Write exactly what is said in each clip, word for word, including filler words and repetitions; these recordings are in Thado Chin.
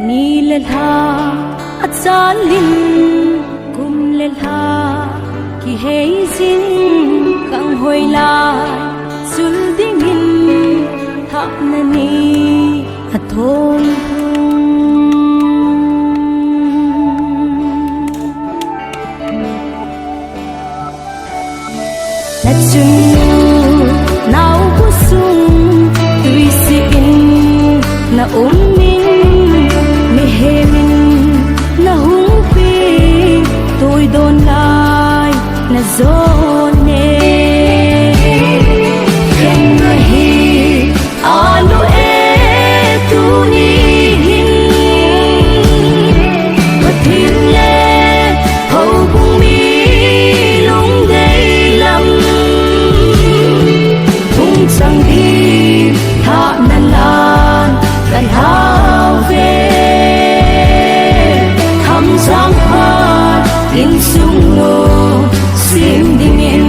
Ni le lha achalin, kum le lha kihei jin, kang hoi lai sul dingin, thapna ni athong thung. Na chunnu naobu sung, tuisi in na um in, mihem in na hung ping, tuidon lai na jon e. Khen na hi, anu e, tuni hin Pathen le houbung mi lungdei lam hung chang ding, thapna lan ka lhau ve. Khamjang phat insung nu sem dingin.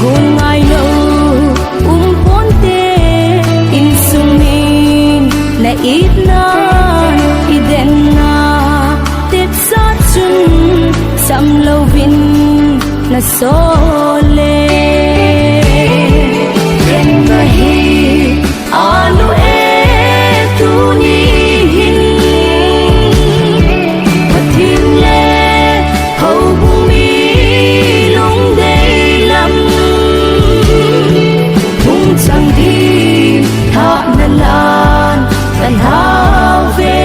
Gon ngailou um ponte, insung min na itna, i denna, tepsa chun sam louvin na sol e. Khen na hi, anu e, tuni hin Pathen le houbung mi lungdei lam hung chang ding, thapna lan ka lhau ve.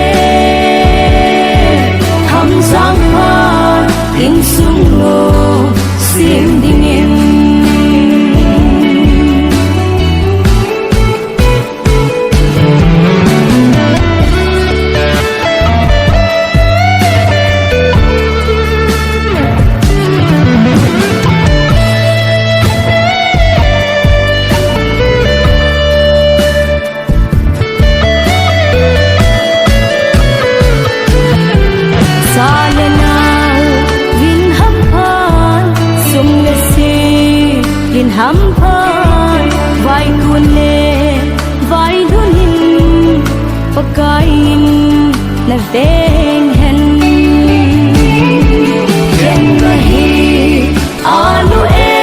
Khamjang phat insung nu sem dingin. Sa le nao vin hamphat, sum le sil vin hamphat, vaikun le vailhun in Pakai in na veng hen. Khen na hi, anu e,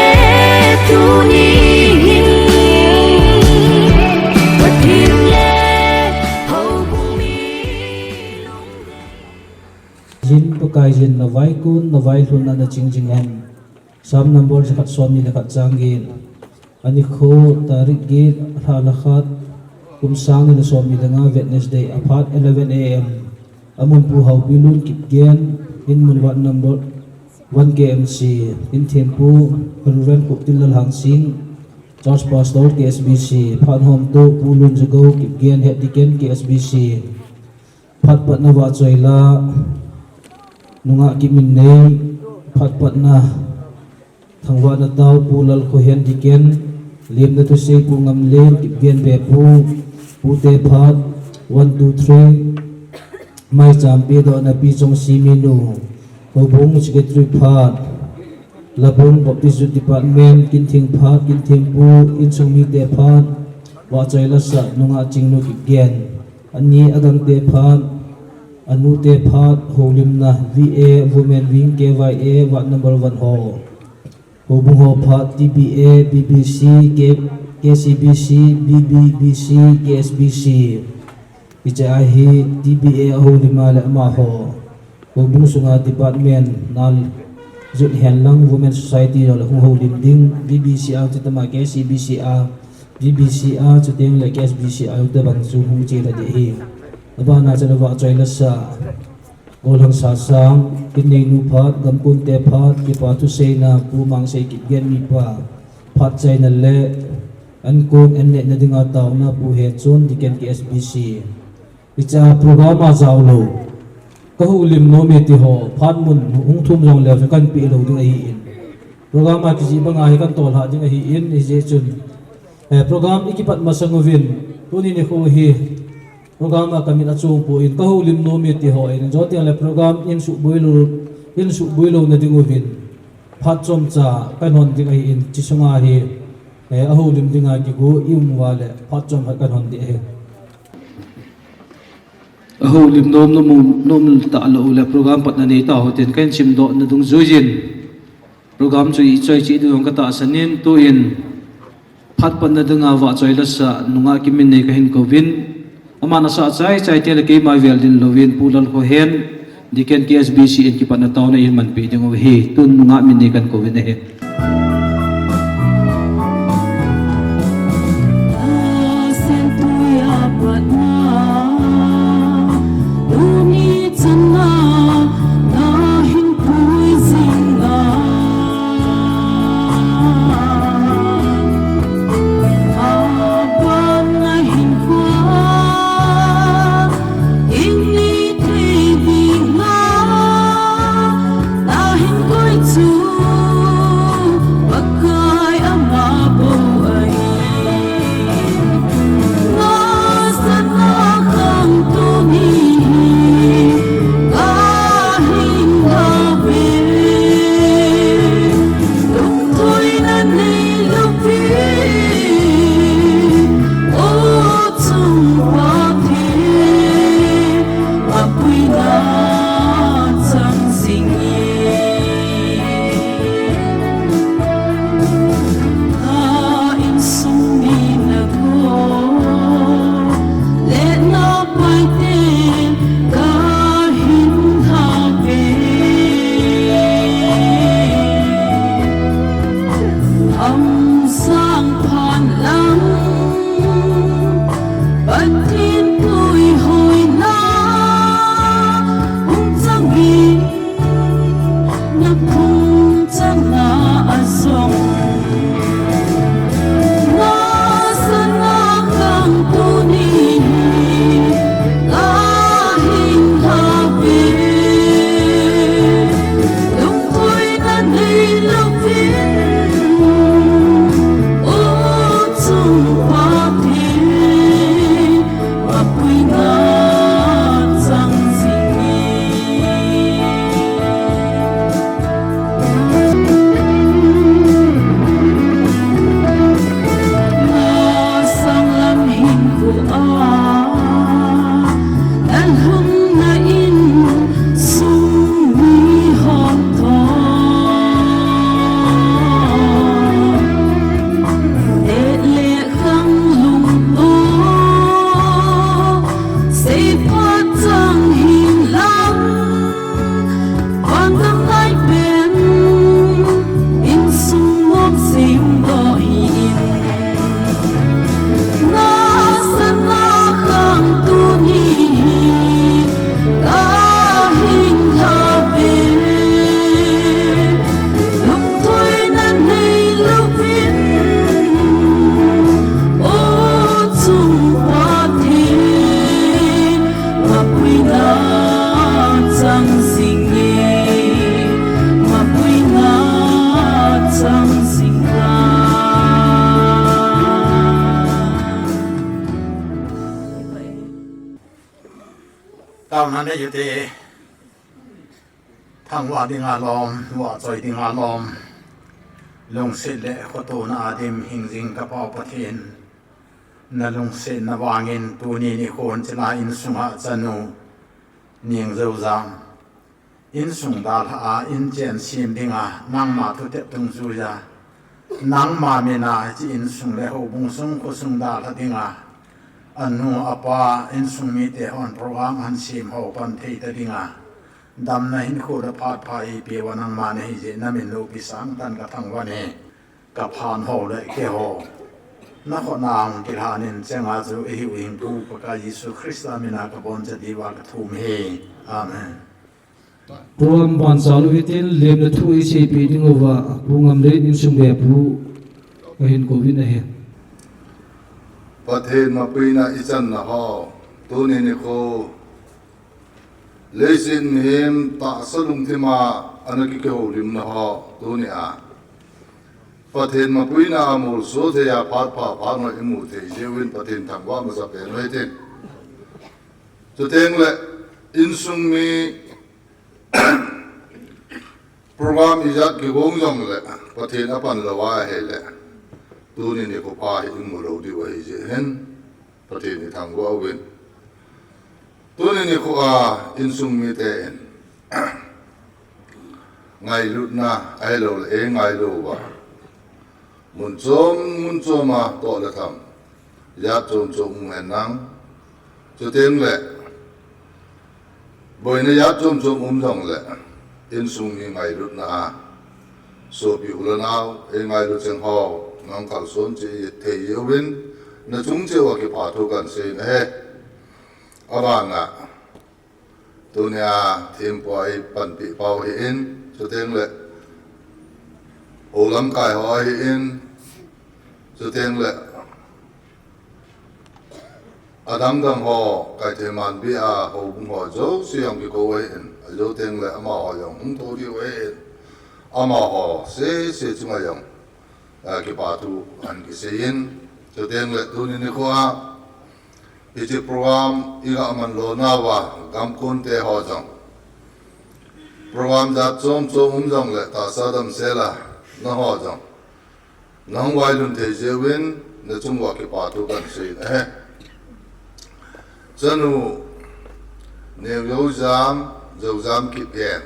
tuni hin Pathen le houbung mi lungdei. Jin Pakai jin na vaikun, na vailhun na na ching jing hen. Psalm number jakhat somni le khat chang get. Anikho tarik get, lha lha khat, kum sang ni le somni le nga, Wednesday, aphat eleven A M. Amun Pu Haobilun Kipgen, dinmun ward number one K M C, dinthempu Reverend Kuptinlal Hangsing, Church Pastor K S B C, phat homtu Pu Lunjagou Kipgen, Head Deacon K S B C, phat patna Vahchoila nungah Kipminnei, phat patna Thangvahna tao Pu Lalkhohen Deacon, lemna thusei Pu Ngamlen, Kipgen Bepu, Pute phat one two three, maicham pedohna Pi Chongsi Minu, houbung secretary phat, Labung Baptist Youth Department, Kinthing phat, Kinthingpu, insung mite phat, Vahchoila sah nungah Chingnu Kipgen, ani agangte phat, anute phat, houlimna V A, Women Wing, K Y A, ward number one ho. Houbung ho phat, T B A, B B C, K-, K C B C, B B B C, K S B C. Hiche a hi T B A ahoulim a le amaho houbung sunga department nal jut hen lang Women Society jong le hung houlim ding, B B C a chutama K C B C a, B B C a chuteng le K S B C a jong tabang chu hung che ta ding ahi. Abana chun Vahchoila sah Golhang Sasang, Kinneinu phat, Gamkunte phat, kipa thuseina, Pu Mangsei Kipgen mipa, phat chaina le, ankon an nehna dinga taona, Pu Hechon, Deacon K S B C. Hiche a program a jao lou, ka houlim nom e ti ho, phat mun hung thum jong leu, kan pe lou ding ahi in. Program a kijih banga hi kan tolhah ding ahi in, hijeh chun, eh, program i kipat masang uvin, tuni nikho hi, Program a ka min achung poi, ka houlim nom e ti ho in, joteng le program in suboi lou, in suboi louna ding uvin, phat chomcha ka hon ding ahi in, hiche sunga hi, Eh, a houlim dinga kigo i um uva le phat chomkhat kan hon ding ahi. A houlim nom nom, nom talou le program patna nei ta hou tin kahin simdoh na dungjuiyin. Program chu i choi cheh diu ka tahsan in, tuin phat patna dinga vahchoi lasa nungah kimin nei kahin kouvin. Aman asa chai chai teng le keima vel ding louvin Pu Lalkhohen, Deacon K S B C in kipatna taona eihin manpeh diu ahi. Tun nungah min nei kahin kouvin ahi. Taona nei ute. Thangvah dinga lom, vahchoi dinga lom, lungset le khotona a dim hingjing ka Pau Pathen, na lungsetna vangin tuni nikhon chilai insunga chanu Nengjoujam insung dalha a inchen sem dinga nangma thutep dungjuiya nangma mina hiche insung le houbung sung khosung dalha dinga, anu apa insung mite hon program ahin sem ho pan thei ta dinga, damna hinkho le phat pha eipeuva nangma nahi jeh in namin loupi sangtah in ka thangvah e. Ka phan ho le keiho na khut a hung kilhan in chenga chu eihuhhingpu Pakai Jesu Christa mina ka boncha diuva ka thum e. Amen. Program ban chalu hitin lemna thu eiseipeh diuva Pu Ngamlel insung bepu kahin kouvin ahi. Pathen mapuina ichanna ho, tuni nikho leiset mihem tahsa lungthima ana kihoulimna ho, tunia Pathen mapuina a molso thei a phat pha phat noi imu thei jeh uvin Pathen thangvah masa pen uhitin. Chuteng le insung mi program ijat kigong jongle Pathen apan lou ahile, Tuni nikho pha hi imu lou diu ahi jeh hin, Pathen ithangvah uvin. Tuni nikho a insung mite in ngailutna ahilouleh eingailu uva, mun chom mun chom a toh le tham, jat chom chom um hen lang, chuteng le boina jat chom chom um jongle, insung mi ngailutna a, sopi u le nao eingailu cheng ho nang kalson cheh thei uvin, nachung cheh uva kipa thu kahin sei ahi. Abana, tunia thempu a eipanpi pau ahin, chuteng le houlamkai ho ahin, chuteng le adang dang ho, Kaithei Manbi a houbung ho jouse jong kikou ahin, ajou teng le amaho jong hung thou diu ahin, amaho sese chunga jong, ah, kipa thu ahin kisei in, chuteng le tuni nikho a hiche program iga man lona uva gamkon te ho jong, program jat chom chom um jongle tahsa damsel a naho jong nahung vailhun thei jeh uvin, nachung uva kipa thu kahin sei ahi. Chanu Neo Joujam, Joujam Kipgen,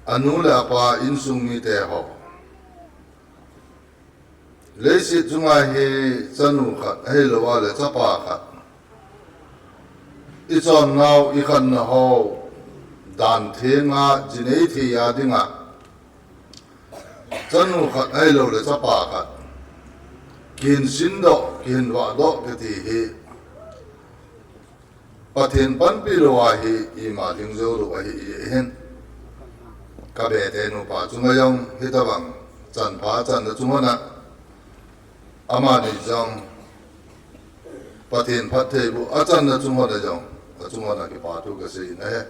anu le apa insung mite ho, leiset chunga hi chanu khat ahilou a le chapa khat, ichonnau ikhenna ho dan thenga jinei thei a dinga chanu khat ahilou le chapa khat kihin sindoh, kihin vahdoh kiti hi Pathen panpi lou ahi, ima ding joulou ahi, ahin. Ka bete nupa chunga jong hitabang chanpha achanna chung uva, amani jong Pathen phattheiboh achanna chung uva jong, achung uva kipa thu kasei ahi.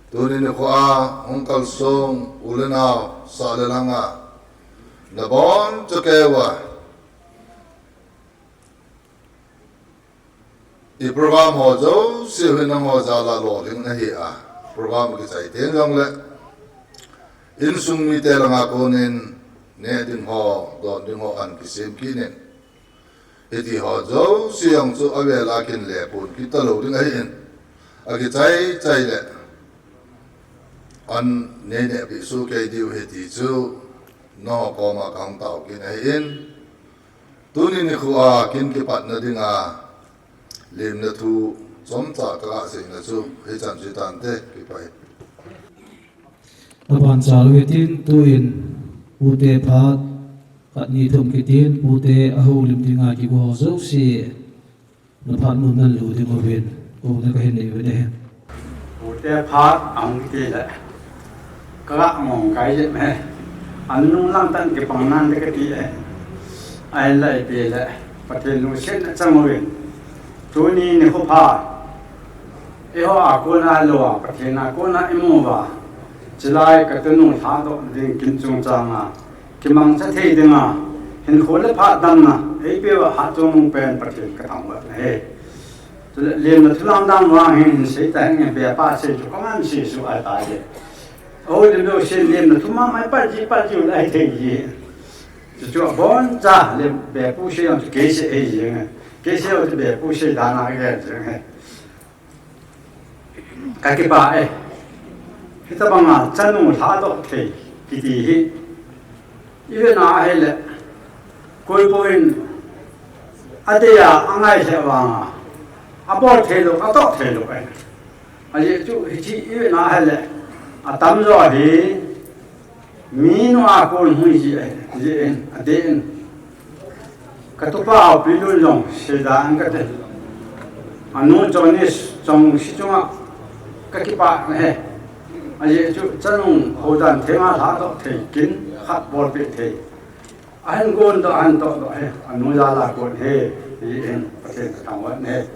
Tuni nikho a hung kalsong u le nao, sah le lhanga nabonchauva i program ho jouse hi nangho jal a lolhing nahi a, program kichai teng jongle insung mite langa konin neh ding ho, don ding ho ahin kisem kit in, hiti ho jouse jong chu avel a kin le pon kit talou ding ahin, akichai chai le ahin nei nehpeh soh kei diu ahi ti chu nangho koma kahung tao kit ahin, tuni nikho a kin kipatna dinga lemna thu chomcha kaga seina chu hichan chu hitante, kipah e. Taban chal u hitin, tuin pute phat khat ni thum kitin, pute ahoulim dinga kigo jouse, naphat mun nan lu ding uvin, kouna kahin nei uve. Pute phat ahung kiti le, kaga mong kai jep e. Anung lang tah kipang nante kati e. Ahinla ipi le, Pathen lungsetna chang uvin, tuni nikho pha, eiho a kona lou a, Pathen a kona imu uva, chulai katunu lhadoh ding kin chungchang a kimangcha thei dinga hinkho le phat damna eipeuva Hatchungnung pen Pathen kathangvah e. Chule lemna thu lang dang vang hin sei tah inge, bepa sei chu kangansei suh ahitai. Ahoulim jouse lemna thu mama i pal ji, pal ji u le ahi thei ji. Chuchu aboncha le bepu sei jong chu kei sei ahi jeng e. Kei sei jong chu bepu sei dan a kagel jeng e. Kakipah e. Hitabanga chanu lhadoh thei kiti hi ivet na ahile, koipo in adei a angai lheh vanga abol theilou, atoh theilou ahi. Ajeh chu hiche ivet na ahile, atamjo hi minu a kon hung hi jeh in, adei in. Katupa Haopilun jong seida in kati. Anu Johnny Chongsi chunga kakipah nahi. Ajeh chu chanu houdan thenga lhadoh thei, kin khat bolpeh thei, ahin kondoh, ahin tohdoh hi anu jal a kon ahi, tin Pathen kathangvah e.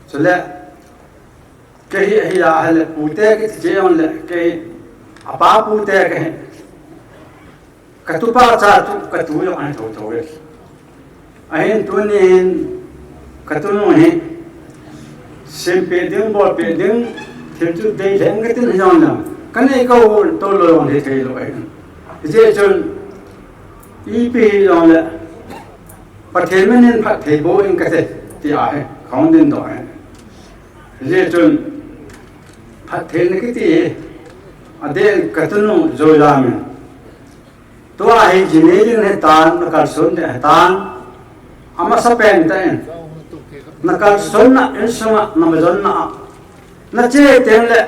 Chule kei hi, hi ahile pute kiti che jongle, kei apa pute kahi. Katupa cha chu katu jong ahi thotho e. Ahin tunin katunu hi sempeh ding, bolpeh ding thil chu deilhen katin hijongle, kanei katou lou jong hitheilou ahi. Hijeh chun Ipi hijongle, Pathen min in phatthei boh in kati, ti ahi, kahung dingdoh ahi. Hijeh chun, phatthei na kiti hi, adeh in katunu Joylam in. Tua hi jinei ding hitan, nakalson ding hitan, amasapen tah in. Nakalsonna, insunga, namajonna a. Nache teng le,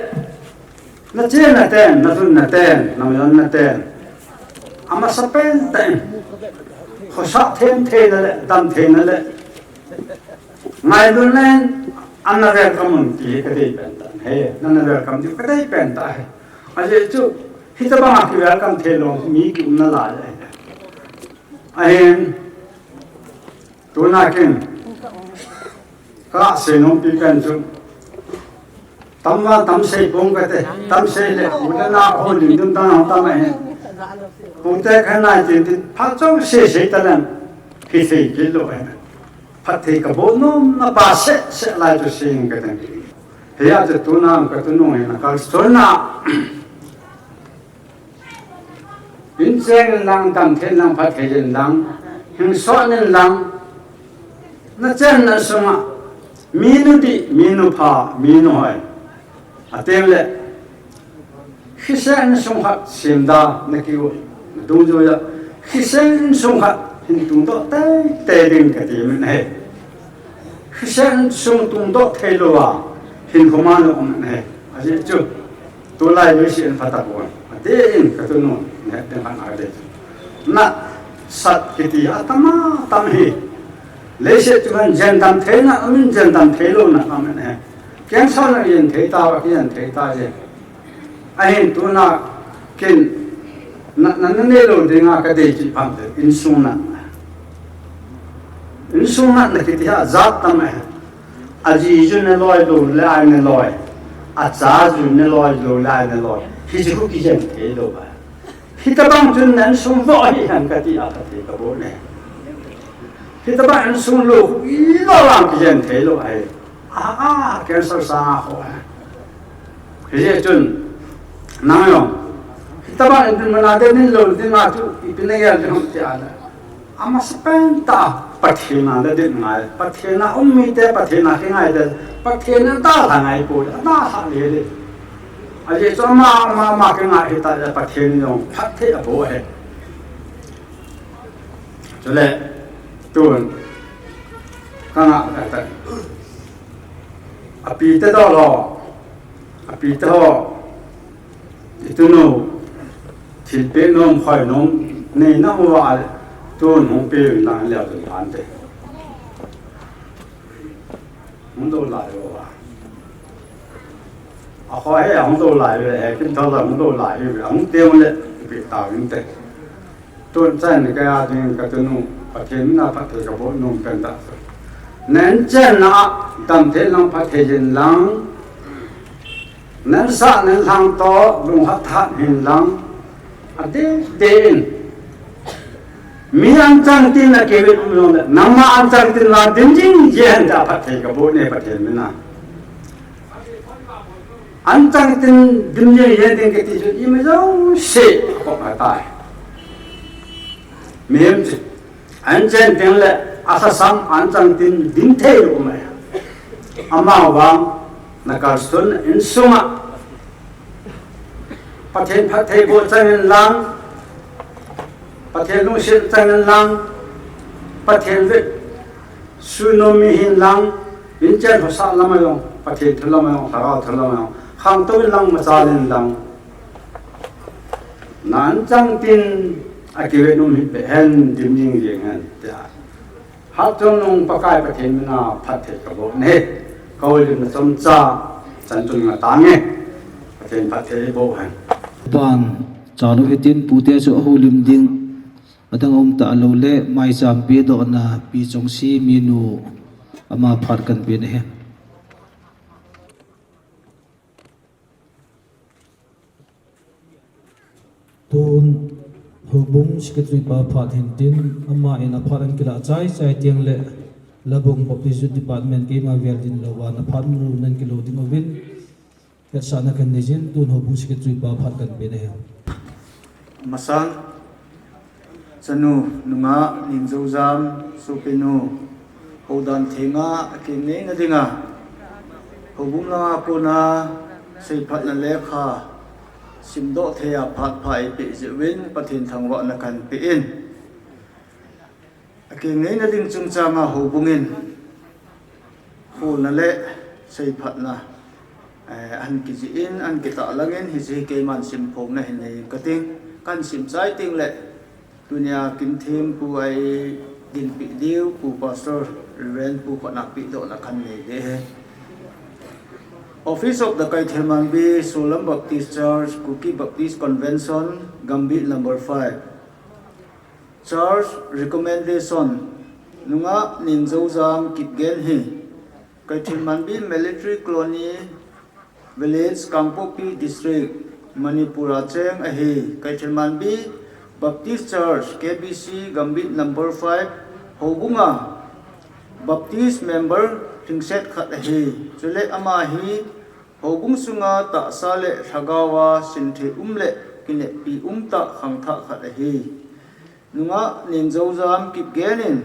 Nachena ten, natunna ten, namayonna ten. Amasapen tah in. Khosa them theina le, dam theina le. Ngailutna in, ana welcome un ti kadei pen tah. He, nana welcome diu kadei pen tah he. Ajeh chu, hitobang a ki welcome theilou, mi kiumna lai. Ahin, Tuna kin, kasei nom pi pen chu. Tamva tamsei pong kate, tamsei le, u le nao ho lim dum tang hong tam ahi. Pong te khan nai tin tin, phat chom sei sei ta leng, hithei kit lou ahi. Phatthei kaboh nom na pa seh seh lai chu sei kate. Hia chu tuna katunung hi nakalson na. Inchen in lang, damthei in lang, phatthei in lang, hingsot in lang, nachenna sunga, minu dih, minu pha, minu hoi. Ateng le, hise insung khat semda, nakiu, nadung juiya, hise insung khat, hin tungdoh teitei ding kati min ahi. Hise insung tungdoh thei lou a, hinkho ma lou um ahi. Ajeh chu, tulai leiset in phatah pon. Adeh in katunu, neh ding khat adeh. Nasat kiti atam atam hi. Leiset chu hin jen dam theina, amin jen dam thei louna amin ahi. Cancer na jen thei ta, kijen thei ta je. Ahin tuna kin na, na, nanei lou dinga kadei chu phamte, insung natna. Insung natna kiti hi ajat tam ahi. Aji ju ne loi lou le ai ne loi. Acha ju ne loi lou le ai ne loi. Hichu kijen thei lou ba. Hitobang chun na insung voh hih hen kati a kati kaboh ne. Hitobang insung lou khu ilou lang kijen thei lou ahi. A, a, cancer sanga ho ahi. Hijeh chun, nang jong. Hitobang in din mana de nin lou dinga chu, ipi nagel ding ham ti a le. Amasapen tah, Pathen a le din ngai. Pathen a um mite, Pathen a kingai de. Pathen a dalha ngai poi, adalha lele. Ajeh chu ama, ama, ama kingai hita le Pathen jong phatthei aboh ahi. Chule, tun, kanga kata. Api te doh lo, api te ho, itunu, thilpeh nom, khoi nom, neina uva, tun hung pe lang leo tun tante. Hung doh lai uva. Akhoi he hung doh lai uve, he kin thol hung doh lai uve, hung teng le, pe tao inte. Tun chan ni kaya ding katunu, Pathen mina phatthei kaboh nom pen tah. Nan chenna, damthei lang phatthei jin lang. Nan sah, nan lhang toh, lungkhat tha hin lang. Adeh deh in. Mi anchang tin a kivin um jong le, nangma anchang tin vang dim jing jeng hen tia phatthei kaboh ne Pathen mina. Anchang tin dim jing jeng ding kiti chu ima jouse akop ahitai. Mihem chu. Anchen teng le, asasam anchang tin dim thei lou um ahi. Amavang, nakalson insunga. Pathen phatthei boh chang in lang, Pathen lungset chang in lang, Pathen vet sunom mi hin lang, inchen hosah lama jong, Pathen thu lama jong, Lhagao thu lama jong, khangtou in lang, machal in lang. Nan chang tin, akivet um hi pe hen, dim jing jeng hen, tia. Hatchungnung Pakai Pathen mina phatthei kaboh ne. Kahoulimna chomcha chan chun nga tange. Pathen phatthei boh hen. Pan, chanu hitin pute chu ahoulim ding. Adang um talou le, maicham pedohna, Pi Chongsi minu ama phat kan pe ne. Tun, Houbung Secretary pa phat hin tin, ama in aphat an kilah chai chai teng le, Labung Baptist Youth Department keima vel din lou a, na phat mu nan kilo ding uvin, hetsahna kan nei jin, tun Houbung Secretary pa phat kan pe ne. Masa, Chanu nungah Ningjoujam sopinu, houdan thenga akeng neina dinga houbung langa kona seiphatna lekha simdoh thei a phat pha eipeh jeh uvin Pathen thangvahna kahin pe in. Akeng neina ding chungchanga houbungin kholna le seiphatna, eh, ahin kijih in, ahin kitahlang in, hiche hi keiman simphongna hin nei kating, kahin sim chai teng le, tunia kin thempu a eidinpeh diu, Pu Pastor Reverend Pu Khatna pehdohna kahin nei ding ahi. Office of the Kaithelmanbi Solam Baptist Church, Kuki Baptist Convention, Gambih number five. Church recommendation, nungah Ningjoujam Kipgen hi Kaithelmanbi Military Colony Village, Kangpokpi District, Manipur a cheng ahi. Kaithelmanbi Baptist Church, K B C, Gambih number five, houbunga Baptist member lhingset khat ahi. Chule ama hi houbung sunga tahsa le lhagaova sintheh um le kineppi umtah khangthah khat ahi. Nungah Ningjoujam Kipgen in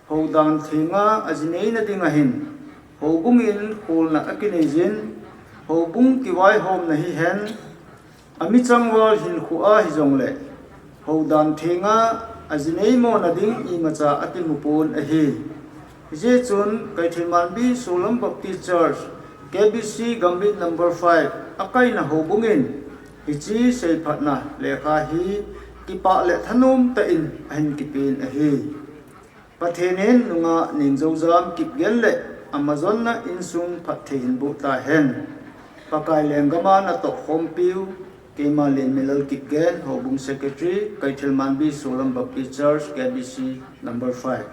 houdan thenga aji neina dinga hin houbungin kholna akinei jin, houbung kivaihomna hihen, amichang val hinkhoa hijongle houdan thenga aji neimona ding imacha akimu pon ahi. Hijeh chun Kaithelmanbi Solam Baptist Church, K B C Gambih number five akaina houbungin hiche seiphatna lekha hi kipah le thanom tah in ahin kipen ahi. Pathen in nungah Ningjoujam Kipgen le amajonna insung phatthei hin boh tahen. Pakai lenggama natohkhompiu, keima Lenmilal Kipgen, Houbung Secretary, Kaithelmanbi Solam Baptist Church, K B C number five.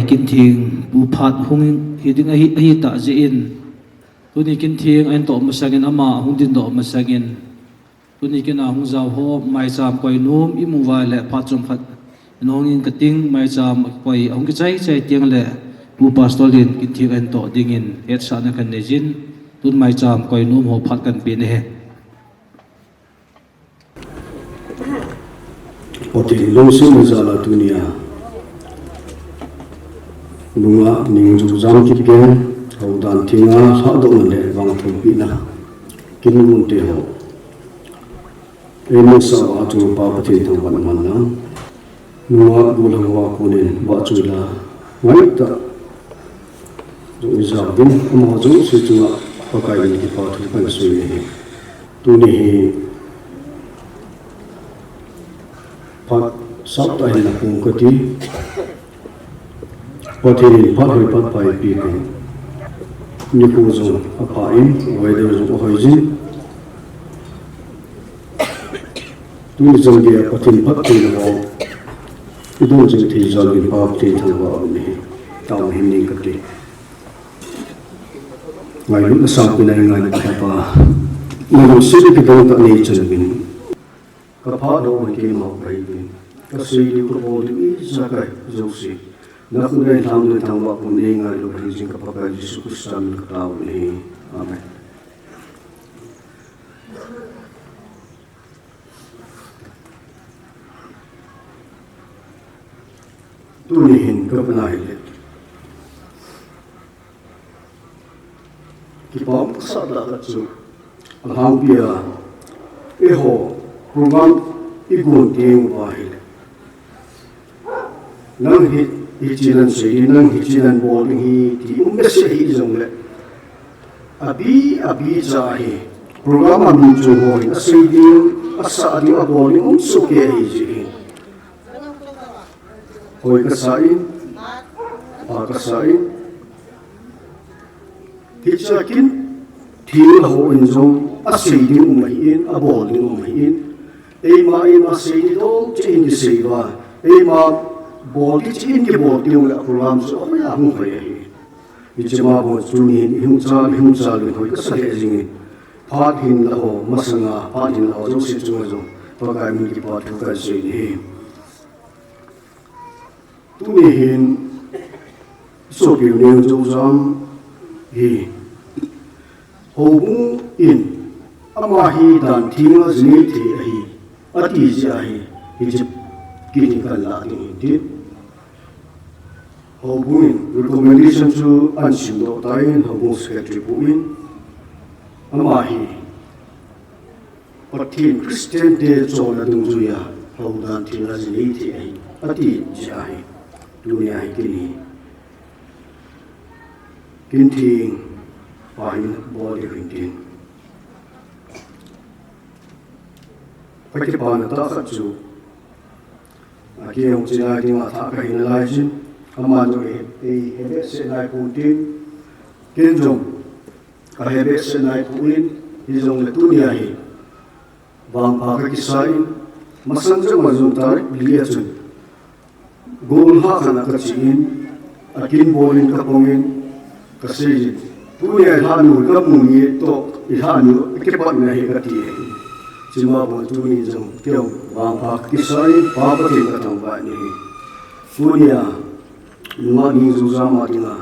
Kin theng pu phat hung hi ding ahi, ahi tah jeh in, tuni kin theng ahin toh masangin ama hung dingdoh masangin, Tuni kin a hung jao ho, maicham koi nom imu uva le phat chomkhat in hung in kating, maicham koi hung kichai chai teng le Pu Pastor Lin kin theng ahin toh dingin hetsahna kan nei jin, tun maicham koi nom ho phat kan pe ahi. Pathen lungsetna jal a tunia nungah Ningjojam Kipgen houdan thenga lhahdohna le vangthum pehna kin gonte ho eimasa a chunga Pa Pathen thangvah in um hen lang. Nungah golhang ho a konin vahchoi la ngaitah jong ijao uvin, amaho jouse chunga Pakai min kipa thu kan sei ahi. Tuni hi phat saptah hin na pung kati. Pathen in phat hoi phat pha eipeh in, nikho jong apha in, weather jong ahoi jin. Tuni chan geiya Pathen phattheina ho idon jing thei jal in Pa Pathen thangvah in um hen, taona hin ning kati. Ngailutna sangpen a eingailutna Pa, nalungset kidang tah nei chan uvin. Kaphat lou uvin keima kahiuvin, kasei diu kabol diu ijakai jouse nakhut a eilhang ding thangvah pon eingailu ahi jing ka Pakai Jesu Christa min in katao ahi. Amen. Tuni hin kapana hile, kipa umsah tah khat chu, alhangpia eiho program igon teng uva hile, nang hi, hiche nan sei ding, nang hiche nan bol ding ahi ti um behseh hijongle, abi, abicha hi program a min chung ho hin asei ding, asah ding, abol ding um sohkei ahi jeh hin hoi kasa in, pha kasa in. Hichea kin theng la ho in jong asei ding um ahin, abol ding um ahin, eima, eima sei ding dol cheh in kisei uva, eima bol ding cheh in kibol ding le program chu ahoiya hung hoi ahi. Hichea bou tuni hin ihung chal, ihung chal uvin hoi kasa lheh jingin, phat hin la ho masanga phat hin la ho jouse chunga jong Pakai min kipa thu kan sei ahi. Tuni hin isopiu Ningjojam hi houbung in ama hi dan thenga jinei thei ahi ati jeh ahi, hiche kin hi kan lah ding ahin tin. Houbung in recommendation chu ahin simdoh tan, houbung secretary pu in ama hi Pathen Christian te chonna dungjuia houdan thenga jinei thei ahi ati jeh ahi. Tunia hi kin hi kin theng pa hin bol ding ahin tin. Kakipana tah khat chu, akihou chinai dinga thah kahi nalai jin, aman jong eihe behseh nai pon tin, ken jong kahe behseh nai pon, hijongle tunia hi vangpha kakisa in, masang jong ma jong tarik li a chun golhang khat a kache in, akin bol in kapang in, kasei jin, tunia ilhahnu kamu ni toh, ilhahnu akipatna ahi kati ahi. Hichea bou tuni jong keiho vangpha kakisa in, Pa Pathen kathangvah in ahi. Tunia nungah Ningjojam a dinga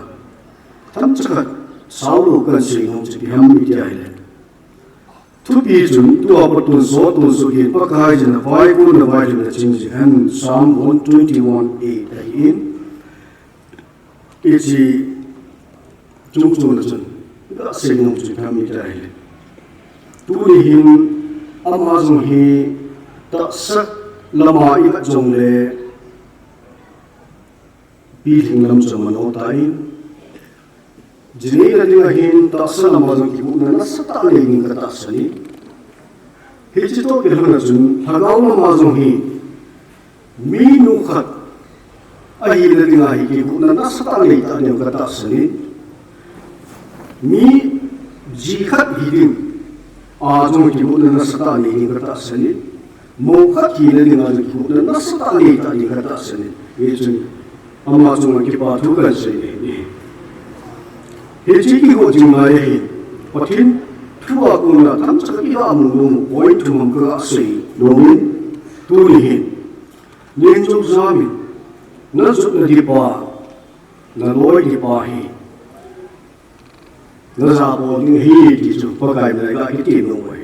themcha khat saolou kan sei nom chu ipi ham itia ahile, thupi chun tua patonsot tonsot hin Pakai jina vaikonna vailhunna ching jing hen, Psalm one twenty-one eight ahin, hiche chungchon a chun gasei nom chu ipi ham itia ahile, tuni hin ama jong hi tahsa lama ivet jongle pilhing lam chu amano tan, jineina dinga hin tahsa lama jong kibuhna nasatah nei ding katahsan in, hiche toh kilhonna chun lhagao lama jong hi minu khat ahina dinga hi kibuhna nasatah neitah ding katahsan in, mi ji khat hi dinga jong kibuhna nasatah nei ding katahsan in, mou khat hina dinga jong kibuhna nasatah neitah ding katahsan in, hichun ama chunga kipa thu kan sei ahi. Hiche kigo jing lai ahi, Pathen Thua kona themcha khat iga mu nom, point thum ham kaga sei nom in, tuni hin, Neng Joujam in, najot nadipa, naloi dipa hi, najabol ding ahi ti chu Pakai mina iga kiti nom ahi.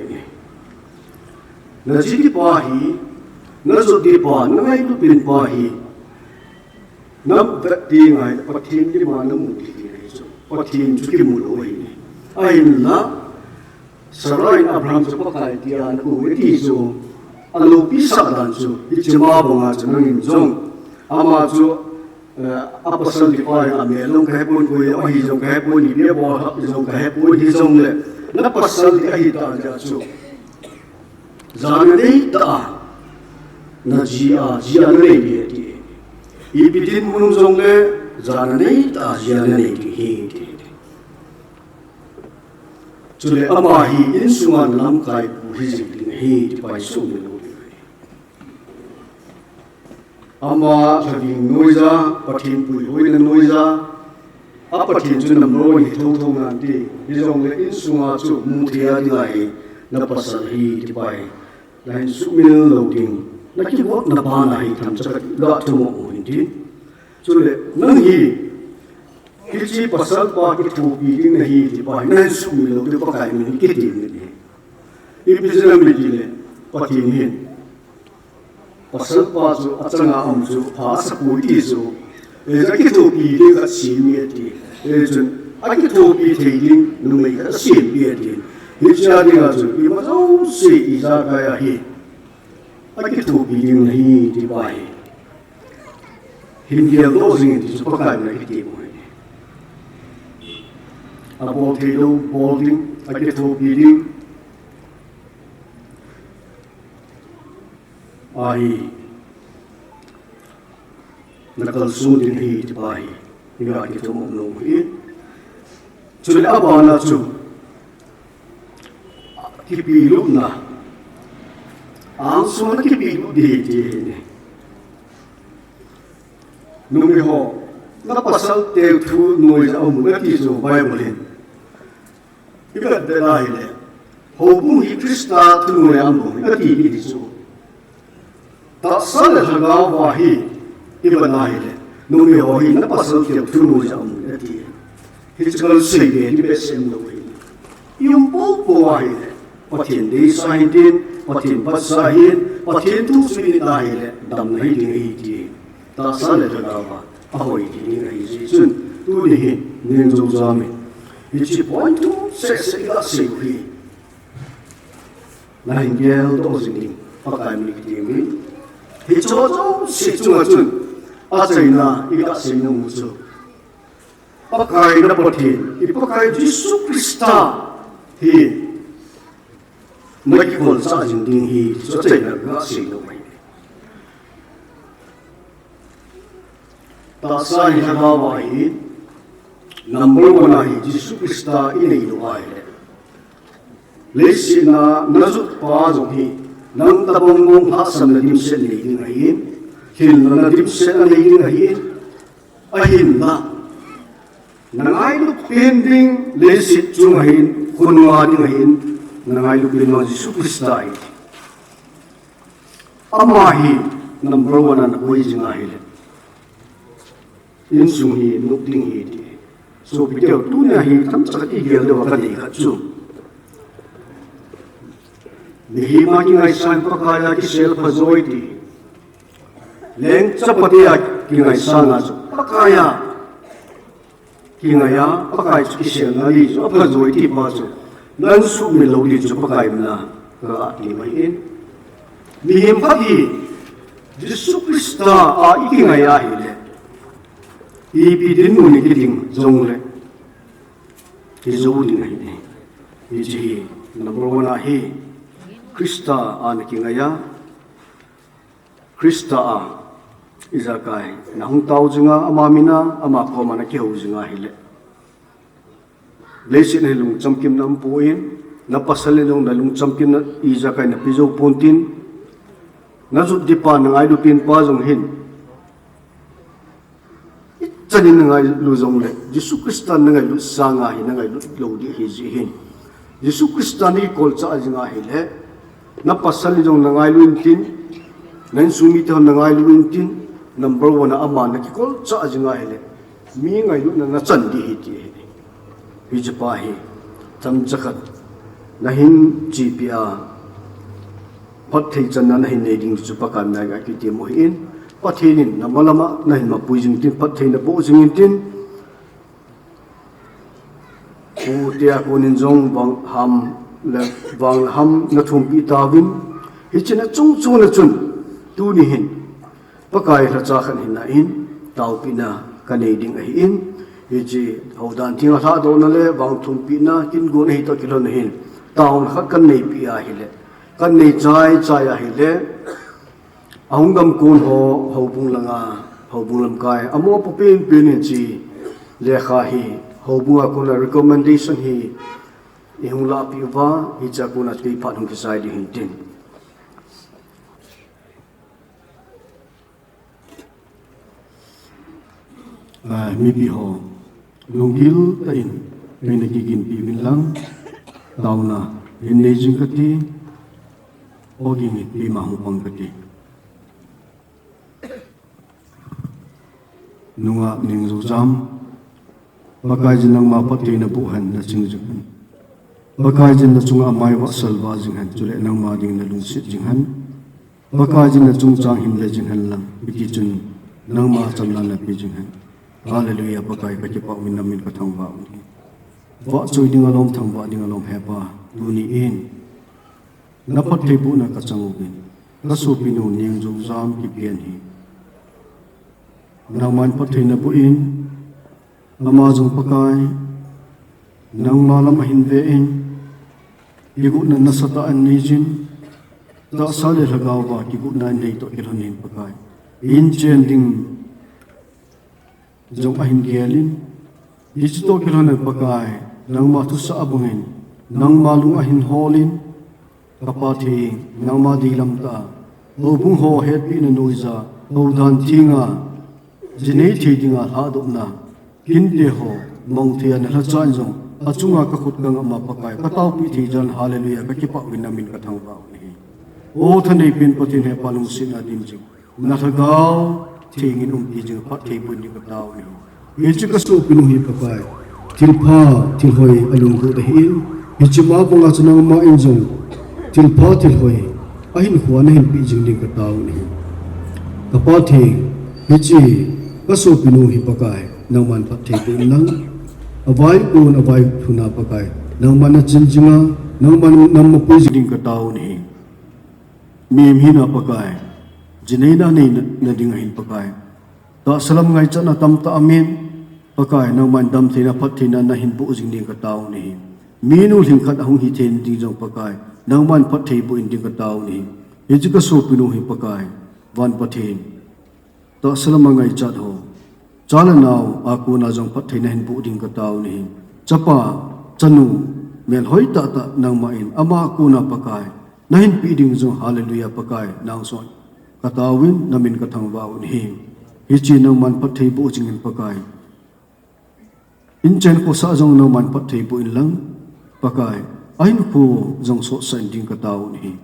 Naji dipa hi, najot dipa, nangailut pen pa hi, navet ding ahi, Pathen dima namu ding ahi chu. Pathen chu kimu lou ahi. Ahinla, Sarah in Abraham chu Pakai tia nakou e ti chu, aloupi sah dan chu, hiche ma banga chu nangin jong, ama chu, eh, apasal dipa in amel jong kahepon, koi ahi jong kahepon, ipi abol ham jong kahepon, hijongle, napasal di ahitah jeh chu, jana neitah a, naji a, ji a nanei ding ati. Ipi dinmun um jongle, jana neitah a, ji a nanei ding ahi, ati. Chule ama hi insunga nalamkaipu hijing ding ahi, ti pa hi sumil lou ding ahi. Ama lhaving noija, Pathen puihoina noija, a Pathen chu number one hi thotho nante, hijongle insunga chu muthei a dinga hi napasal ahi, ti pa hi nahin sumil lou ding, nakivotna bana hi themcha khat ga thumo u hintin. Chule, nang hi, hiche pasal pa kithopi ding nahi, ti pa hi nahin sumil lou ding, Pakai min in kiti in ahi. Ipi jeh ham itile, Pathen hin, pasal pa chu achanga um chu pha asapoi ti chu, eh, akithopi ding khat asem e ati. Eh, chun, akithopi thei ding numei khat asem e ati. Hichea dinga chu, ima jouse ijakai a hi, akithopi ding nahi, ti pa hi, hin geldoh jing in ti chu Pakai mina kiti u ahi. Abol theilou bol ding, akithopi ding ahi, nakalson ding ahi, ti pa hi iga kithum nom u ahi. Chule abana chu, kipilutna, angsunga kipilut ding ahi ti ahi. Numei ho, napasal teu thu noija um un ati chu Bible in, ivet na hile, houbung hi Christa thunoiya um un ati kiti chu, tahsa le lhagao a hi ivet na hile, numei ho hi napasal teu thunoiya um un ati. Hiche kalsei be ding behseh lou ahi. I um poupou a hile, Pathen deisah hintin, Pathen patsa hin, Pathen thu chu init na hile, damna hiding ahi ti, tahsa le lhagao a ahoi ti ding ahi jeh chun, tuni hin Neng Joujam in hiche point thum seh seh iga seiu hi, nahin geldoh jing ding, Pakai min in kiti in, hicheho jouse chunga chun, achaina iga sei nom u chu, Pakai na Pathen, i Pakai Jesu Christa hi, nakikolchah jing ding ahi, chu achaina iga sei nom ahi. Tahsa hi lhagao a hi, number one ahi, Jesu Christa inei lou ahile, leiset a najot pa jong hi, nang tobang mong lhahsamna dimset nei ding ahi, hilna dimset anei ding ahi, ahinla, nangailut pen ding leiset chunga hin, khonunga dinga hin, nangailut pen ding Jesu Christa ahi. Ama hi number one a nakoi jing ahile, insung hi nop ding ahi ti. Sopite ho, tunia hi themcha khat igel diuva kadei khat chu, mihem a kingaisang Pakaiya kisel phajoi ti, leng chapate a kingaisanga chu Pakaiya kingaiya, Pakai chu kiselna ding chu aphajoi ti pa chu, nahin sumil lou ding chu Pakai mina kaga ti mai in. Mihem khat hi Jesu Christa a ikingai ahile, ipi dinmun a kiding jongle, kijou ding ahi. Hiche hi number one ahi, Christa a nakingaiya, Christa a ijakai nahung tao jinga, ama mina, ama koma nakihou jinga ahile, leiset a hi lungchamkimna aumpoi, napasal in jong nalungchamkimna ijakai napeh jou pontin, najot dipa, nangailut pen pa jong hin, ichan in nangailut jongle, Jesu Christa nangailut sanga hi nangailut lou ding ahi jeh hin, Jesu Christa nakikolcha jing ahile, na pasal in jong nangailu intin, na insung mite hon nangailu intin, number one a ama nakikolcha jing ahile, mi ngailutna nachan ding ahi ti ahi. Hiche pa hi, chomcha khat, nahin chepi a, phatthei channa nahin nei ding chu Pakai min a kitem u ahin, Pathen in nama lama nahin mapui jing tin, phatthei naboh jing intin, Pu tia konin jong vang ham le vang ham nathumpi tauvin. Hiche na chungchang a chun tuni hin Pakai lhacha khat hina in taopina kanei ding ahin. Hiche houdan thinga lhadohna le vang thumpina kin gon ahi toh kilhon ahin. Taona khat kaneipi ahile, kanei chaichai ahile, Ahung gam kon ho, houbung langa, houbung lamkai, amaho penpen in hiche lekha hi, houbung a kona recommendation hi, ihung lahpeh uva, hiche a kona kei phat hung kisai ding hintin. Ah, mipi ho, lunggil tah in, pena kiginpi uvin lang, taona, hin nei jing kati, ogin in, pima hung pang kati. Nungah Nengjoujam, Pakaiyin nangma phatthei naboh hen naching jing hen. Pakaiyin nachunga amai vahsal vah jing hen, chule nangma ding nalungset jing hen. Pakaiyin nachungchang hin le jing hen lang, hiti chun nangma channa nape jing hen. Hallelujah, Pakai kakipah uvin namin kathangvah uve. Vahchoi ding alom thangvah ding alom hepa, tuni in. Naphattheibohna kachang uvin. Kasopinu Nengjoujam kipen hi. Nangman phatthei naboh in, ama jong Pakai, nangma lam ahin ve in, kigotna nasatah in neijin, tahsa le lhagao va kigotna in nei toh kilhon in Pakai. In chen ding jong ahin gel in, hiche toh kilhon in Pakai, nangma thusah abang in, nangma lung ahin hol in, Ka Pathen, nangma deilam tah a, houbung ho hetpina noija, houdan thenga, jinei thei dinga lhadohna, kinte ho, mong thei a nalhacha in jong, achunga kakhut kangah ma Pakai, kataopi thei jal, hallelujah, kakipah uvin namin kathangvah uve. O thaneipen Pathen hepa lungsetna dim jing. Na lhagao theng in umpi jing phatthei boh in ding katao uve. Hiche kasopinu hi Pakai, thilpha, thilhoi alunggot ahin, hiche ma banga chu nangma in jong, thilpha, thilhoi, ahinkhoa nahin peh jing ding katao uve. Ka Pathen, hiche kasopinu hi Pakai, nangman phatthei boh in lang, avai kon, avai lhuna Pakai, nangman nachin jinga, nangman, nangma pui jing ding katao uve. Mihem hina Pakai, jineina neina ding ahin Pakai. Tahsa lam ngaichatna tamtah aumin, Pakai, nangman damtheina, phattheina nahin boh jing ding katao uve. Minu lhingkhat ahung hithei ding jong Pakai, nangman phatthei boh in ding katao uve. Hiche kasopinu hi Pakai, van Pathen. Tahsa lama ngaichat ho. Cha le nao a kona jong phatthei nahin boh ding katao uve. Chapa, chanu, melhoi tahtah nangma in, ama a kona Pakai. Nahin peh ding jong, hallelujah, Pakai, nang son. Katao uvin, namin kathangvah uve. Hiche nangman phatthei boh jing in Pakai. Inchen khosa jong nangman phatthei boh in lang, Pakai. Ahinkho jong sotsah in ding katao uve.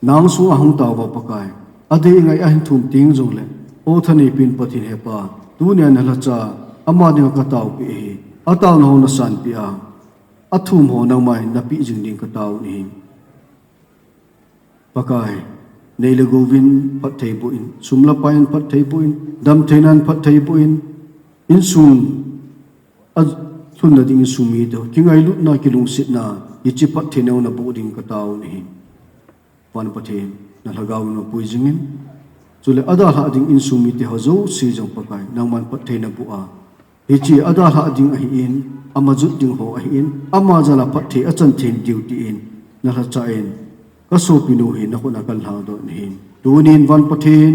Nang sunga hung taova Pakai. Adei ngai ahin thum teng jongle. O thaneipen Pathen hepa. Tunia nalhacha, ama dinga kataopi ahi. Ataona ho nasanpi a. Athum ho nangman napeh jing ding katao uve. Pakai, nei le gou vin phatthei boh in, sum le pai in phatthei boh in, damtheina in phatthei boh in, insung a lhunna ding insung mite, kingailutna, kilungsetna, hiche phattheina naboh ding katao uve. Van Pathen, na lhagao in napui jing in, chule adalhah ding insung mite ho jouse jong Pakai, nangman phatthei naboh a, Hiche adalhah ding ahin, ama jot ding ho ahin, ama jal a phatthei achan thei diu tin, nalhacha in, kasopinu hi nakhut a kalhangdoh in ahi. Tunin van Pathen,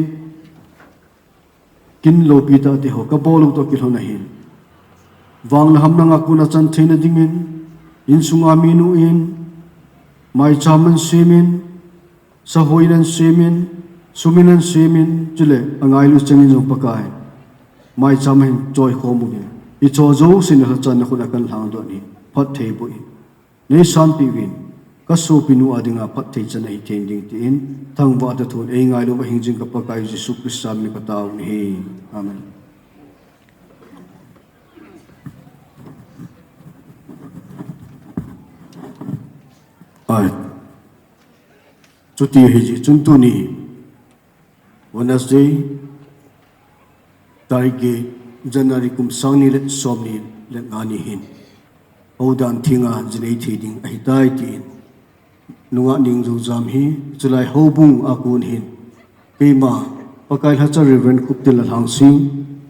kin loupi tah te ho, kabol u toh kilhon ahin. Vang le ham nanga kon achan theina dingin, insunga minu in, maicham in semin, Sahoi in semin, sumin semin, chule angailu chengin jong Pakai. Maicham hin choikhom uvin. Hiche jouse nalhacha in nakhut a kalhangdoh in, phatthei boh in. Nei sanpeh uvin, ka sopinu a dinga phatthei chan ahi thei ding tin, thangvah tah thu in ei ngailu a hing jing ka Pakai Jesu Christa min in ka tao u ahi. Amen. Ai. Chuti ahi jeh chun tuni Wednesday, tarik get, January kum sang ni le som ni le nga ni hin, houdan thenga jinei thei ding ahitai tin, nungah Nengjoujam hi, chulai houbung a kon hin, keima, Pakai lhacha Reverend Kuptil Lalhangsing,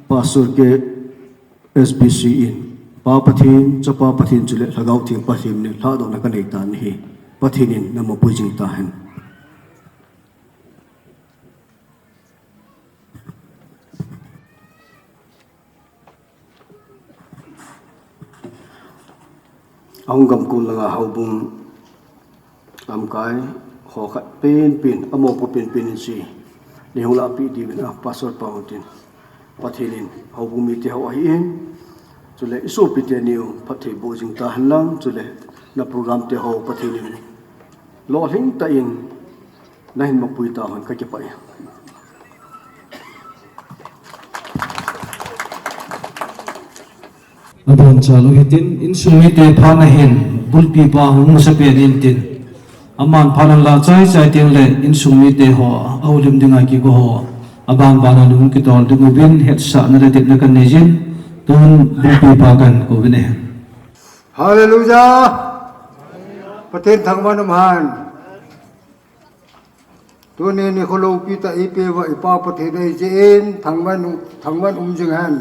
Pastor K S B C in, Pa Pathen, Chapa Pathen chule Lhagao Theng Pathen min in lhadohna ka nei tan ahi. Pathen in na mapui jing tahen. Ahung gamkon langa houbung lamkai ho khat penpen, amopo penpen in chu nei hung lahpeh diuvin a Pastor pa hung tin. Pathen in houbung mite ho ahin, chule i sopite neo phatthei boh jing tahen lang, chule na program te ho Pathen in lolhing tah in na hin mapui tahen, ka kipah e. Abon chalu hitin, insung mite phat na hin, bulpi pa hung masapen in tin. Aman phat ahin la chaichai teng le, insung mite ho, ahoulim dinga kigo ho, aban ban a hung kitol ding uvin, hetsahna le tepna ka nei jin, tun bulpi pa ka hin kou vin ahi. Hallelujah! Pathen thangvah in umhen. Tuni nikho loupi tah eipeh uva i Pa Pathen ahi jeh in thangvah in, thangvah in um jing hen.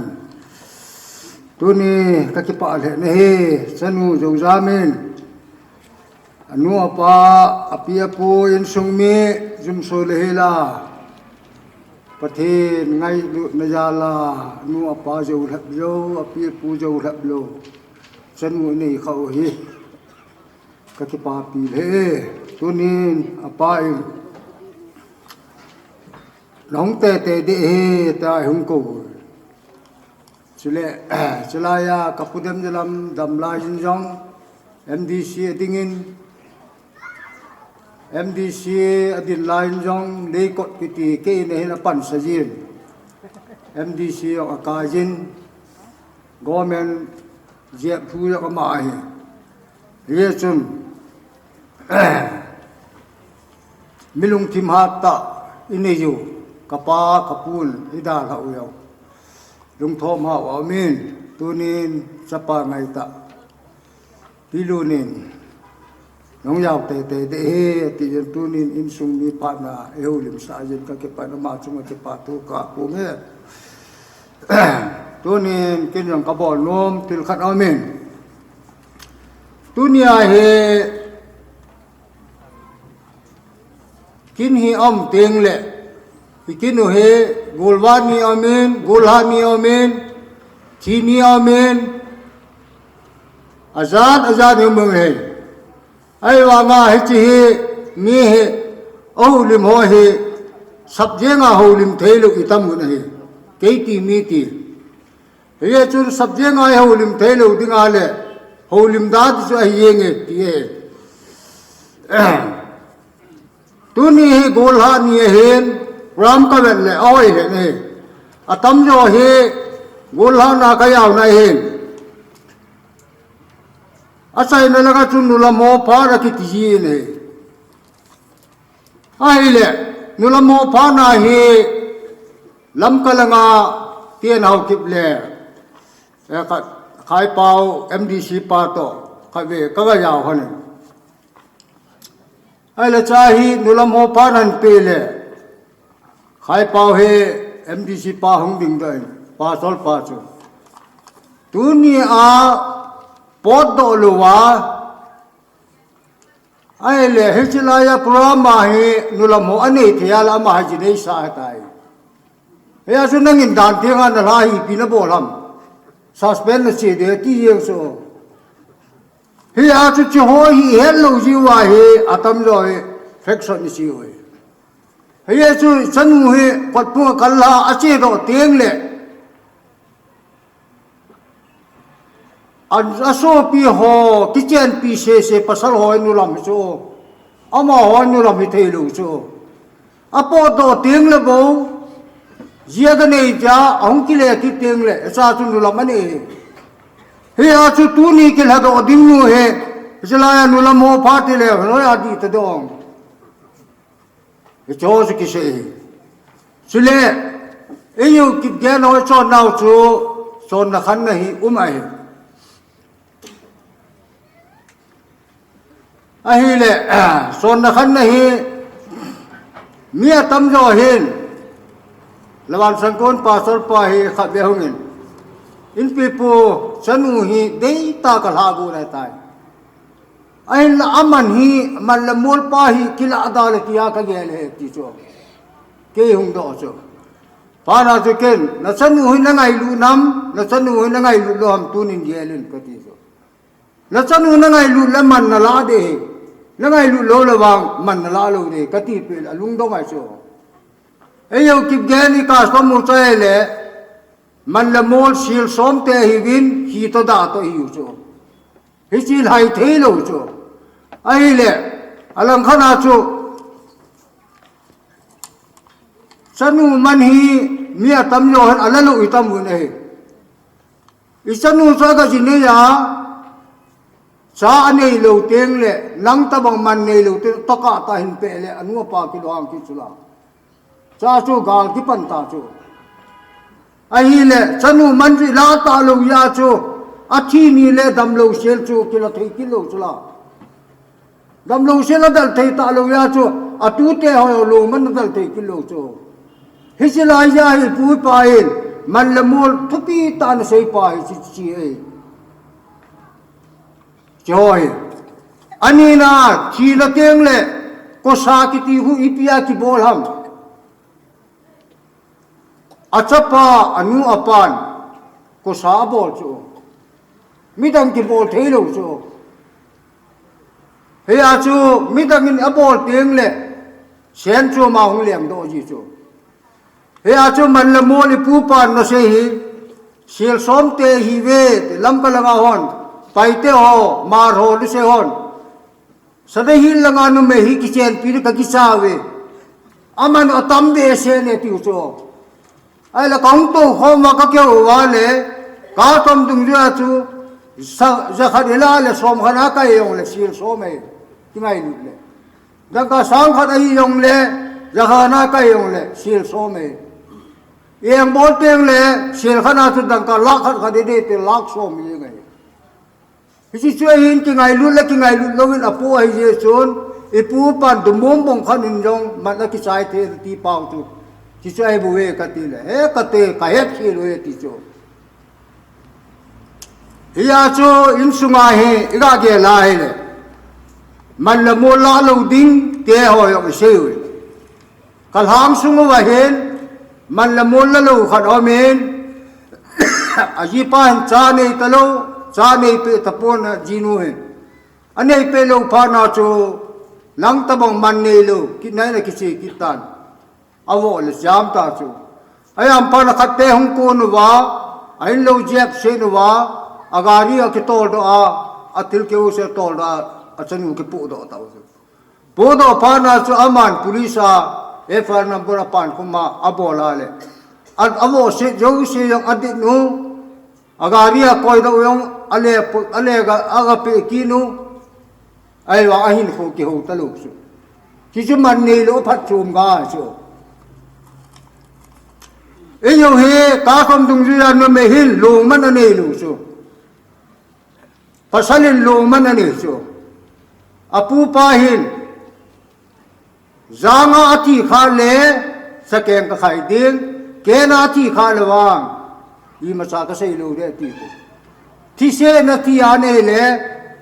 Tuni ka kipah lheh nahi, chanu Joujam in, anu apa, api apu, insung mi, jumso le hela, Pathen ngailutna jal a, anu apa jou lhep lou, api apu jou lhep lou, chanu nei kha u hi. Ka kipapi lheh e, tunin apa in, "Nahung teitei ding ahi," tia hung kou. Chule, chulai a ka pu Demjalam dam lai in jong, M D C a dingin, M D C a din lai in jong, Leikot kiti kei in ahin apansa jin. M D C jong akai jin, government jep thu jong ama ahi. Hijeh chun, mi lungthim hat tah inei u, ka pa, ka pun, idalhah u jong. Lungthom hao a um in, tunin chapa ngai tah. Pi Lun in, "Nahung jao teitei ding ahi," ati jin, tunin insung mi phat na, ihoulimsah jin ka kipah in ama chunga kipa thu ka pum e. Tunin kin jong ka bol nom thil khat aum in. Tunia hi kin hi aum teng le, hi kin u hi golvah ni aum in, golhah ni aum in, thi ni aum in, ajat ajat ni aum e. Ahivanga hiche hi mi hi ahoulim ho hi sap jenga houlim thei lou itam u ahi. Kei ti mi ti. Hijeh chun sap jenga ihoulim thei lou dinga le, houlim dan chu ahi jeng e, ti e. Tuni hi golhah ni ahin, program ka vet le, ahoi lheh e. Atamjo hi golhah na ka jaona ahin. Achaina langa chun nulam ho phat akiti jin ahi. Ahile, nulam ho phat na hi Lamka langa Tian Haokip le, eh, Kha-, Khaipao M D C pa toh, khatvei, ka ga jao lhon e. Ahile cha hi nulam ho phat ahin pe le, Khaipao hi M D C pa hung dingdoh in, Pastor pa chu. Tunia potdoh louva, ahile, hiche laiya program a hi nulam ho anei thei a le ama hi jinei sa ahitai. Hijeh chun nangin dan tenga nalha hi ipi nabol ham. Suspend nache ding ti jeng chu. Hijeh chun hiche ho hi ihet lou jiuva hi atamjo hi faction isi u ahi. Hijeh chun chanu hi kotpung a kal a achedoh teng le, A, asopi ho, kichenpi sese pasal ho nu lam hi chu. Amaho nu lam hi thei lou chu. Apotdoh teng le bou, jia ka nei tia, ahung kile kit teng le, acha chu nu lam anei hi. Hia chu tuni kilhadoh ding nu hi, hilai a nu lam ho pha ti le, noi a dih ta dong. Hicho chu kisei hi. Chule, eiho Kipgen ho chonnau chu, chonna khatna hi um ahi. Ahile, chonna khatna hi, mi atamjo hin, Lawan Sangkon pastor pa hi khatvei hungin, Inpipu chanu hi deitah a kalhabu ahitai. Ahinla aman hi, man le mol pa hi, kilah da le tia kagel e ti chu. Kei hung doh chu. Phat na chu ken, nachanu hi nangailut nam, nachanu hi nangailut lou ham tunin gel in kati chu. Nachanu nangailut le man nalah ding ahi. Nangailut lou le vang man nalah lou ding ahi, kati peh le alungdong ahi chu. Eiho Kipgen i custom u chu ahile, man le mol sel som te hiuvin, hi toh dah toh hiu chu. Hichi lhai thei lou chu. Ahile, alangkhat a chu, chanu man hi mi atamjo hin ala lou hi tam un ahi. I chanu chu aga ji nei a, cha anei lou teng le, nang tabang man nei lou teng, tokah tah hin peh le, anu apa kilou hang kit chu la. Cha chu gal kipan ta chu. Ahile, chanu man chu ilah talou a chu, athi ni le damlou sel chu, kila thei kit lou chu la. Damlou sel adal thei talou a chu, atute ho lou man adal thei kit lou chu. Hichi lai a hi pu pa in, man le mol thupi tah in asei pa hi chi chi e. Choi. Ani na, thina teng le, kosa kiti hu ipi a kibol ham. Achapa, anu apan, kosa abol chu. Midang kibol thei lou chu. Hia chu, midang in abol teng le, sen chu ama hung lengdoh ji chu. Hia chu man le mol i pu pan nasei hi, sel som te hiuve, te Lamka langa hon, Paite ho, Hmar ho, Luse hon. Sadar Hills langa numei hi kichenpi ding kakicha uve. Aman atam behseh e tiu chu. Ahile kahung tou khom uva kakihou uva le, custom dungjuia chu, sa, jakhat hila le som khat a kai jong le sel som e, kingailut le. Dangka sang khat ahi jong le, jakhat a kai jong le, sel som e. Eng bol teng le, sel khat a chu dangka lakh khat khat i dei te lakh som i ngai. Hichi chu ahin kingailut le kingailut louvin apo ahi jeh chun, i pu pan dumom bong khat in jong man akichai thei ti pau chu. Hichi chu ahi bou ve kati le, he kate, kahet khel uve ti chu. Hia chu insunga hi, iga gel a hile. Man le mol lah lou ding, ti ho jong isei uve. Kalhang sung uva hin, man le mol la lou khat aumin, ajipa hin cha nei talou, cha nei peh tapon ajinu hin. Anei peh lou phat na chu, nang tabang man nei lou, kit nai na kiche kit tan. Avoh le jam ta chu. Ajam phat na khat te hung kon uva, a in lou jep sen uva, agari akitol doh a, athil keu se tol doh a, achanu kipoh doh tau chu. Podoh phat na chu aman police a F I R number apan khum a abol a le. A, avohset jouse jong adit u, agari a koi doh u jong ale pu, ale ga, aga pe kit u. Ahivang ahin kho kihou talou chu. Hichu man neilou phatchom ga chu. Eiho hi, kakhom dungjuia numei hin lungman aneilou chu. Pasal in lungman anei chu. Apupa hin, janga athi kha le, sakeng kakhai ding, kena athi kha le vang, imacha kasei lou ding ati. Thisetna thi anei le,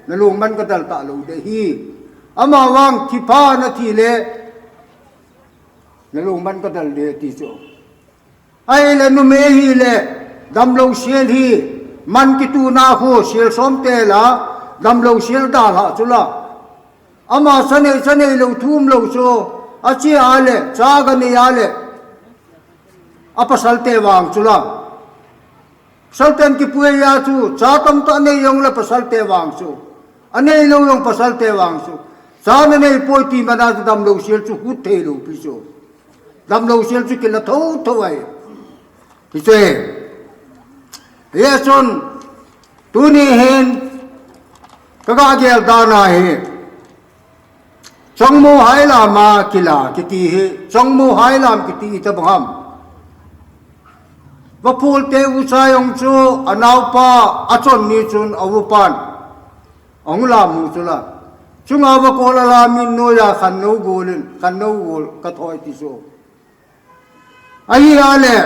nalungman kadal talou ding ahi. Amavang thipha nathi le, nalungman kadal ding ati chu. Ahile numei hile, damlou sel hi, man kituna khu sel som tela, damlou sel dalha chula. Ama chanei, chaneilou thum lou chu, ache a le, cha ganei a le, apasal te vang chula. Pasal ten kipui a chu, cha tamtah nei jongle pasal te vang chu. Anei lou jong pasal te vang chu. Cha nanei poi ti mana chu damlou sel chu hut thei lou pi chu. Damlou sel chu kila tho tho ahi. Hiche. Hia chun, tuni hin, ka ga gel dan ahi. Chongmo hailam a kila kiti hi, chongmo hailam kiti hi tabang ham. Vapul te u cha jong chu, anaopa, achon ni chun, a upan. Ahung lam u chu la. Chunga vakol a lam in noiya khannou gol in, khannou gol ka thoi ti chu. Ahile,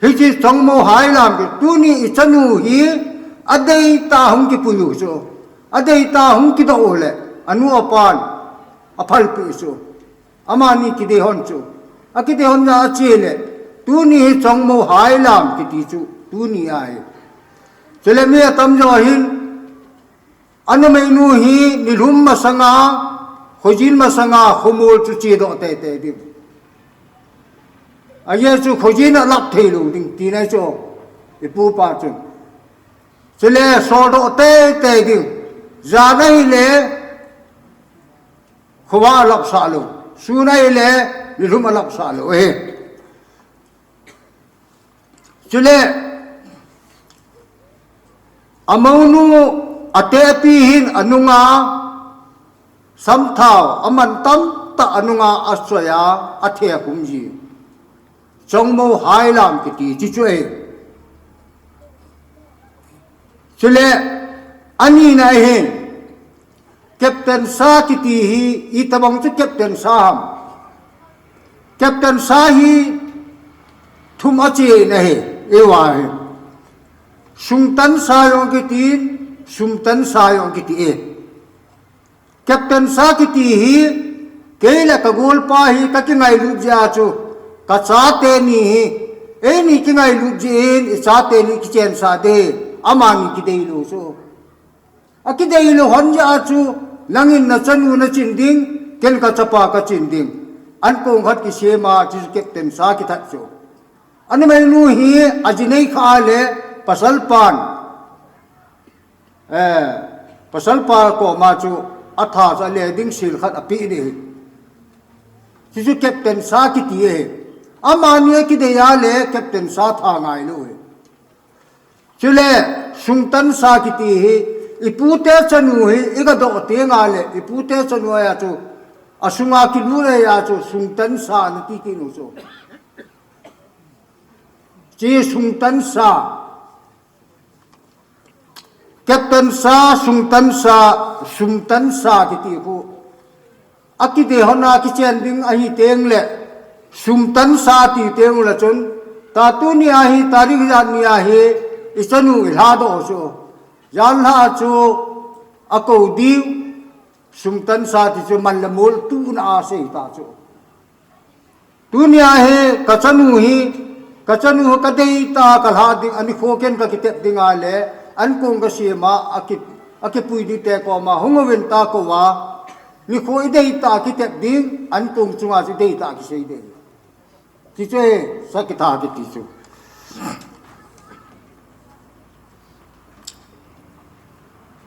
hiche chongmo hailam kiti tuni i chanu hi, adeitah hung kipui u chu. Adeitah hung kidoh u le, anu apan, aphalpeh u chu. Amani kidei hon chu. Akidei hon jeh a chele, tuni hi chongmo hailam kiti chu, tuni ahi. Chule mi atamjo hin, Anumeinu hi nilhum masanga, khojin masanga, khomol chu chedoh teitei ding. Ajeh chu khojin alap thei lou ding, tina chu, ipupa chun. Chule soldoh teitei ding. Jan ahile, khovah alapsah lou. Sun ahile, nilhum alapsah lou. Eh. Chule, amounu, atepi hin anunga, samthao, aman tamtah anunga, asoiya, atheh akhum ji. Chongmo hailam kiti, chi chu e. Chule, anina hin, Captain sa kiti hi, itabang chu captain sa ham. Captain sa hi thum ache in ahi, eiva hi. Sungtan sa jong kitin, sumtan sa jong kiti e. Captain sa kiti hi, kei le ka golpa hi ka kingailut jeh a chu, ka chate ni hi, eini kingailut jeh in, i chate ni kichensah ding, amani kidei lou chu. Akidei lou hon jeh a chu, nangin na chanu na chin ding, ken ka chapa ka chin ding. An kong khat kisem a, chu captain sa kithat chu. Anumeinu hi, aji nei kha le, pasal pan. Eh, pasal pa koma chu, atha chu ale ding sil khat apeh ding. Chu chu captain sa kiti e. Amani akidei a le, captain sa tha ngai lou e. Chule, sungtan sa kiti hi, ipute chanu hi, i gadoh teng a le, ipute chanu a chu, asunga kilut a chu, sungtan sa nati kit u chu. Chi sungtan sa. Captain sa, sungtan sa, sumtan sa kiti khu. Akidei hon a kichen ding ahi teng le, sumtan sa ti teng u le chun, ta tuni ahi, tarik ijat ni ahi, i chanu i lhadoh chu. Jan lha chu, akou diu, sumtan sa ti chu, man le mol tuna asei ta chu. Tuni ahi, ka chanu hi, ka chanu hi ka deitah a ka lha ding, anikho ken ka kitep ding a le, an kong ka sem a, aki, akipui ding te koma, hung uvin ta kou a, nikho i deitah a kitep ding, an kong chunga chu deitah a kisei ding. Ti chu e, sa kitha kiti chu.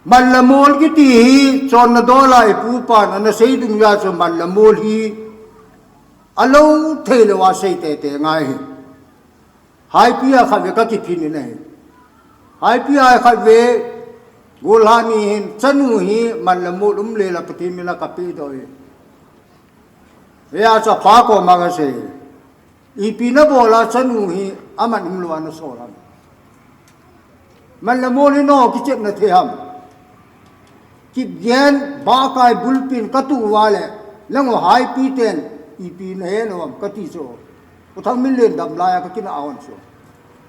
Man le mol kiti hi, chonna dol a ipupan, ana sei dung a chu man le mol hi, alou thei lou a sei tete ngai hi. Haipi a khat ve ka kiphin in ahi. Haipi a khat ve, golhang ni hin, chanu hi, man le mol um le la Pathen min a ka pedoh e. Hia chu apa koma ka sei. Ipi na bol a chanu hi, aman um lou a na sol ham. Man le mol hi nangho kichepna thei ham. Kipgen, bakai, bulpin, ka tu uva le, nangho haipi ten, ipi na he lou ham, ka ti chu. U Thangminlen dam lai a ka kina a hon chu.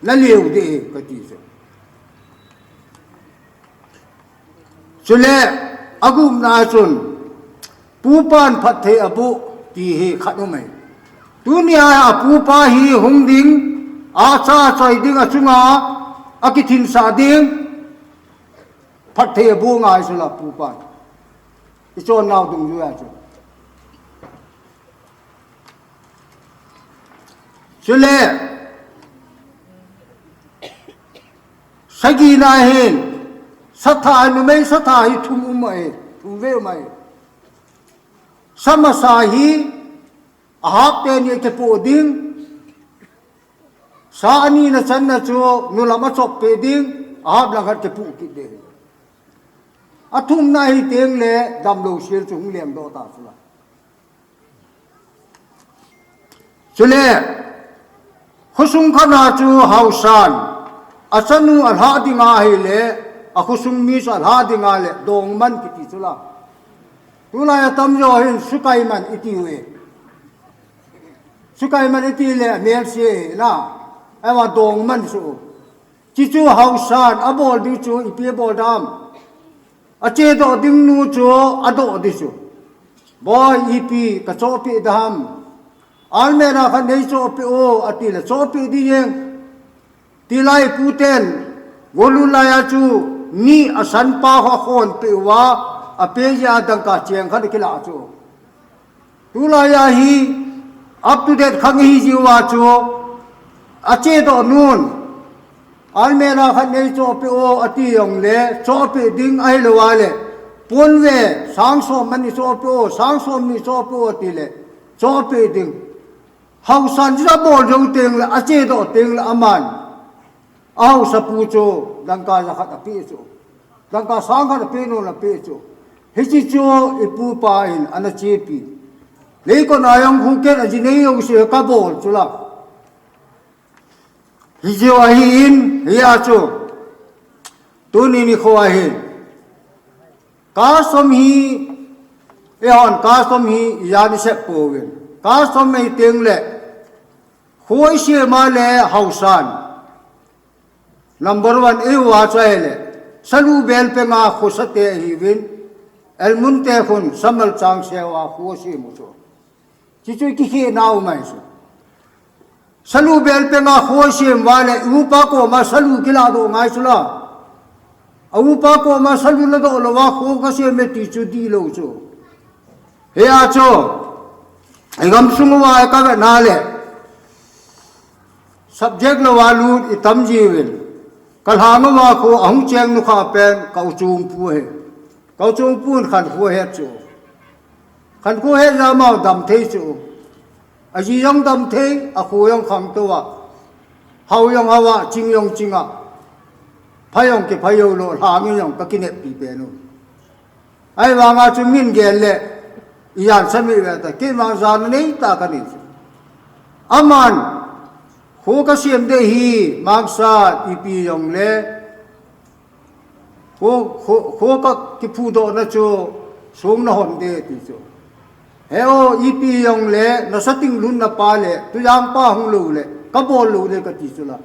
Na leu de, ka ti chu. Chule, agupna chun, pupan phatthei aboh, ti hi khat um e. Tuni a apupa hi hung ding, acha achoi ding, achunga, akithinsah ding, phatthei aboh ngai chu la pupan. I chonnau dungjuia chu. Chule, Agina hin, satha, numei satha hi thum um ahi, thum vei um ahi. Sa masa hi, ahap teni akipoh ding, sa anina channa chu, nulam achop peh ding, ahap lang khat kipoh kit ding. Athumna hi teng le damlou sel chu hung lengdoh ta chu la. Chule, khosung khat na chu haosan, achanu alha dinga ahile, akhosung mi chu alha dinga le, dongman kiti chu la. Tulai atamjo hin sukaiman iti uve. Sukaiman iti le, melse la, ahivang dongman chu. Chuchu haosan, abol ding chu, ipi abol dam. Achedoh ding nu chu, adoh ding chu. Boi, ipi, kachohpeh dam. Almirah khat neichohpeh o, atile, chohpeh ding jeng. Tilai puten, golun laiya chu, ni asanpa ho akhonpeh uva, apeh jeh a dangka cheng khat akilah chu. Tulai a hi, up to date khang ihi jiuva chu, achedoh nun. Almirah khat neichohpeh o, ati jongle, chohpeh ding ahilouva le. Ponve, sang som mani chohpeh o, sang som ni chohpeh o, atile, chohpeh ding. Haosan chu abol jou tengle, achedoh tengle, aman. Ahaosapu chu, dangka jakhat apeh chu. Dangka sang khat apeh nom le apeh chu. Hiche chu, ipupa in, ana chepi. Leikot a jong khu ken aji nei jouse kabol chu la. Hijeh ahin, hia chu. Tuni nikho ahin. Custom hi, eihon custom hi, ijat isep pouvin. Custom hi tengle, kho isem a le haosan. Number one, eiho a chu ahile, salu belpenga khosate ahiuvin, elmun te khun samal chang seuva kho asem u chu. Chuchu kikhenau mai chu. Salu belpenga kho asem uva le, upa koma salu kilahdoh ngai chu la. Aupa koma salu ladoh louva kho kasem e ti chu dihlou chu. Hia chu, igamsung uva kavetna le, subject louva lut itam jiuvin. Kalhang uva kho ahung cheng nukhah pen ka u Chungpu ahi. Ka u Chungpu in khankho ahet chu. Khankho ahet jeh a ama damthei chu. Aji jong damthei, akho jong khangtou a. Hao jong hao a, ching jong ching a. Phai jong kiphai joulou, lhang in jong kakineppi pen u. Ahivanga chu min gel le, ijan sami ve ta, keima jana neitah kanei chu. Aman, kho kasem ding ahi, mangsa, ipi jongle, kho, kho, kho kakiphudohna chu, song nahon ding ti chu. He o, ipi jongle, nasating lhunna pa le, tujang pa hung lou le, kabol lou ding kati chu la.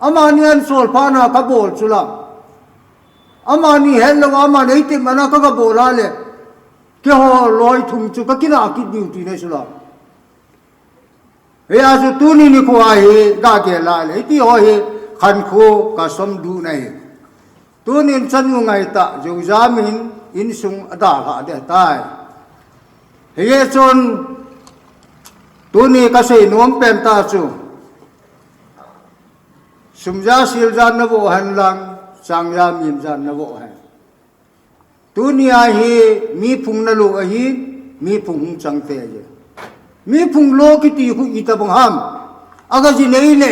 Amani ahin sol phat na kabol chu la. Amani hetlouva, amani eitemna kagabol a le, keiho loi thum chu kakinah kit diu ti nei chu la. Hia chu tuni nikho a hi gagel a le, hitiho hi khankho custom duhna ahi. Tunin chanu ngaitah, joujam in insung adalhah ding ahitai. Hijeh chun, tuni kasei nom pen tah chu, sum ja sil ja navoh hen lang, chang ja mim ja navoh hen. Tunia hi mi phung nalo ahi, mi phung hung chang te ahi. Mi phung lo kiti khu itobang ham. Agaji nei le,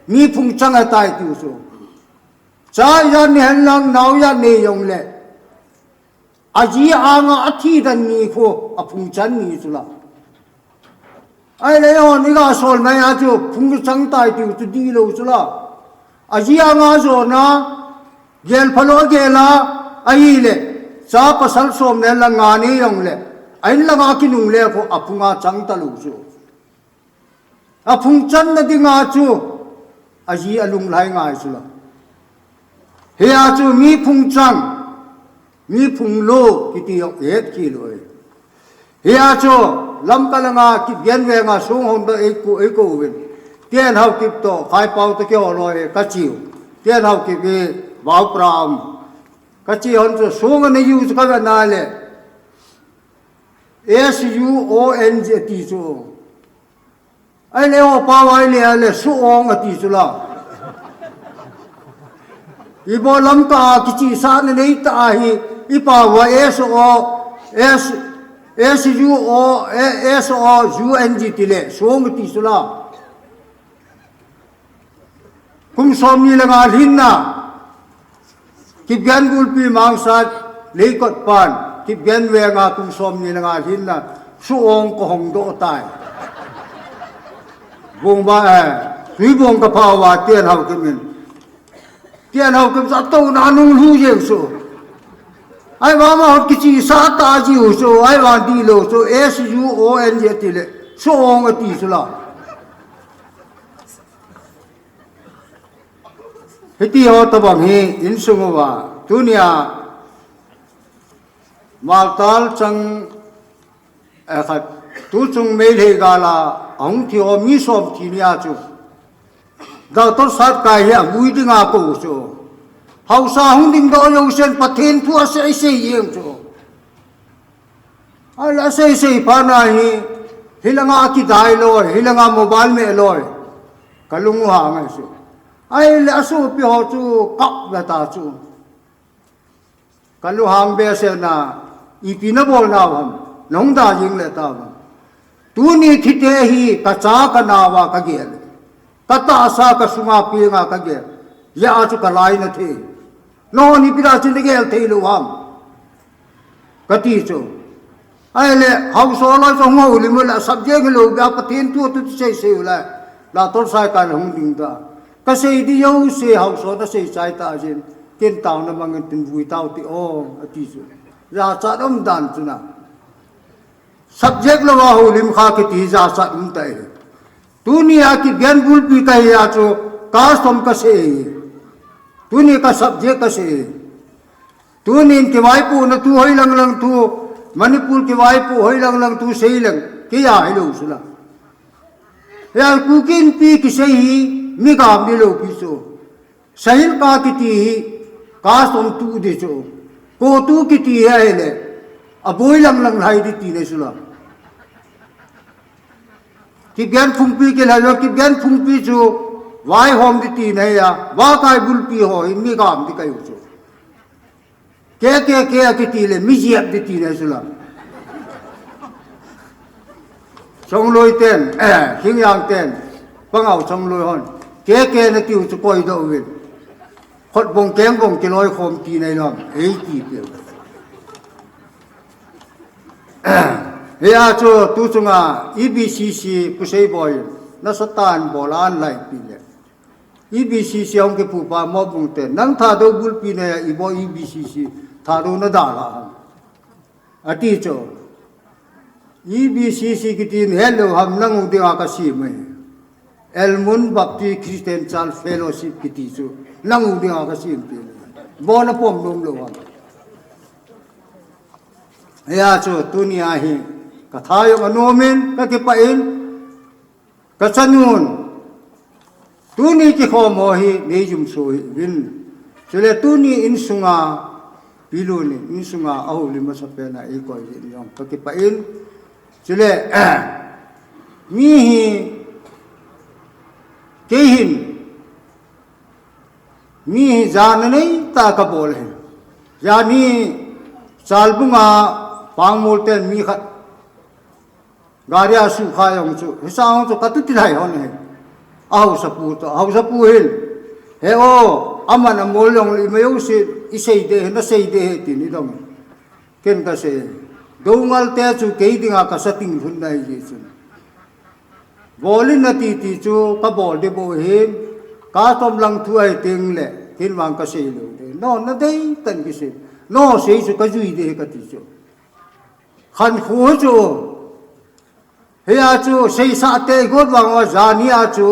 mi phung chang ahitai tiu chu. Cha ijat nei hen lang, nao ijat nei jong le, aji anga athi den ni khu aphung chan ni chu la. Ahile hon iga sol mai a chu phung chang tai tiu chu dihlou chu la. Aji anga jona, gel phalou agel a, ahile, cha pasal som le nga nei jong le, a in langa kinung le khu aphunga chang talou chu. Aphung channa dinga chu, aji alunglhai ngai chu la. Hia chu mi phung chang, mi phung lo kiti jong ihet khel u ahi. Hia chu Lamka langa Kipgen venga song hon toh eikou, eikou uvin. Tian Haokip toh, Khaipao toh keiho loi hi kache u. Tian Haokip hi Vaopra a um. Kache hon chu song ana jiu chu kavet na le, S U O N G ati chu. Ahile o pao ahile, ahile, Suong ati chu la. Ibola lamka a kichihsahna neitah ahi, ipa uva S O, S, S U O, S O U N G tile, song iti sula. Kum somni le nga lhinna, Kipgen gulpi Mangsat Leikot pan, Kipgen venga kum somni le nga lhinna, Suong kahong doh tai. Bongba, eh, Tuibong kapha uva, Tian Haokip in. Tian Haokip sa touna nung lhu jeng su. Ahivang ma hot kichihsah ta jiu su, ahivang dihlou su, S U O N G tile, Suong ati sula. Hiti ho tobang hi insung uva, tunia Maltal chang, eh, khat, tuchung Meitei gal a, ahung thi ho mi som thi nia chu. Doctor Satkai hi avui dinga kou chu. Haosa hung dingdoh jousen Pathen thu asei sei jeng chu. Ahile asei sei phat na hi, hilanga akidai loi, hilanga mobile me loi. Kalung u hang ahi chu. Ahile asopi ho chu kap le ta chu. Kalunghang behseh na, ipi nabol nau ham, nahung da jing le tau ham. Tuni thite hi kacha kanao a kagel. Katahsa kasunga penga kagel. Hijeh a chu kalainat thei. Nahon ipi dia chu nagel thei lou ham, kati chu. Ahile, haosa loi chu hung houlim u le, subject hilou beh a Pathen thu tu sei sei u le, Doctor Satkai hung ding ta. Kasei di jouse haosa nasei chai ta jin, ken taona mangin tin vui tau ti o, ati chu. Jachat um dan chu na. Subject louva houlim kha kiti jachat um tai. Tunia Kipgen gulpi kahi a chu, custom kasei. Tuni ka subject kasei. Tunin kivaipohna thu hoilang lang thu, Manipur kivaipoh hoilang lang thu sei leng, kei a hilou sula. Hia Kuki Inpi kisei hi, mi gam di lou pi chu. Sahilka kiti hi, custom tu di chu. CoTU kiti hi ahile, aboi lang lang lhai di tina sula. Kipgen Phungpi kilhai lou, Kipgen Phungpi chu, vaihom di tina hi a, Vakai gulpi ho hi, mi gam di kahiu chu. K K K akiti le, mi jep di tina sula. Chongloi ten, eh, Khingyang ten, Pangau Chongloi hon. K K natiu chu koidoh uvin. Khotbong kengbong kiloikhom tina hilou ham, eiti tiu. Hia chu tuchunga E B C C Pu Seiboi, nasatah in bol a anlaipi le. E B C C hung kipupa Mobung te, nang Thadou gulpi na ibo E B C C, Thadou nadalha ham, ati chu. E B C C kiti nahet lou ham, nang u dinga kasem ahi. Elmun Baptist Christian Church Fellowship kiti chu, nang u dinga kasem ti. Ibo napom nom lou ham. Hia chu tunia hi, katha jong anom in, kakipah in, kachanun, tuni kikhom ho hi, neijumso hih uvin. Chule tuni insunga, Pi Lun in, insunga, ahoulim masapen a eikoi jeh in jong, kakipah in. Chule, mi hi, kei hin, mi hi jana neitah a kabol ahi. Jan hi, Chalbunga, Pangmol ten mi khat, gari a sukha jong chu, hisang jong chu katuti lai hon ahi. Ahaosapu toh, ahaosapu hin, he o, aman amol jong le ima jouse, isei ding ahi, nasei ding ahi, tin idong. Ken kasei, Doungel te chu kei dinga kasa ting lhun na ahi jeh chun, bol in nati ti chu kabol ding bou ahin, custom lang thu ahi teng le, ken vang kasei lou ding. Nangho nadei tah in kisei. Nangho sei chu kajui ding ahi kati chu. Khankho chu. Hia chu seisah te igot vang uva, jan hia chu,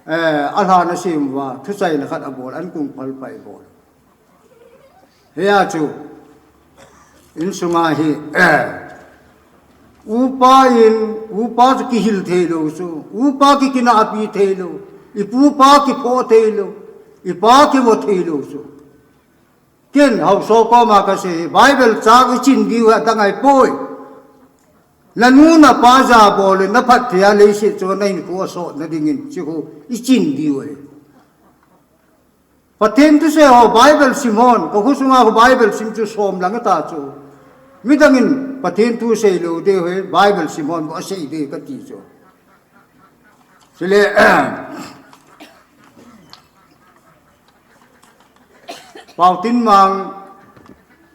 eh, alhan asem uva, thuchaina khat abol, ankung phalpa ibol. Hia chu, insunga hi, eh, upa in, upa chu kihil thei lou chu, upa kikinahpi thei lou, ipupa kiphoh thei lou, ipa kivo thei lou chu. Ken haosa koma kasei, Bible chang ichin diu hi adang ahipoi. Nanu napa jabol in naphat thei a leiset chunga nahinkho asot nadingin, hichu ichin diu ahi. Pathen thusei ho Bible sim hon, ka khosunga ho Bible sim chu som lang ta chu. Midangin Pathen thusei lou ding ho Bible sim hon bou asei ding kati chu. Chule, Paotinmang,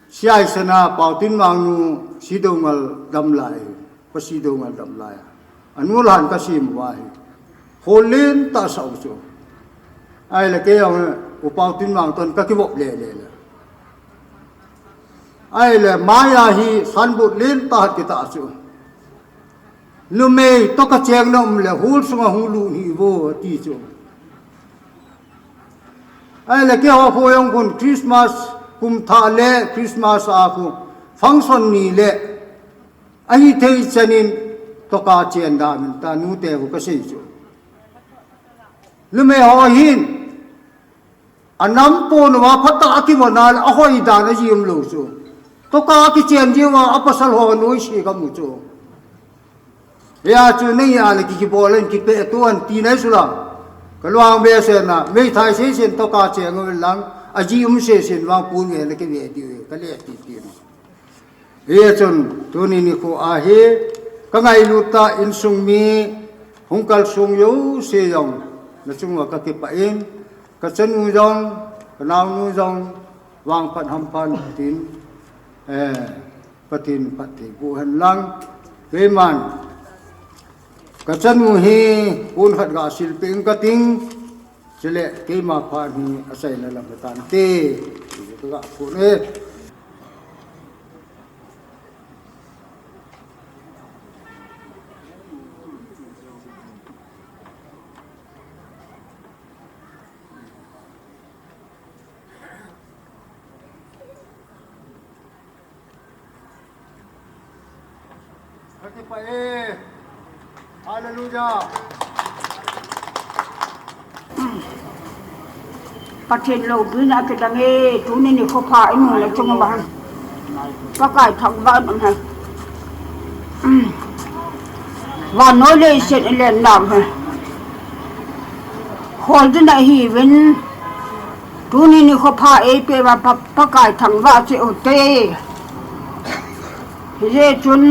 Siaisana, Paotinmang nu, Sidongal damlai, Pa Sidongal damlai. Anu lhan ka sim uva hi. Kholin ta sau chu. Ahile kei jong, U Paotinmang toh ka kivop le le le. Ahile, maya hi sanbut len ta hat kita chu. Numei toh ka cheng na um le, hul sunga hung lut hih vo, ati chu. Ahile, keiho khoyong khun Christmas kum thah le Christmas a khu function ni le, ahithei chanin toka chen da min ta nute khu ka sei chu. Numei ho hin, anam pon uva phatah a kivon a le ahoi dan aji um lou chu. Toka kichen ji uva apasal ho noise ka mu chu. Hia chu nei a le kikibol in kipe tu an ti nai su lang. Ka luang be sen na, meithai sesen toka cheng uvin lang, aji um sesen vang pun ve le kive ti ve, ka le ti ti. Hia chun, tuni nikho a hi, ka ngailut a insung mi, hung kalsong jouse jong, na chunga ka kipah in, ka chanu jong, ka naonu jong, vangphat hamphat tin, eh, Pathen phatthei boh hen lang, keiman, ka chanu hi, pon khat ga silpeh ing kating, Chule, keima phat hi achaina lam hi tante. Ka ga phone e. Ka kipah e. Hallelujah. Pathen loupina kidang e, tuni nikho pha imu le chung uva. Pakai thangvah in um hen. Vannoi leiset ilen nau hen. Hol ding ahiuvin. Tuni nikho pha eipeh uva Pa, Pakai thangvah cheh u hite. Hijeh chun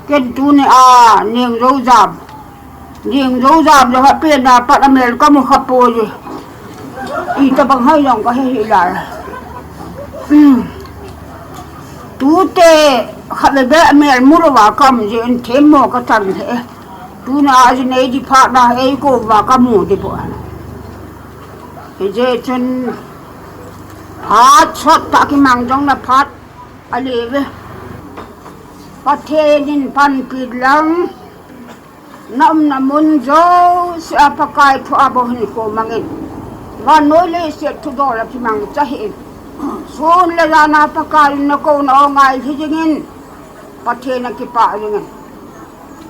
ken tuni a Neng Joujam, Neng Joujam jong apen a pat amel kamu khapoi. Itobang ham jong kahe hih lai. Hmm. Tute khatvei beh amel mu louva kaum jeh in themmo kachan e. Tuna ajinei di phat na eikou uva kamu ding bou. Hijeh chun phat sot tah kimang jong na phat ale ve. Pathen in panpi lang, na umna mun jouse a Pakai thu a bou hinkho mangin. Vannoi leiset thudol a kimangcha hih in. Sun le jan a Pakai in nakou na o ngai hi jingin. Pathen a kipah jingin.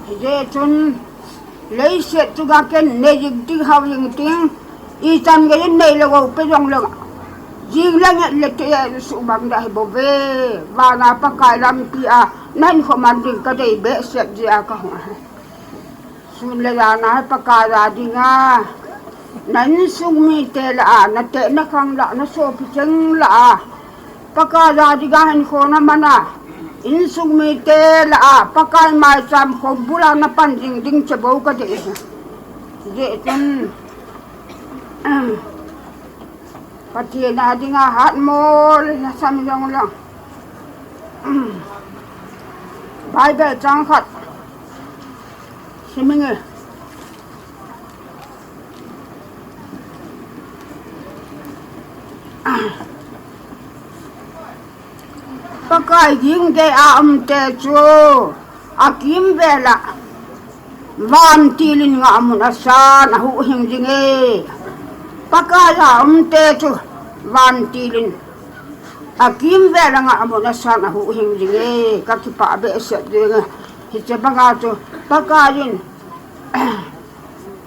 Hijeh chun leiset chunga ken nei jing ting, hao jing ting, ichan gei in nei le gou pe jong le, jing le nget le te suhmang ding ahi bouve. Vana Pakai lampi a nahin khoman ding kadei behseh jeh a kahung ahi. Sun le jan a Pakai a dinga, na insung mite lah a, na teh na khang lah, na sopi cheng lah a, Pakai a dinga hinkho na man a, insung mite lah a, Pakai maicham khombul a na pan jing ding che bou kadei. Hijeh chun, Pathen a dinga hatmo le lhasam jong lang. Bible chang khat sim inge. Pakai ging gei a um te chu akimvel a vantil in ngahmun asan ahuhhing jing e. Pakai a um te chu vantil in akimvel a ngahmun asan ahuhhing jing e. Ka kipah behseh jing e. Hiche banga chu Pakai in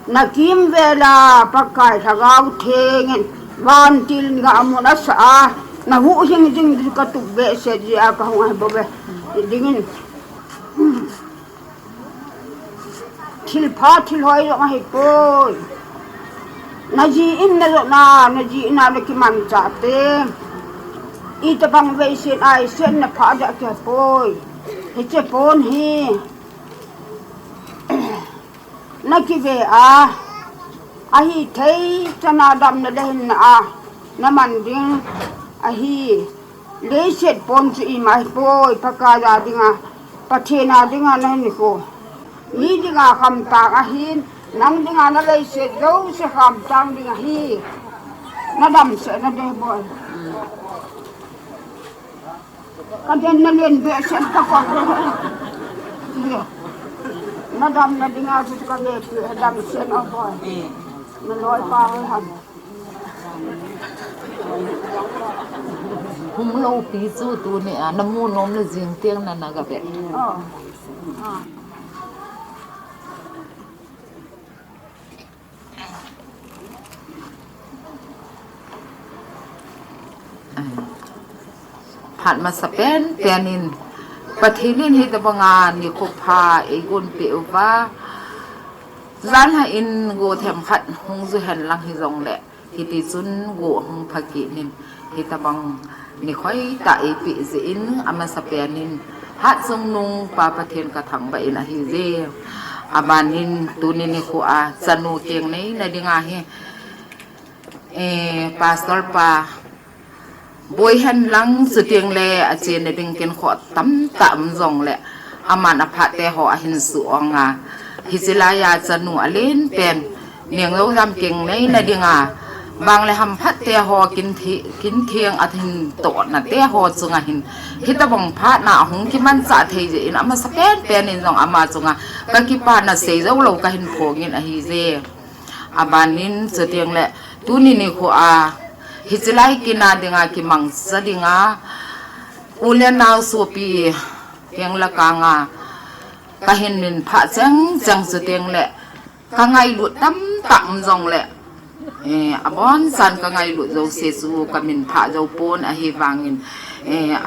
Na kimvel a Pakai Lhagao Theng in vantil in ngahmun asa a, na huhhing jing ding katup behseh jeh a kahung ahi bouve. Dingin. Thilpha thilhoi jong ahipoi. Naji in najona, naji in a nakimanchah te. Itobang veiset a iset na pha dia kipoi. Hiche pon hi. Nakive a, ahithei chana damna le hinna a naman ding ahi. Leiset pon chu ima hipoi, Pakai a dinga, Pathen a dinga nahinkho. Mi dinga khamtang ahin, nang dinga naleiset jouse khamtang ding ahi. Nadamsel na ding boi. Kaden nalen behseh tapoi. Nadamna dinga chu kave damsel na boi. Naloipa hoi ham. Hung loupi chu tunia namu nom le jing tiang nana gave. Phat masa penpen in Pathen in hitobanga nikho pha eigonpeh uva, janhi in go themkhat hung ju henlang hijongle, hitichun go hung phakit in, hitobang nikho hoitah eipeh jeh in, amasa pen in Hatchungnung Pa Pathen kathangvah in ahije. Abanin tuni nikho a chanu keng neina dinga hi, Pastor pa boi henlang, chutengle achenna ding kinkhoh tamtah um jongle, aman aphat teho ahin suh ong a, hiche laiya chanu alen pen, Niangjou jam keng neina dinga, bang le hamphat teho, kintheng ahin tohna teho chunga hin, hitobang phatna ahung kimanchah thei jeh in amasa penpen in jong ama chunga kakipana seijou lou kahin phongin ahije. Abanin chutengle tuni nikho a hiche lai kina dinga kimangcha dinga u le nao sopi henglakanga kahin minphah chengcheng, chutengle kangailut tamtah um jongle, abonchan kangailut jouse chu kaminphah joupon ahivangin,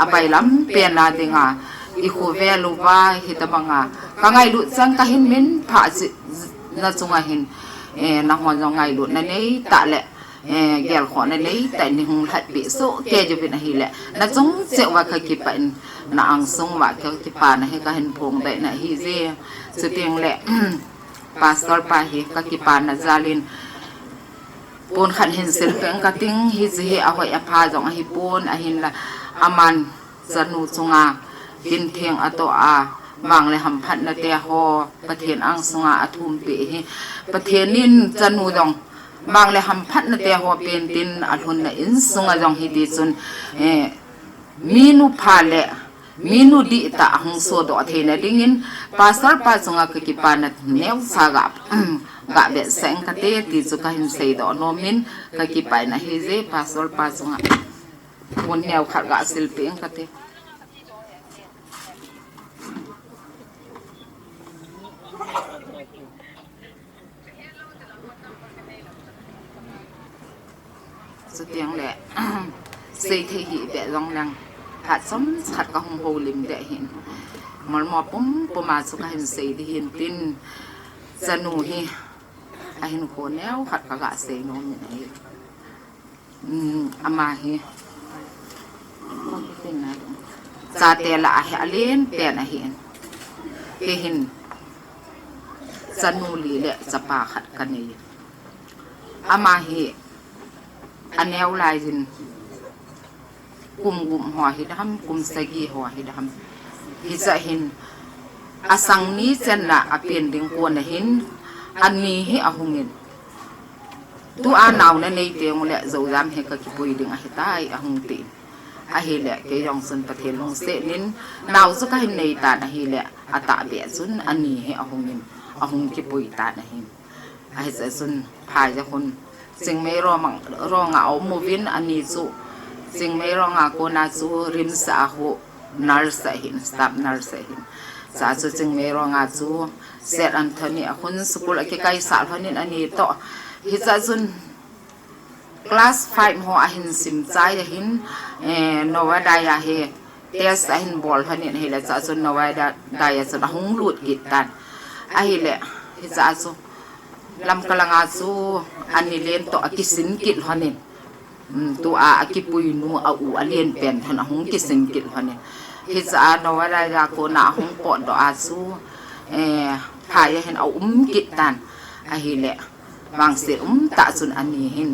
abailam pena dinga ikhovel uva hitobanga kangailut cheng kahin minphah na chunga hin, nangho jong ngailutna neitah le gelkhohna neitah in neihung lhatpeh sohkei uvin ahile, nachung cheh uva kakipah in, na angsung uva kakipana hi kahin phongdoh na ahije. Chutengle Pastor pa hi kakipana jalin pon khat hin silpeh ing kating, hiche hi ahoi apha jong ahipon, ahinla aman chanu chunga kintheng atoh a, bang le hamphatna teho Pathen angsunga athumpeh hi, Pathen in chanu jong bang le hamphatna teho pentin alhunna insunga jong hitichun minu pha le minu dihtah ahung sodoh theina dingin Pastor pa chunga kakipana neocha ga, gavetsah ing kate ti chu kahin seidoh nomin, kakipah in ahije Pastor pa chunga. Pon neo khat gasilpeh ing kate. Chutengle seithei hih beh jongleng, phat chomkhat kahung houlim deh hin, molmo pumpuma chu kahin sei ding hin tin, chanu hi ahinkho neo khat kagasei nomin ahi. Ama hi chate lah a hi alen pen ahin, kei hin chanu li le chapa khat kanei. Ama hi aneo laiyin kum gup ho hidam, kum sagi ho hidam, hichea hin asang ni chenna apen ding kona hin ani hi ahungin, tua nao nanei tengule joujam hi kakipui ding ahitai ahung tin. Ahile kei jong chun Pathen lungsetnin nao chu kahin neitan ahile, atahbeh chun ani hi ahungin, ahung kipui tan ahin. Ahichea chun phai ja khun Chingmeirong a aum uvin, ani chu Chingmeirong a kona chu RIMS a hu nurse ahin, staff nurse ahin. Chua chu Chingmeirong a chu Saint Anthony a khun school akikaisah lhonin ani toh. Hichea chun class five ho ahin simchai ahin, Navodaya a hi test ahin bol lhonin ahile, chua chun Navodaya a chun ahung lut kit tan. Ahile hichea chu Lamka langa chu ani len toh akisin kit lhonin. Um, tua akipuinu a u alen pen hin ahung kisin kit lhonin. Hicha a Novarai a kona ahung potdoh a chu, eh, phai a hin aum kit tan. Ahile, vangset umtah chun ani hin,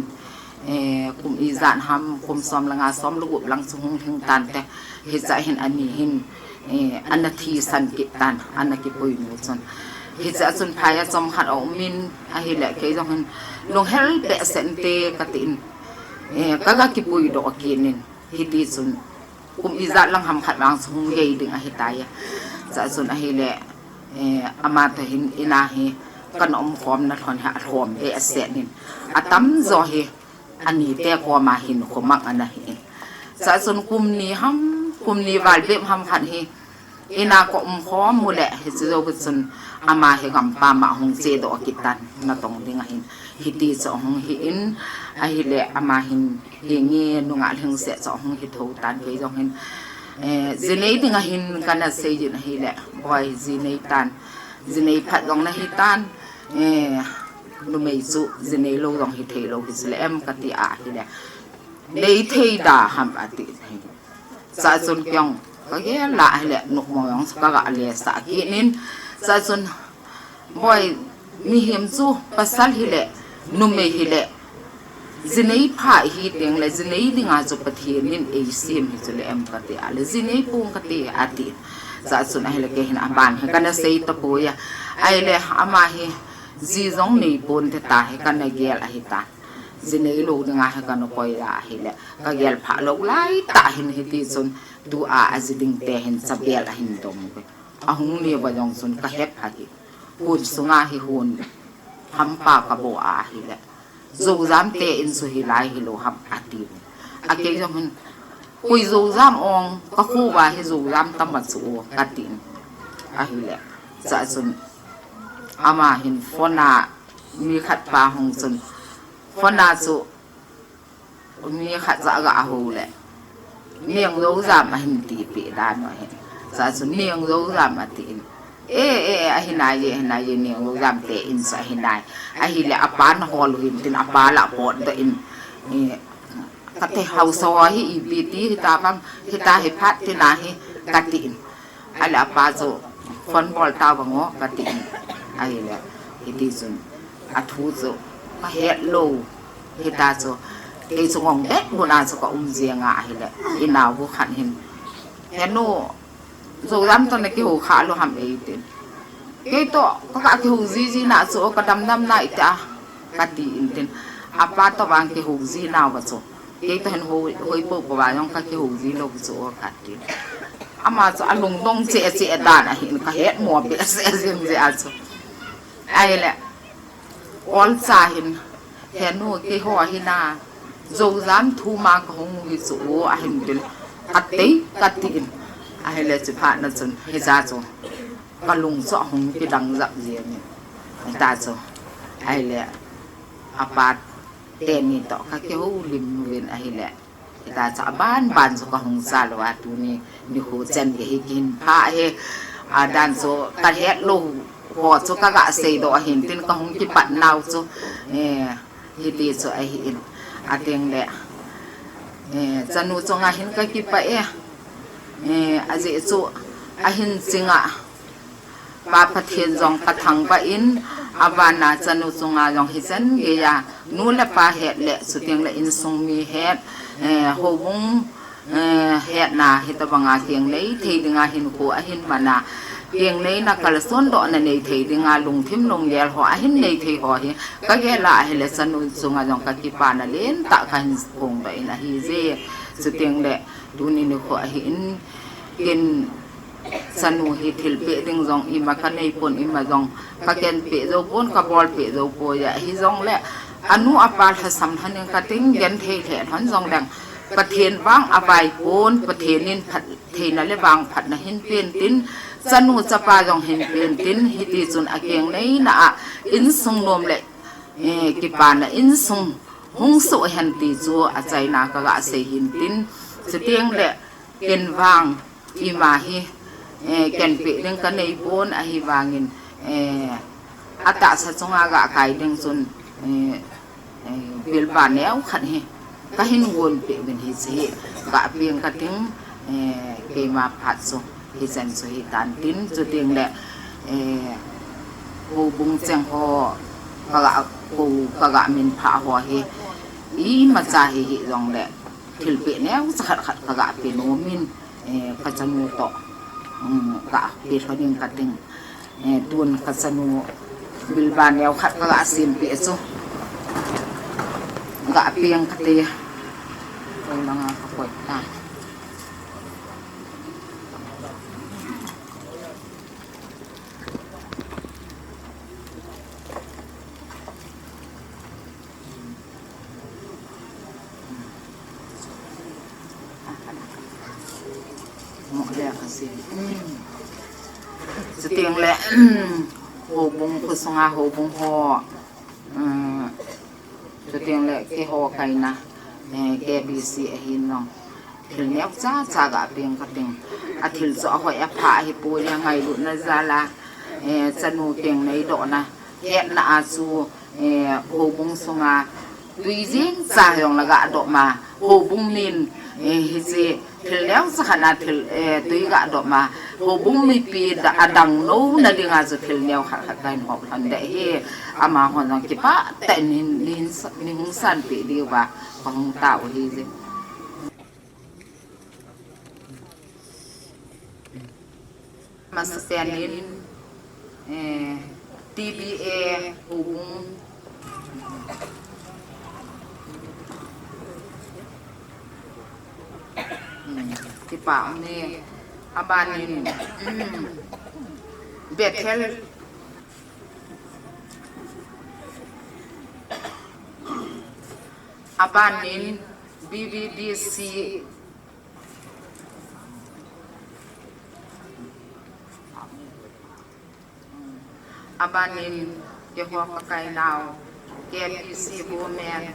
eh, kum ijat ham, kum som le nga, som le gup lang chu hung lhing tante. Hicha hin ani hin, eh, ana thisan kit tan, ana kipuinu chun. Hicha chun phai a chomkhat aumin, ahile, kei jong hin lunghel behseh inte katin, eh, kaga kipuidoh kit in. Hiti chun, kum ijat lang ham khat vang chu hung gei ding ahitai. Cha chun ahile, eh, ama toh hin ina hi kana umkhomna lhon hi alhom behseh in. Atamjo hi anite koma hin khomang ana hi in. Cha chun kum ni ham, kum ni val bep ham khat hi ina ka umkhom u le, hiche jou chun ama hi gampam a hung chedoh kit tan natong ding ahin. Hiti chu ahung hi in, ahile ama hin hinge nungah lhingset chu ahung hi tho tan kei jong hin, eh, jinei ding ahin kana sei jin ahile, boi jinei tan, jinei phat jong nahi tan, eh, numei chu jinei lou jong hithei lou hichu le em kati ahile, nei thei da ham ati. Cha chun kei jong kagel a ahile nukmo jong chu kaga lesah kit in. Cha chun boi mihem chu pasal hile, numei hile, jinei pha hiteng le jinei dinga chu Pathen in eisem hichu le em kati ahile jinei pong kati ati. Cha chun ahile kei hin aban hi kana sei tapoi a. Ahile ama hi ji jong nei ponte tahi kana gel ahitan. Jinei lou dinga hi kana koi a ahile, kagel phah lou laitah hin hiti chun tua aji dingte hin chabel ahin dom kei. Ahung le uva jong chun kahet ahi. Hon sunga hi hon hampa kabo ahile, Joujam te in chu hilai hilou ham ati. Akei jong hin, koi Joujam ong, kakho uva hi Joujam tama chu o katin. Ahile, cha chun ama hin phone a mi khat pa hung chun, phone a chu mi khat cha aga hou le, Neng Joujam ahin tipeh dan u ahin. Cha chun Neng Joujam atin. E, e, e, ahinai e, ahinai e, Neng Joujam te in chu ahinai. Ahile apan hol u hin tin apa lah potdoh in, eh, kate haosa ho hi ipi ti hita vang, hita hi phat tina hi katin. Ahile apa chu phone bol tavang o katin. Ahile hiti chun athu chu kahet lou hita chu, kei chu ngong det buna chu kaum jeng a ahile, inao bu khat hin, Henu, Joujam toh nakihou kha lou ham eitin. Kei toh kaga kihou jiji na chu, kadamdam na iti a, katin tin. Apa toh vang kihou ji nauva chu, kei toh hin hoi, hoi popo uva jong kakihou ji lou chu o katin. Ama chu alungdong cheh cheh dan ahin kahet mo behseh jeng jeh a chu. Ahile, olcha hin, Henu, keiho hina, Joujam thuma kahung u hi chu o ahin tin. Atei katin. Ahile chuphat na chun hija chu kalung chu ahung kidang jap jeng in, hita chu. Ahile apa teni toh kakihoulim uvin ahile, hita chu aban ban chu kahung cha lou a, tuni nikho chan gei hi kihin pha hi. Adan chu kahet lou ho chu kaga seidoh ahin tin, kahung kipat nau chu, eh, hiti chu ahin. Ateng le, eh, chanu chunga hin kakipah e. Eh, ajeh chu ahin chinga Pa Pathen jong kathangvah in, avana chanu chunga jong hichan geiya nu le pa het le, chuteng le insung mi het, eh, houbung, eh, hetna hitobanga kengnei thei dinga hinkho ahin mana, kengneina kalsondohna nei thei dinga lungthim lunggel ho ahin nei thei ho hi kagel a ahile, chanu chunga jong kakipana lentah kahin phongdoh in ahije. Chuteng le tuni nikho ahin, ken chanu hi thilpeh ding jong ima kaneipon, ima jong kakenpeh joupon, kabolpeh joupoi a, hijongle anu apa lhasam lhonin kating, genthei lheh lhon jongleng Pathen vang avaipon, Pathen in phattheina le vangphatna hin pen tin, chanu chapa jong hin pen tin, hiti chun akengneina a insung nom le, eh, kipana insung hung soh hen ti chu achaina kaga sei hin tin, chuteng le ken vang ima hi, eh, kenpeh ding kaneipon, ahivangin, eh, Atahsa chunga ga kai ding chun, eh, eh, bilba neo khat hi kahin gon peh uvin hiche hi ga peng kating, eh, keima phat chu hichan chu hitan tin, chuteng le, eh, houbung cheng ho kaga, kou kaga minphah ho hi imacha hi hijongle thilpeh neocha khat khat kaga pe nomin, eh, kachanu toh, um, ga pe lhonin kating. Eh, tun kachanu bilba neo khat kaga sempeh chu ga peng kate. Koi langa kakoi ta. Chuteng le, houbung, khosunga houbung ho, um, chuteng le keiho kaina, eh, K B C ahin jong thil neocha cha ga peng kating. Athil chu ahoi apha ahipoi, angailutna jal a, eh, chanu teng neidohna hetna a chu, eh, houbung sunga tui jeng cha jong la ga doh ma, houbung min, eh, hiche thil neocha khat na thil, eh, tui ga doh ma, houbung mipi da, adang louna dinga chu thil neo khat khat kahin hop lhon ding ahi. Amahon jong kipah tah in nei, nei, neihung sanpeh diuva kahung tao ahi je. Masapen in, eh, T B A houbung, hmm, kipah ume. Abanin, hmm, Bethel, abanin B B B C, abanin keiho kakainau, K B C women.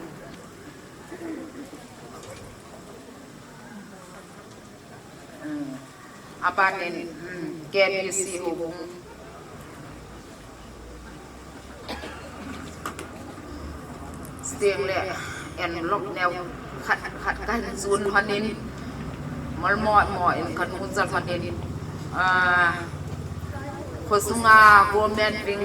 Hmm. Abanin, hmm, K B C houbung. Chuteng le envelope neo khat khat kahin chun lhonin, molmo mo in kanu jal lhonin, ah, khosunga women wing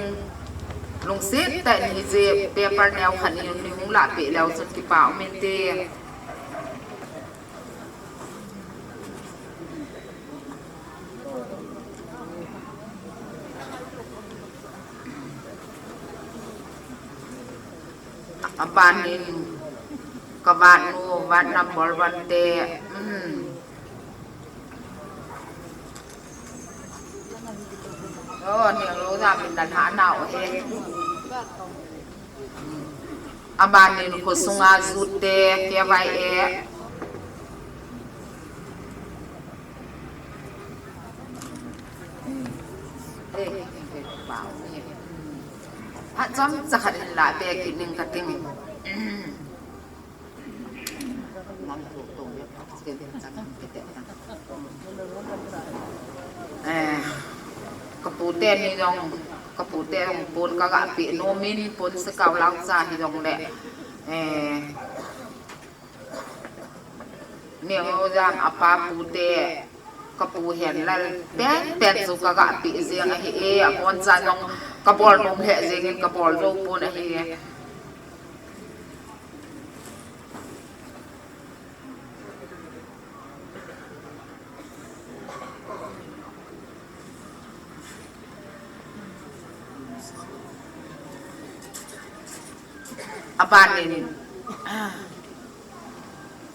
lungset tah in hiche paper neo khat in neihung lahpeh leu chun kipah umin te. Abanin kavanu, ward number one te, um. Oh, Nianglojam in dalha nau ahi. Abanin khosunga youth te, K Y A. Phat chomcha khat in lahpeh kit ning kating. Eh, kapute ni jong, kapute jong pon kaga pe nomin, pon se kau lau cha hijongle, eh, Nianglojam apa pute, kapu Henlal pen pen chu kaga pe jeng ahi e, abonchan jong kabol nom lheh jengin kabol jou pon ahi e. Abanin,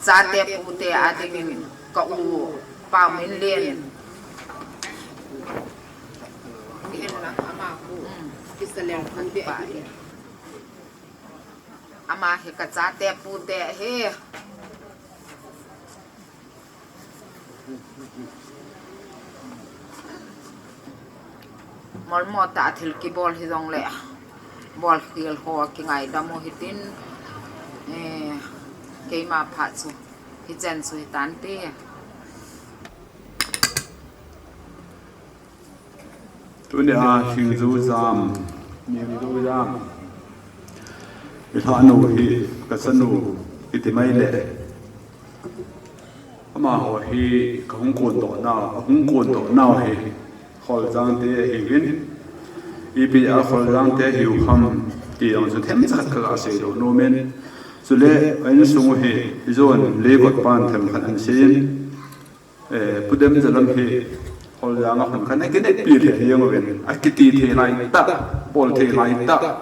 chate pute adingin ka u Paominlen. Ama hi kachate pute hi. Molmo tah a thil kibol hijongle, bolkhel ho kingaidam u hitin, eh, keima phat chu hichan chu hitante. Tunia Thingjojam Niang Zojam. Ilhanu hi kachanu kiti mai le. Amaho hi kahung kondoh nau, ahung kondoh nau hi Kholjang te ahiuvin. Ipi a Kholjang te ahiu ham ti jong chu themcha khat kaga seidoh nomin. Chule a insung u hi ijon Leikot pan themkhat ahin seiyin. Eh, Pu Demjalam hi Kholjang a hung khan akineppi lheh jeng uvin, akiti thei lai tah, bol thei lai tah,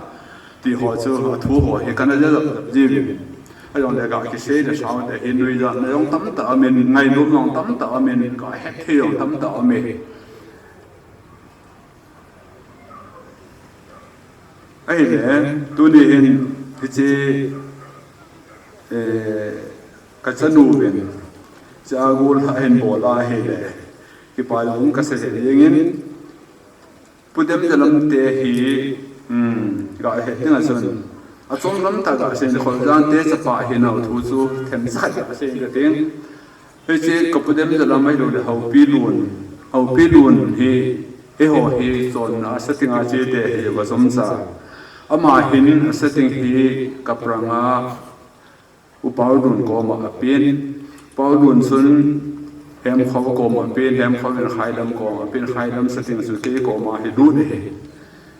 ti ho chu athu ho hi kana jajap jap jiuvin. Ajongle ga kisei le sao te hi nuijatna jong tamtah aumin, ngainom jong tamtah aumin, ga hetthei jong tamtah aumin. Ahile, tuni hin, hiche, eh, kachanu uvin, hiche a gollhah ahin bol ahile, kipa jong kasei jengin, Pu Demjalam te hi, um, ga het ding a chun, achom lam tah ga seiyin, Kholjang te chapa ahinau thu chu themcha khat ga seiyin kating. Hiche ka Pu Demjalam ahiloule Haopi Lun, Haopi Lun hi, eiho hi chonna a setting a che te hi va chomcha. Ama hin a setting hi Kaprang a U Paodun koma apen. Paodun chun Hemkhao koma apen, Hemkhao in Khailam koma apen, Khailam setting chu kei koma hi lut ahi.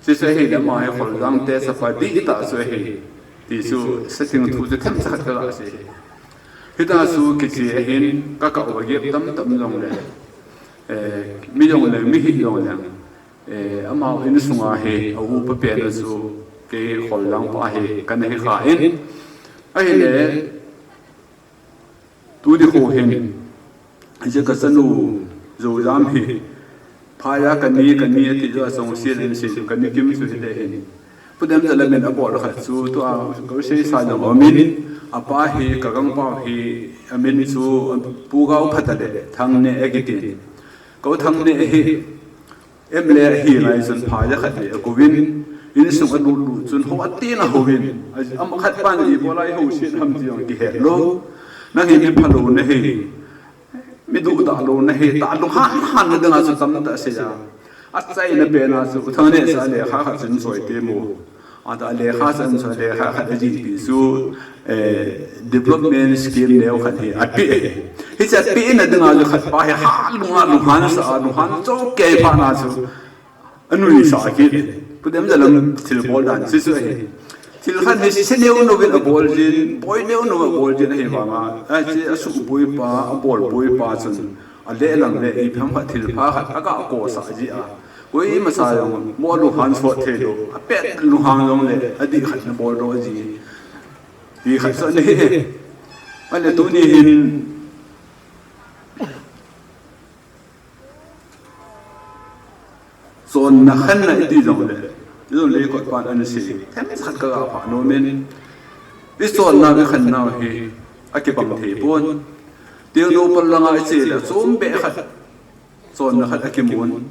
Chuche ahile ama hi Kholjang te chapa dihtah chu ahi. Ti chu setting thu chu themcha khat kaga sei. Hitia chu kiche ahin, kakah uva gep tamtah um jongle, eh, mi jongle, mi hih jongle, eh, amau insunga hi a upa pen u chu kei Kholjang pa hi kana hi khan. Ahile, tuni kho hin, hiche kachanu Zojam hi, phaiya kani, kani ati joh a chongset ahin sei, kani kim chu hile hin. Pu Demjalam in abol khat chu tua kaseisa jong aumin, apa hi kagangpau hi amin chu Pu Gaophat le Thangneh akiti. Ka u Thangneh hi M L A ahi lai chun phaiya khat le akouvin, insung alut lut chun hou atin ahouvin, a, ama khat pan ibola ihouset ham ti jong kihet lou. Nang hi mi phalou nahi, mi duhdah lou nahi, tia lunghan han na dinga chu tamtah asei a. Achaina pen a chu U Thangneh chu lekha khat chun choi temo. Ata lekha chan chu lekha khat ajihpi chu, eh, development scheme neo khat hi apeh. Hiche apehna dinga chu khat pa hi halunga lunghan sa a, lunghan chokei phat na chu anuisah kit. Pu Demjalam thilbol dan chu chu ahi. Thil khat hi se neo nouvin abol jin, boi neo nou abol jin ahivanga, hiche asuhboi pa, abol boi pa chun, alehlam le ipi ham khat thilpha khat aga kosah ji a. Koima cha jong mo lunghan sot thei lou, apet lunghan jongle adih khat na boldoh ji. Ti khat chu ana hi. Ahile tuni hin chonna khanna iti jongle, ijongle Leikot pan ana sei, themcha khat kaga phah nomin. Ichonnau ikhanau hi akibang thei pon. Tengnoupal langa iche le chom beh khat, chonna khat akimun.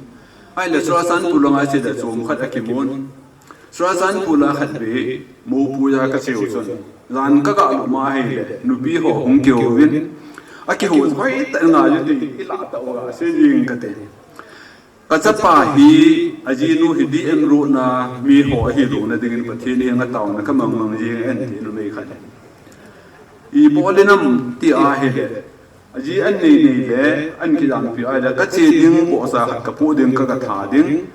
Ahile Churachandpur langa iche le chom khat akimun. Churachandpur la khat beh, moupui a kacheu chun, jan kaga lut ma ahile nupi ho hung kihouvin, akihou hoitah in ngai u ti, ilah tah uva sei jing kate. Kachapa hi, ajinu hi D M road na miho ahi lona dingin Pathen henga taona kamang mang jeng e ati numei khat. Ibol inam ti ahile, aji an nei nei le an kijanpi ahile, kache ding bohcha khat kapoh ding, kaga tha ding.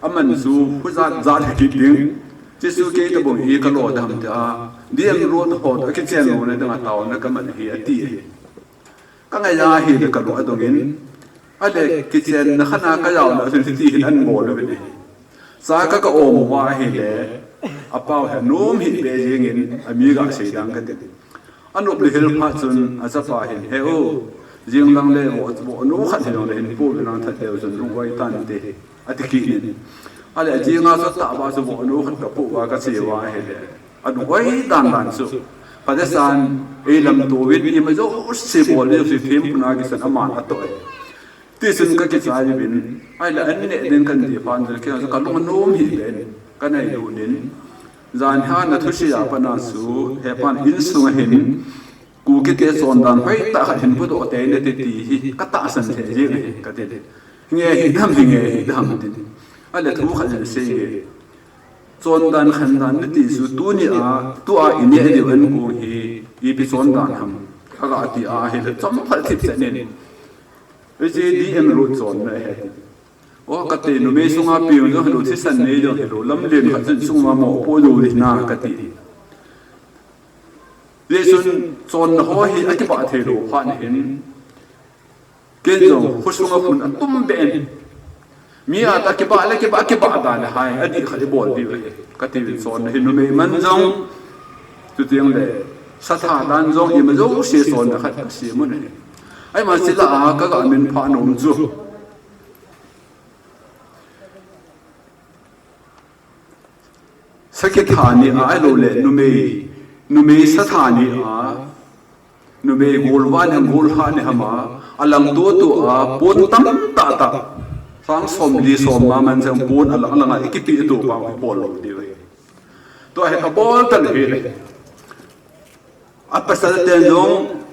Aman chu hujat jat hi kit ding. Chuche chu kei tabang hi kalo dam tia, D M road ho toh kichen lona dinga taona kaman ahi ati. Kangai a ahile kalung adongin, ahile kichenna khat a kajaona chun hiti hin an bol uvin ahi. Cha ka ka om uva ahile, apau hi anom hih beh jengin, ami ga seidan kati. Anop le hil phat chun achapa hin, he u, jing lang le vo, vohnu khat hijongle hin pu lang that leu chun lung oi tante, ati kit in. Ahile ajinga chu atahbeh chu vohnu khat kapoh uva kache uva ahile, alung oi dan dan chu, Pathen in eilamtouvin, ima jouse bol jouse thempuna kisan aman atoh e. Tichun kakichai uvin, ahile an neh ding kati phat chun kei jong chu kalung anom hih beh in, kanailut in, jan hi ana thusei a pat na chu, hepan insunga hin, Kukite chondan hoitah khat hin pudoh teine ti, ti hi katahsan thei jeng e kati. Hinge hidam, hinge hidam tin. Ahile thu khat hin asei e. Chondan khandan nati chu tuni a, tua ineh diu ankong hi, ipi chondan ham, kaga ti ahile, chomkhat thipchet in, hiche D M road chonna ahi. O, kati, numei sunga piu jong hilou, thisan nei jong hilou, lamlen khat chun sunga mopoh lou ding ahi kati. Hichun chonna ho hi akibah theilou phat hin, ken jong khosunga khun atum beh in, mi a ta kibah le kibah, kibah dan le hai, adih khat ibol diu ahi, katiuvin chonna hi numei man jong, chuteng le satha dan jong, ima jouse chonna khat kasem un ahi. Ahima chule a kaga minphah nom chu, sakhi tha ni a, ahilouleh numei, numei satha ni a, numei golvah ni ham, golhah ni ham a, alangto to a, pon tamtah tah, sang somli somnga man cheng pon alang lang a ikipeh to pa ibol lou diu ahi. Tua hi abol tan ahile, apasal ten jong,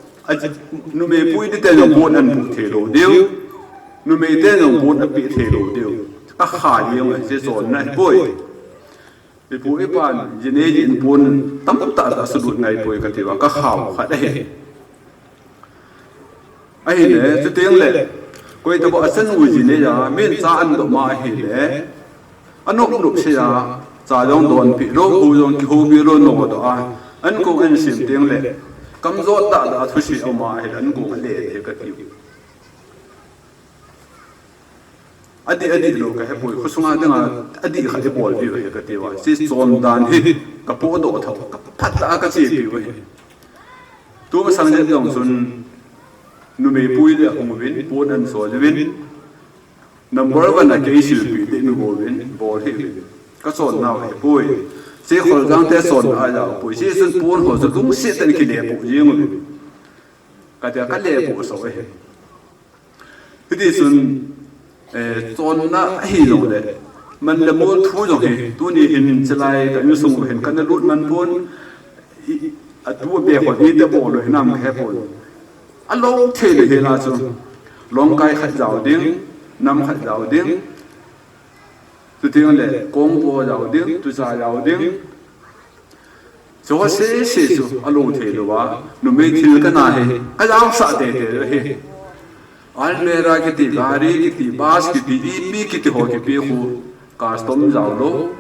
numei pui ding ten jong pon anpuh theilou diu, numei ten jong pon apeh theilou diu. Kakha jeng ahi, hiche chonna ahipoi. Ipu ipan jinei jin pon tamtah tah sulut ngaipoi katiuva, kakhau khat ahi. Ahile, chuteng le, koitobang achanu jinei a, min cha andoh ma ahile, anop nop sei a, cha jong donpeh lou, hou jong kihoupi lou, nodoh a, ankong ansem teng le, kamjot tah tah a thusei aum a ahile, ankong ale ding ahi katiu. Adih, adih lou kahepoi, khosunga dinga adih khat ibol diu ahi katiuva, hiche chondan hi kapohdoh tho, kaphat tah a kachepiu ahi. Tumasang jep jong chun, numei pui le ahung uvin, pon ansol uvin, number one a kei silpi ding nuvo uvin, bol hih uvin. Kachonnau ahipoi. Hiche Kholjang te chonna ajaopoi. Hichun pon ho chu lungset tah in kilepoh jeng uvin, katia, kalepoh sah ahi. Hitichun, eh, chonna ahijongle, man le mol thu jong hi, tuni hin chulai ka insung u hin kana lut man pon, i, atu abe ho iti bol u hinam kahepon. Alou thei le hila chu, longkai khat jao ding, nam khat jao ding, chuteng le kongpo jao ding, tucha jao ding. Chuho sese chu alou thei louva, numei thil kana hi, kajaosah teitei ahi. Almirah kiti, gari kiti, bus kiti, ipi kiti ho kipe khu, custom jao lou.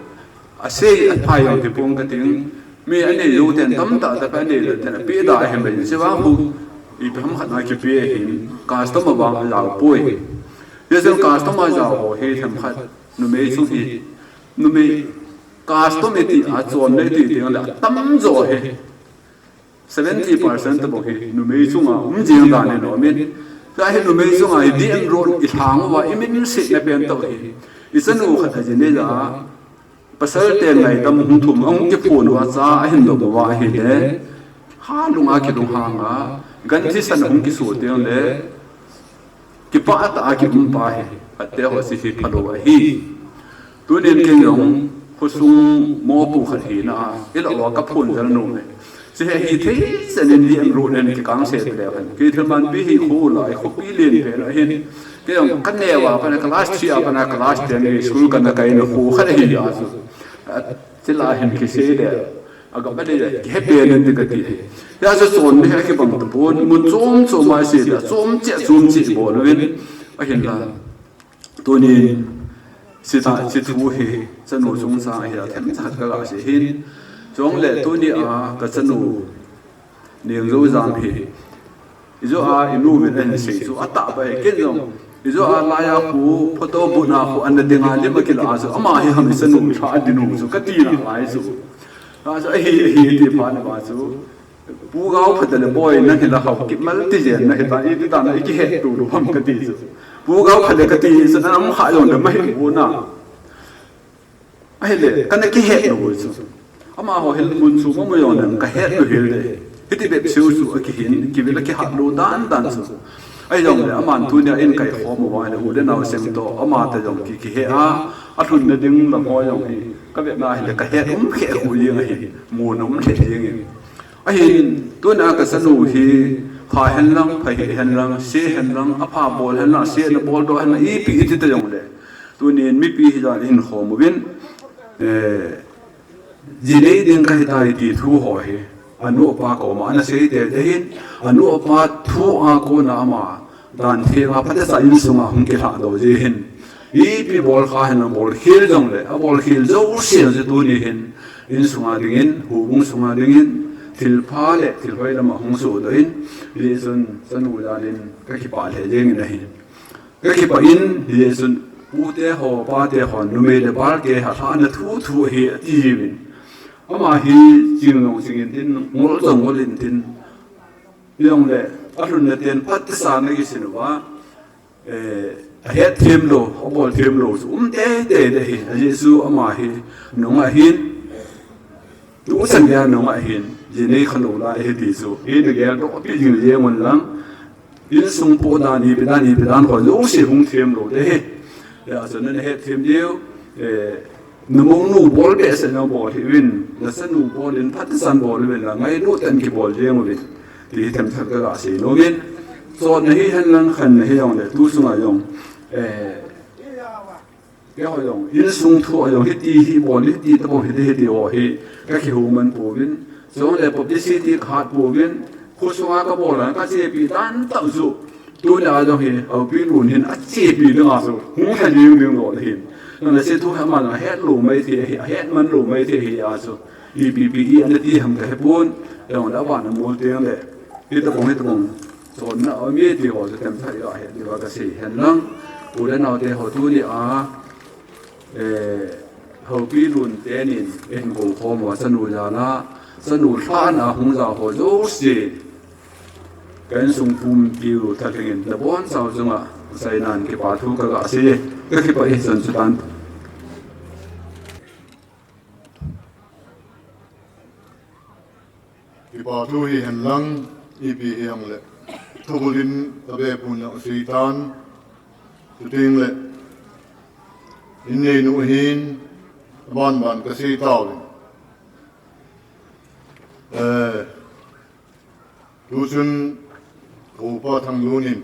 Asei aphai jong kipong kating. Mi anei jou ten tamtah tah anei lou ten apeh da ahi mai, hiche vang khu, ipi ham khat a kipe ahin, custom a vang ajaopoi. Hichun custom a jao ho hi themkhat, numei chung hi, numei custom iti a chonna iti teng le atamjo hi, seventy percent tobang hi numei chunga um jeng dan in aumin. Tua hi numei chunga hi D M road ilhang uva iminsetna pen toh hi, ichanu khat ajinei a, pasal ten ngaidam hung thum ahung kiphon uva, cha ahin dom uva ahile, ha lunga kilunghang a, gan thisan ahung kiso teng le, kipah tah a kium pa hi, phateho hiche hi phalou ahi. Tunin ken jong khosung mopo khat hina a, ilah uva kaphonjal nom e. Hiche hi thei chan in D M road in kikangse leu hen, kei thilmanpi hi kho lai, khopi len pen ahin. Kei jong kaneo a pat a class three a pat a class ten school kana kaina kho khat ahi a chu, chule hin kisei le, agam ale, kihe pen in ti kati. Hijeh chun chonna hi akibang tapon, mun chom chom a sei le, chom cheh chom cheh bol uvin, ahinla, tunin, hiche thu hi, chanu chungchang ahia, themcha khat kaga sei hin. Chule tuni a kachanu, Nengjoujam hi, ijo a inu uvin ahin sei chu atahbeh e, ken jong, ijo a laiya khu photo booth a khu ana dinga lim akilah a chu, ama hi ham ichanu lha adin u chu kati nalai chu. Achu ahi, ahi ti phat uva chu, Pu Gaophate le boi, nang hi la hao kimal ti jen nahi ta, iti dan a ikihet tou lou ham kati chu. Pu Gaophate kati chu, nanam kha jongle mahi u na. Ahile, kana kihet lou chu. Amaho hin mun chu mamu jongle kahet lou hel de. Hiti bep seh chu akihin, kivil a kihat lou dan dan chu. Ahijongle aman tunia eikhom uva le u le nao seng toh, amate jong ki, kihe a, alhunna ding lam ho jong hi, kavetna ahile kahet um khe khu jeng ahi, mun um lheh jeng in. Ahin, tuna kachanu hi, pha hen lang, pha hih hen lang, se hen lang, apha bol hen lang, se na boldoh hen lang, ipi iti ta jongle, tunin mipi hijat a ihin khom uvin, eh, Jinei ding kahitai ti thu ho hi, anu apa koma ana sei tei tei hin, anu apa thu a kona ama dan thei a phatechan insunga hung kilhah doh ji hin. Ipi bol kha hin bol khel jongle, abol khel jouse chu tuni hin, insunga dingin, hubung sunga dingin, thilpha le thilhoi lama hung sodoh in, hijeh chun chanu jalin kakipah lheh jengin ahi. Kakipah in, hijeh chun pute ho, pate ho, numei le balte ha lhahna thu thu hi ati jiuvin. Ama hi ching jong ching intin, ngol jong ngol intin. Hijongle, alhunna ten phatechan ana kisin uva, eh, ahetthem lou, abol them lou chu um tei tei ding ahi. Ajeh chu ama hi nungah hin, tuchan geiya nungah hin, jinei khalou lai ahi ti chu, hina geldoh pi ding jeng un lang, insung po dan, ipi dan, ipi dan ho jouse hung them lou ding ahi. Hijeh chun nahetthem diu, eh, namonu bol behseh in nabol hih uvin, nachanu bol in phatechan bol uvin lang, ngailut tah in kibol jeng uvin, ti hi themkhat kaga sei nom in. Chonna hihen lang, khanna hijongle, tu sunga jong, eh, keiho jong, insung thu a jong, hiti hi bol, hiti tabang, hiti, hiti ho hi, kakihou man pouvin. Chule publicity kahat pouvin, khosunga kabol a, kachepi dan tah chu. Tunia jong hi, Haopi Lun hin achepi dinga chu hung lha ding ding lou ahin. Nang le se thu hi ama jong ahet lou maithei ahi, ahet man lou maithei ahi a chu. Ipi ipi ana ti ham kahepon, ahijongle aban amol teng le, hitabang, hitabang chonna aume ti ho chu themkhat iga het diuva kasei hen lang. U le nao te ho, tunia, eh, Haopi Lun tenin eihin kou khom uva, chanu jal a, chanu lhahna a hung ja ho jouse, ka insung pumpiu thalheng in nabonchau chunga, seinan kipa thu kaga sei e, kakipah e, chun chutan. Kipa thu hihen lang, ipi hijongle, thubulin abepun jong asei tan, chuteng le, inneinu ahin, aban ban kasei tauvin. Eh, tuchun, ka upa Thanglun in,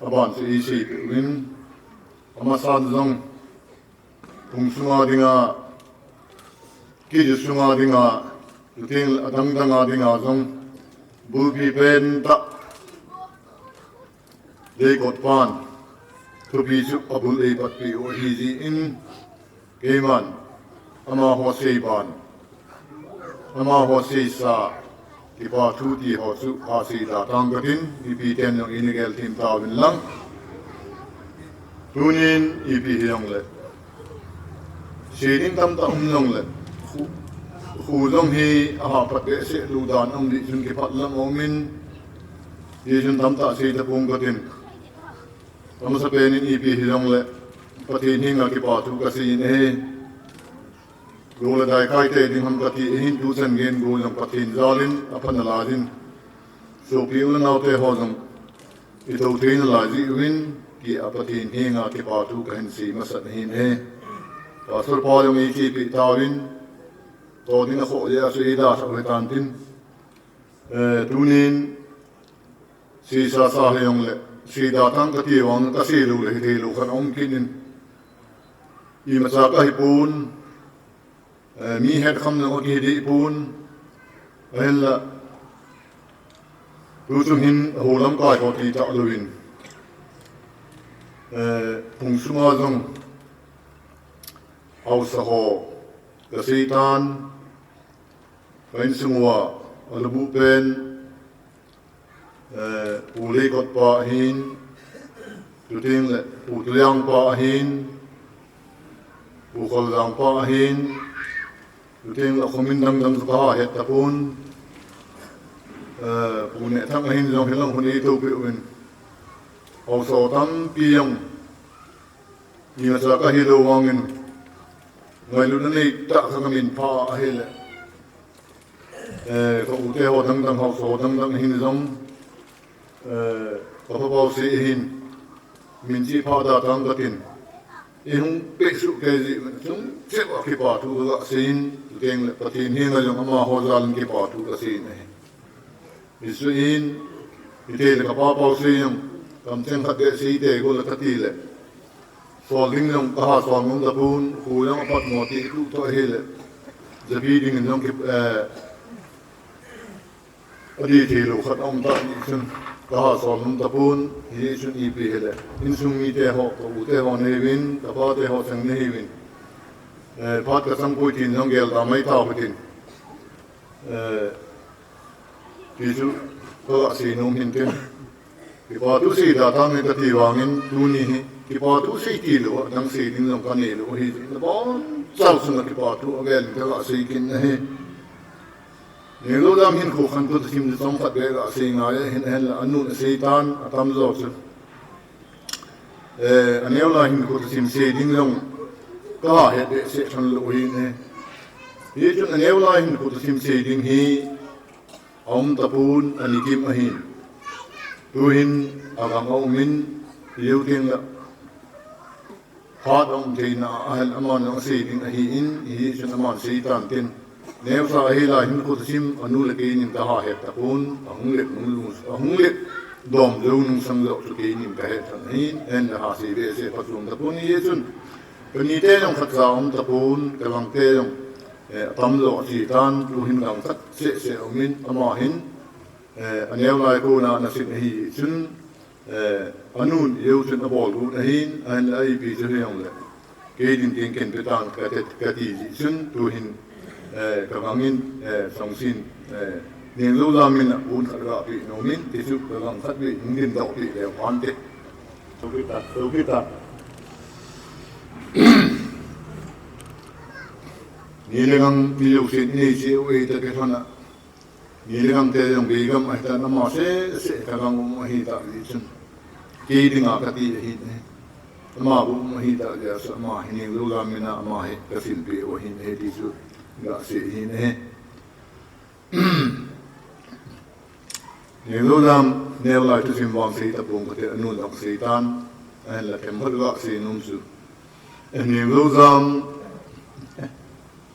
aban chu eiseipeh uvin, amasan jong, phung sunga dinga, kiti sunga dinga, chuteng le adang danga dinga jong, bulpi pentah, Leikot pan, thupi chu abul eipatpeh u ahi jeh in, keiman, amaho seiban, amaho seisa, kipa thu ti ho chu asei da tang katin, mipi ten jong eina gel them tauvin lang. Tunin ipi hijongle, sei ding tamtah um jongle, kho, kho jong hi ahahpat behseh lou dan um ding chun kipah lam aumin, hijeh chun tamtah sei tapong katin. Amasapen in ipi hijongle, Pathen henga kipa thu kasei in ahi. Gou le daikhai te ding ham kati ahin, tuchan geiyin gou jong Pathen jalin apha nalaiyin, sopi u le nao te ho jong ithou thei nalai jeh uvin, tia Pathen henga kipa thu kahin sei masat ahin ahi. Pastor pa jong eichepi tauvin, to ding akhoh jeh a chu eidalhah u ahitan tin. Eh, tunin, seisa sa hijongle, sei da tang kati vang, kasei lou le hithei lou khat aum kit in. Imacha kahipon, eh, mi hetkham jong akihi dehpon, ahinla, tuchung hin hou lamkai ho titah louvin, eh, phung sunga jong, haosa ho, kasei tan, ka insung uva, alubuh pen, eh, Pu Leikot pa ahin, chuteng le Pu Tuliang pa ahin, Pu Kholjang pa ahin, chuteng le khomin dang dang chu kaha het tapon, eh, Pu Nehthang ahin jong hilang hun eitoupeh uvin, haosa tampi jong, imacha kahilou vangin, ngailutna neitah kha kamin phah ahile, eh, ka u te ho dang dang, haosa ho dang dang ahin jong, eh, ka pha pau sei ahin, min chih phah da tang katin, eihung pehsuh kei jeh chun cheh a kipa thu kaga sei in, chuteng le Pathen henga jong amaho jalin kipa thu kasei in ahi. Hichu in, hithei le ka pha pau sei jong, kamcheng khat beh sei tei go le kati le, sol ding jong kaha sol ngam tapon, kho jong apatmo ti tuh toh ahile, Japi dingin jong ki, eh, adih thei lou khat aum ta jeh chun, kaha sol nom tapon, hijeh chun ipi hile, insung mite ho, ka u te ho nahiuvin, ka pa te ho cheng nahiuvin, eh, phat kachang poi tin jong gel da mai tauhitin. Eh, ti chu kaga sei nom hin tin. Kipathu sei da tang in kati vangin tuni hi kipathu sei tilou, adang sei ding jong kanei lou ahi. Nabonchau chunga kipathu avel in kaga sei kit ahi. Neo Lou Jam hinkho khantou thim chu chomkhat beh kaga sei ngai ahin, ahinla anun asei tan atamjo chu. Eh, aneo lai hinkho thim sei ding jong kahet behseh lhon lou ahin ahi. Hichun aneo lai hinkho thim sei ding hi aum tapon, ani kim ahin. Tuhin agang aumin, ijou teng le phat aum theina ahile aman jong asei ding ahin, hijeh chun aman sei tan tin. Neocha ahi lai hinkho thim anu le keinin kaha het tapon, ahung let nung, ahung let dom jou nung sang joh chu keinin kahet tan ahin, ahinla ha sei behseh phatchom tapon, hijeh chun kanite jong khatcha aum tapon, kalang te jong, eh, atamjo ache tan, tuhin gang khat sehseh aumin, ama hin, eh, aneo lai kona ana sin ahi jeh chun, eh, anun ijou chun abol got ahin, ahinla ipi chu hijongle, kei din teng ken pe tan kati, kati jeh chun, tuhin, eh, kagangin, eh, Songsin, eh, Neo Lou Jam min a pon khat gapeh nomin, ti chu kagang khat vei hung dindoh peh leu hante. Sokita, sokita. Ni le gang mi jousen inei cheh u ahi ta kilhon a. Ni le gang te jong beigam ahitan, ama sehseh kagang um ahi ta jeh chun, kei dinga kati ahin ahi. Ama bou um ahi ta jeh a chu ama hi Neo Lou Jam min a ama hi kasilpeh u ahin ahi ti chu gasei ahin ahi. Neo Lou Jam neo lai thusim vang sei tapon kati, anun jong sei tan, ahinla themkhat gasei nom chu, eh, Neo Lou Jam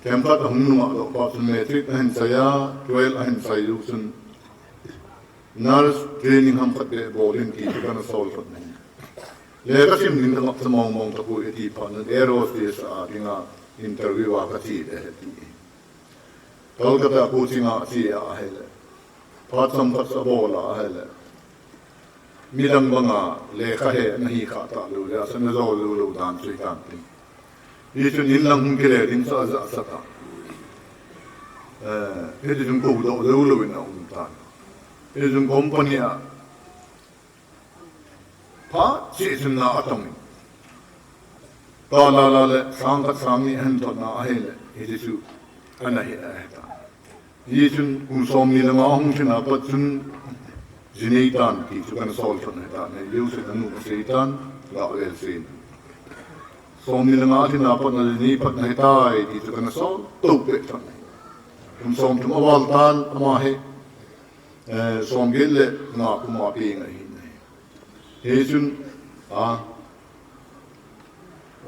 themkhat ahung nung a doh phat chun matric ahin chai a, twelve ahin chai jou chun nurse training ham khat beh bol in ti chu kana sol lhon ahi. Lekha sim ding kangap cha mong mong tapoi ati phat in air hostess a dinga interview a kache le ahi ti. Kolkata coaching a che ahile, phat chomkhat abol ahile, midang banga lekha he nahi kha talou jeh a chu ana jou jou lou dan chu ahi tan tin. Hichun in lang hung kile ding chu ajah sah tan. Eh, hiti chun koudoh jou louvin aum tan. Hiti chun company a phat cheh chun na atong in, talala le sang khat sang ni ahin thot na ahile, hiti chu ana he ahi tan. Hichun kum somni le nga ahung lhin a pat chun jinei tan ti chu kana sol lhon ahi tan, ijou chun anun asei tan, gavel seiyin. Somni le nga alhin a pat na jinei phat nahi tai ti chu kana sol tou peh tan. Kum somthum aval tan, ama hi, eh, somget le nga kum a peng ahin ahi. Hichun, a,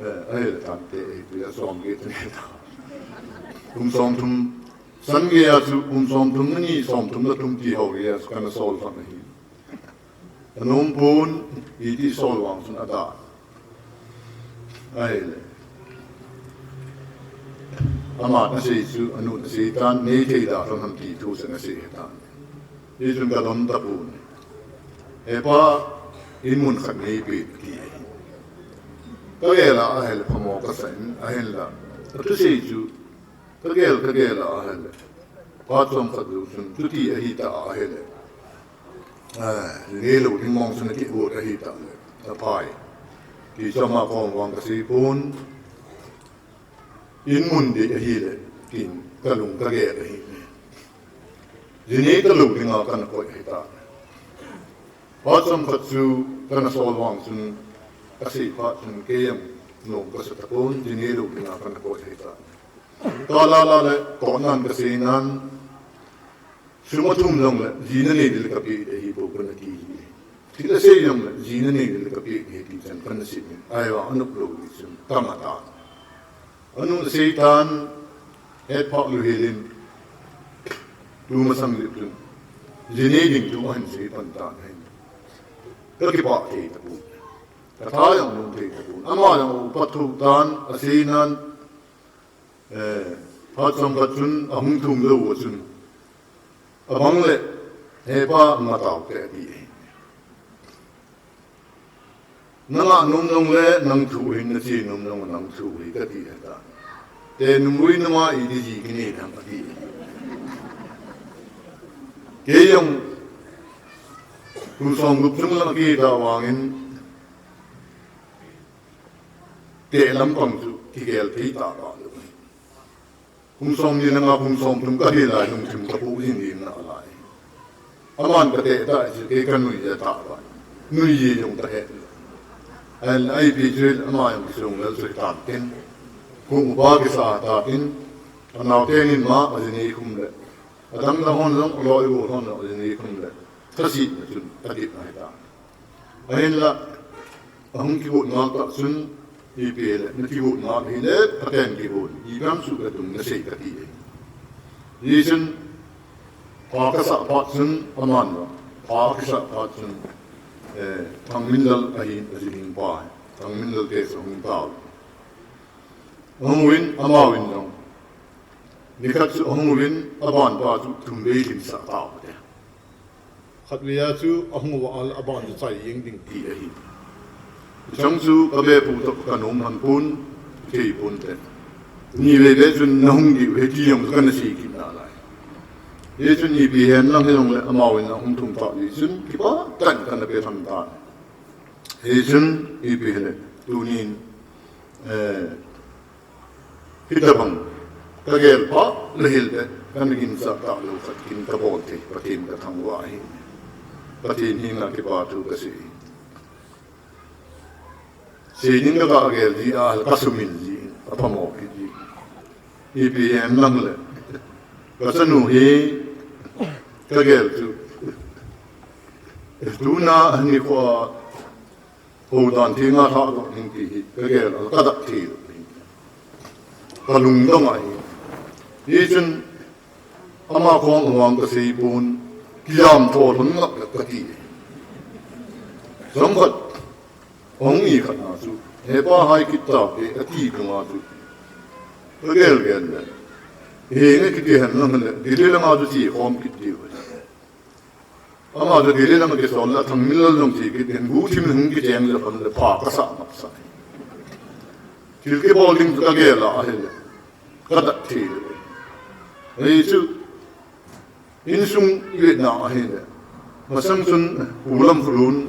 eh, ahile tante, eh, ipi a somget le ta. Kum somthum, san gei a chu kum somthum le ni, somthum le thum ti ho gei a chu kana sol lhon ahi. Anom pon, iti sol vang chun ada. Ahile, aman asei chu, anun asei tan, nei thei da lhon ham ti thu chu ana sei ahi tan. Hichun kadon tapon. He pa, in mun khat neipe ati ahi. Kagel a ahile phamo kasa in, ahinla, athusei chu kagel, kagel a ahile, phat chomkhat jou chun chuti ahi ta ahile, ah, neilou ding mong chun akigot ahi ta le, aphai. Ti chu ama kom vang kasei pon, in mun dei ahile, tin kalung kagel ahi. Jinei talou dinga kana koi ahi ta. Phat chomkhat chu kana sol vang chun, asei phat chun kei jong nom kasa tapon, jinei lou dinga kana koi ahi ta. Talala le tohnan kasei nan, sum athum jongle ji nanei ding le kapeh ding ahi bou kana ti. Thil asei jongle ji nanei ding le kapeh ding ahi ti chan kana sei in. Ahivang anop lou jeh chun kama tan. Anun asei tan, hetphah lou helin, tumasang jep chun jinei ding thu ahin sei pan tan ahin. Kakipah thei tapon. Katha jong lung thei tapon. Ama jong upat thou tan, asei nan, eh, Phat chomkhat chun ahung thum lou a chun, abang le, "He pa, nga tao te," ati e. "Nanga nom nong le nang thu hin, nache nom nong nang thu hi," kati e ta. "Te numei nunga iti ji kine dang," ati e. Kei jong kum som gup chung lang kei ta vangin, te lampang chu kigel thei ta ba lou. Kum som ni le nga, kum som thum kahi lai, lungthim kapu jing jing nalai. Aman kate ta chu kei kanui ja ta ba. Nui ji jong kahe. Ahin ipi chu ama jong kisung lel chu tan tin. Kum upa kisa ta tin. Anao tenin ma aji ni khum le. Adang dang hon jong loi u hon jong aji ni khum le. Thasi na chun adip na ta. Ahinla, ahung kigot ngal tah chun, ipi le, na kigot ngal hile, Pathen kigot, ipi ham chu katung nasei kati e. Hichun, pha kasah phat chun, aman la, pha kasah phat chun, eh, Thangminlal ahin, aji ding pa, Thangminlal te chu ahung tao. Ahung uvin, ama uvin jong. Nikhat chu ahung uvin, aban pa chu thum vei lhingsah tao te. Khatvei a chu ahung uva ahile aban chu chai jeng ding ti ahi. Chang chu kabe pu toh kanom lhon pon, thei pon te. Ni vei vei chun nahung diu ahi ti jong kana sei kit nalai. Hichun ipi hen lang hijongle amauvin ahung thum tah jeh chun kipah tah in kana pe lhon tan. Hichun ipi hile tunin, eh, Hitabang, kagel pha le hile, kana ginchat tah lou khat kin kabol thei, Pathen kathangvah ahi. Pathen henga kipa thu kasei. Sei ding kagel ji a, kasumil ji, aphamo kit ji. Ipi hen lang le, kachanu hi, kagel chu. Tuna nikho a, Houdan thenga lhah doh ding ti hi kagel a kadah thei lou. Kalungdong ahi. Hichun ama kom vang kasei pon, kijam tho lhon ngap le kati. Chomkhat, ahung ikhat na chu, he pa hai kit tao te, ati dunga chu. Kagel gel le. Henge kiti hen lang le, Delhi langa chu chekhom kit diu. Ama chu Delhi langa kisol le, Thangminlal jong che kit in, guhthim hung kicheng le, khon le pha kasah ngap sa. Thil kibol ding chu kagel a ahile, kadah thei le. Hichu, insung vetna ahile. Masang chun, Pu Lamkholun,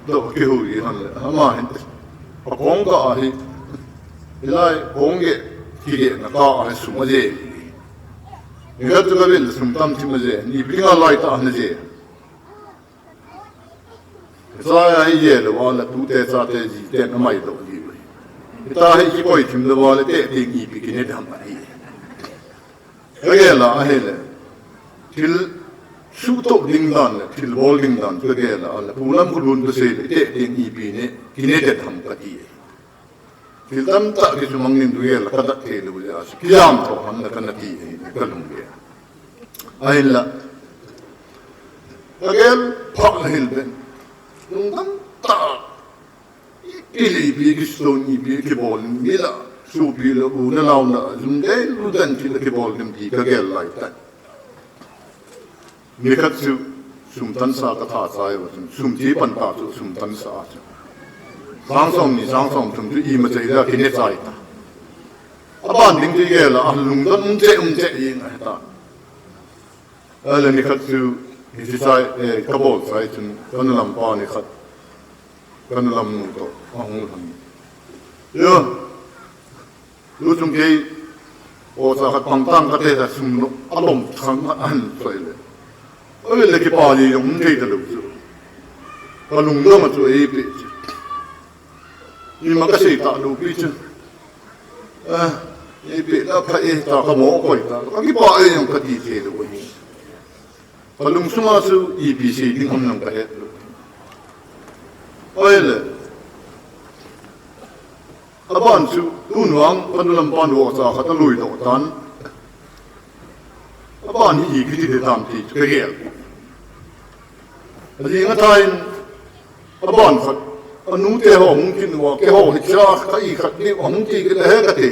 toh kihou ji lhon le, ama hin, akong kah ahi, hilai kong geh, kigehna kah ahi sum aje. Nikhat chu kavet le sum tamthim aje, ipi dinga lai tah a naje. Cha ahi je le, vale tute chate jiten amai doh ji. Hita hi kikoi thim le vale te ding ipi kine dam ahi. Kagel a ahile. Thil suhtoh ding dan le, thil bol ding dan, kagel a ahile. Pu Lamkholun kasei le, te ding ipi ne, kine det ham kati. Thil tamtah kisumang nin kagel a, kadah thei lou jeh a. Kijam tho ham le kana ti, kalunggel. Ahinla. Kagel pha le hile. Lungdam tah. Ipi le ipi kisutong ipi kibol ding la, sopi la, u le nao la, jum dei, lu dan ti la kibol ding ti kagel lai tai. Nikhat chu sum tansa katha chai uva chun, sum ti pan ta chu sum tansa chu. Sang som ni, sang som thum chu ima chai la kine chai ta. Aban ding ti gel a, alungdon um che, um che jeng ahi ta. Ahile nikhat chu, hiche chai, eh, kabol chai chun, kanu lampa nikhat, kanu lamnu toh, ahung lhon. Yo, lu chung kei, ocha khat pang tang kate ta sum no, alom thang ahin soi le. Ahile kipa ji jong um thei talou chu. Kalungdong a chu eipeh chu. Ima kasei talou pi chu. Ah, eipeh la pha e ta kamo koi ta. Kakipa e jong kati thei lou ahi. Kalung sunga chu ipi sei ding ham jong kahet lou. Ahile. Aban chu tun vang kanu lampan ocha khat alui doh tan. Aban hi iti kiti de tam ti chu kagel. Ajing athah in aban khat, anu te ho hung kit uva, keiho hi cha khat i khat ni hung ti kit ahi kati.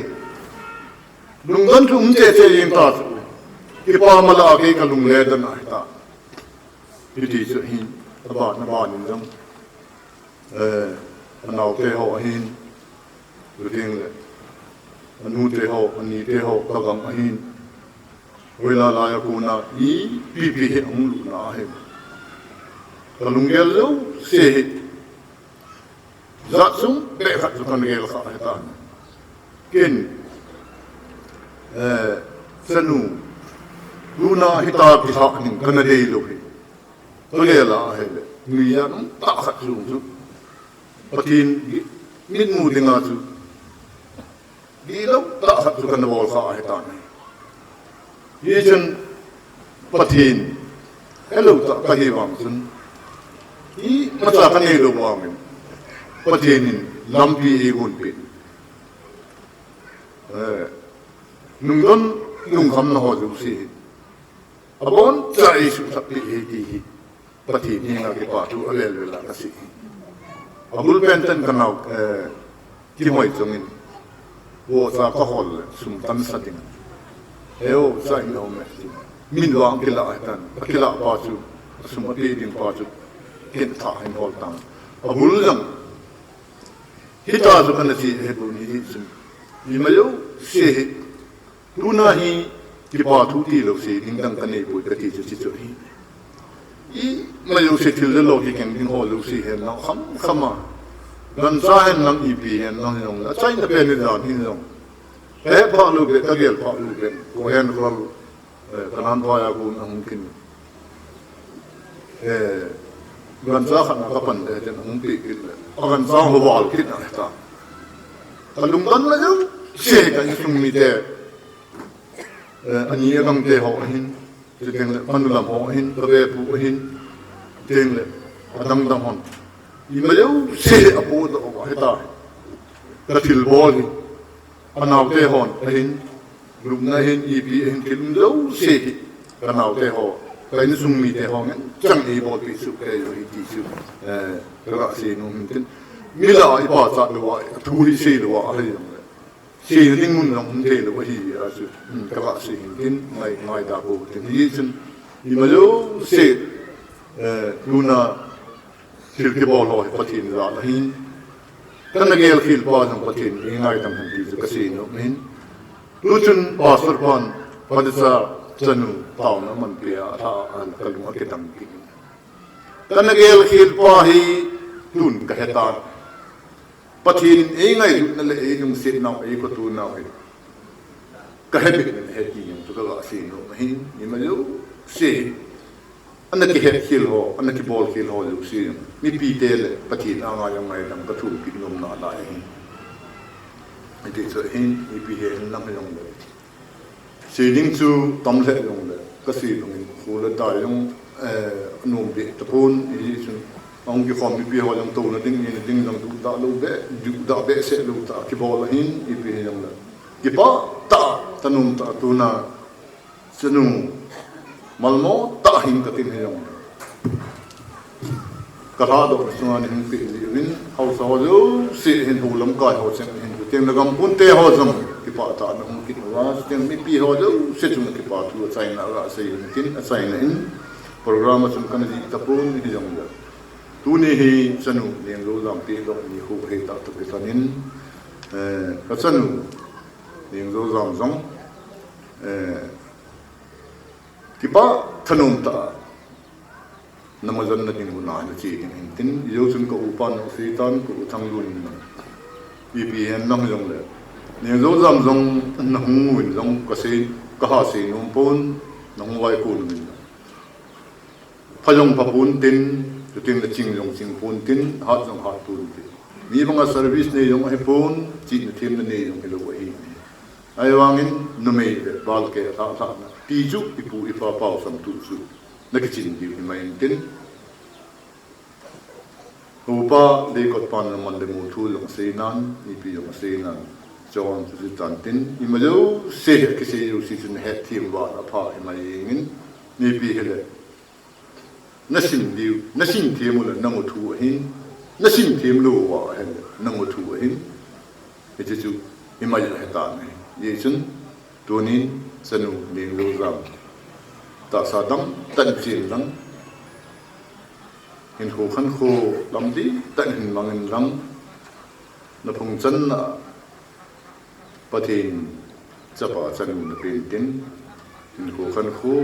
Lungdon chu um cheh cheh jeng ta chu. Kipa mala kei ka lungle don ahi ta. Hiti chu hin, aban, aban in jong. Eh, anaote ho ahin. Chuteng le. Anute ho, anite ho, ka gang ahin. Hoilai lai a kona, ipi pi hi ahung lut na ahi. Ka lunggel jouse hi. Jat sung beh khat chu kana gel kha ahi tan. Ken, eh, chanu, tuna hita kilhah ding kana dei lou hi. Ka gel a ahile, nuijat um tah khat chu chu. Pathen, mitmu dinga chu. Dihlou tah khat chu kana bol kha ahi tan. Hichun Pathen, helou tah kahi vang chun. Imacha kanei lou vangin. Pathen in lampi eigon peh. Eh, lungdon, lungkhamna ho jouse hi. Aboncha eisuhsah peh ahi ti hi. Pathen henga kipa thu avel vel a kasei. Abul pen ten kanao, eh, Kimoi chungin. Vohcha kahol le, sum tansa ding. Eo, cha in um e. Min vang kilah ahi tan. Akilah pa chu, sum ape ding pa chu. Ken tha hin hol tan. Abul jong. Hita chu kana che ahi bou ni hi chun. Ima jouse hi. Tuna hi kipa thu tilou sei ding dang kanei poi kati chu hichu ahi. Ima jouse thil le lo kikeng ding ho jouse hi na kham kham a. Gancha hen lang ipi hen lang jong la. Achaina pen ni dan hin jong. Ka he pha lou beh, ka gel pha lou beh. Ko hen ko lou. Eh, kanan pa ya ko na hung kin. Eh, gancha khat na kapan de, den hung pi kin le. Agancha ho val kin na ta. Ka lungdon na jouse ka insung mite. Eh, ani agangte ho ahin. Chuteng le, manu lam ho ahin, kavepu ahin. Chuteng le, adang dang hon. Ima jouse apodoh ahi ta. Ka thilbol hi. Anaote hon ahin. Lupna ahin, ipi ahin, thil um jouse hi. Kanaote ho. Ka insung mite ho ngen. Chang eibolpi chu, ka eijo hi ti chu. Eh, kaga sei nom hin tin. Milah a ipachat lou a, thu hi sei lou a, ahi jong le. Seina ding mun jong um thei lou ahi a chu. Hmm, kaga sei hin tin, ngai, ngaida pou tin. Hichun, ima jouse, eh, tuna thil kibol ho hi Pathen jal ahin. Kana gel khel pa jong Pathen in eingaidam hen ti chu kasei nom ahin. Tuchun Pastor pan, Pastor chanu, taona manpi a, atha a, kalung akidang kit. Kana gel khel pa hi tun kahe tan. Pathen in eingailutna le eilungsetnau, eikhoto nau hi. Kahe beh in ahi ti jong chu kaga sei nom ahin, ima jouse. Ana kihet khel ho, ana kibol khel ho jouse. Mipite le Pathen a ngai a ngaidam kathu kit nom nalai ahi. Hiti chu ahin, ipi hen lang jong le. Sei ding chu tam lheh jong le, kasei ding in, khu le tai jong, eh, anom beh tapon, hichun, ahung kikhom mipi ho jong touna ding, neina ding jong duhdah lou beh, duhdah behseh lou tah, kibol ahin, ipi hi jong le. Kipah tah, thanom tah, tuna, chanu, malmo tah hin katin hi jong le. Kalhadohna chunga nei hung peh jeh uvin, haosa ho jouse hin, hou lamkai ho cheng hin, chuteng le gam ponte ho jong kipah tah a nahung kit uva, chuteng mipi ho jouse chunga kipa thu achaina a gasei hin tin, achaina in program a chun kana jih tapon hi jong le. Tuni hi chanu Nengjoujam pehdoh nikho hi tah toh kilhon in, eh, kachanu Nengjoujam jong, eh, kipah thanom tah a, namajanna ding u nahin che ding hin tin, ijou chun ka upa nasei tan, ka u Thanglun in jong. Ipi hen lang jong le. Nengjoujam jong nahung uvin jong kasei, kaha sei nom pon, nahung vaikon uvin jong. Pha jong pha pon tin, chuteng le ching jong ching pon tin, hat jong hat pon tin. Mi banga service nei jong ahi pon, chihna themna nei jong hilou ahi. Ahivangin numei le balkeh lhahlhahna ti chu ipu ipa paosam tu chu. Nakichin diu himai intin. Upa Leikot pan le man le mu thu jong asei nan, ipi jong asei nan. Chon chu chu tan tin, ima jouse hi kisei jouse chun hetthem val apha himai jengin, ipi hile. Nasin diu, nasin them u le nangothu ahin, nasin them lou uva ahile nangothu ahin. Hiche chu, imai ahi tan ahi. Hijeh chun, Tunin chanu Nengjoujam tahsa dang tah in chen lang, hinkho khankho lam dih tah in hin mang in lang, na phung channa Pathen chapa chanu na pen tin, hinkho khankho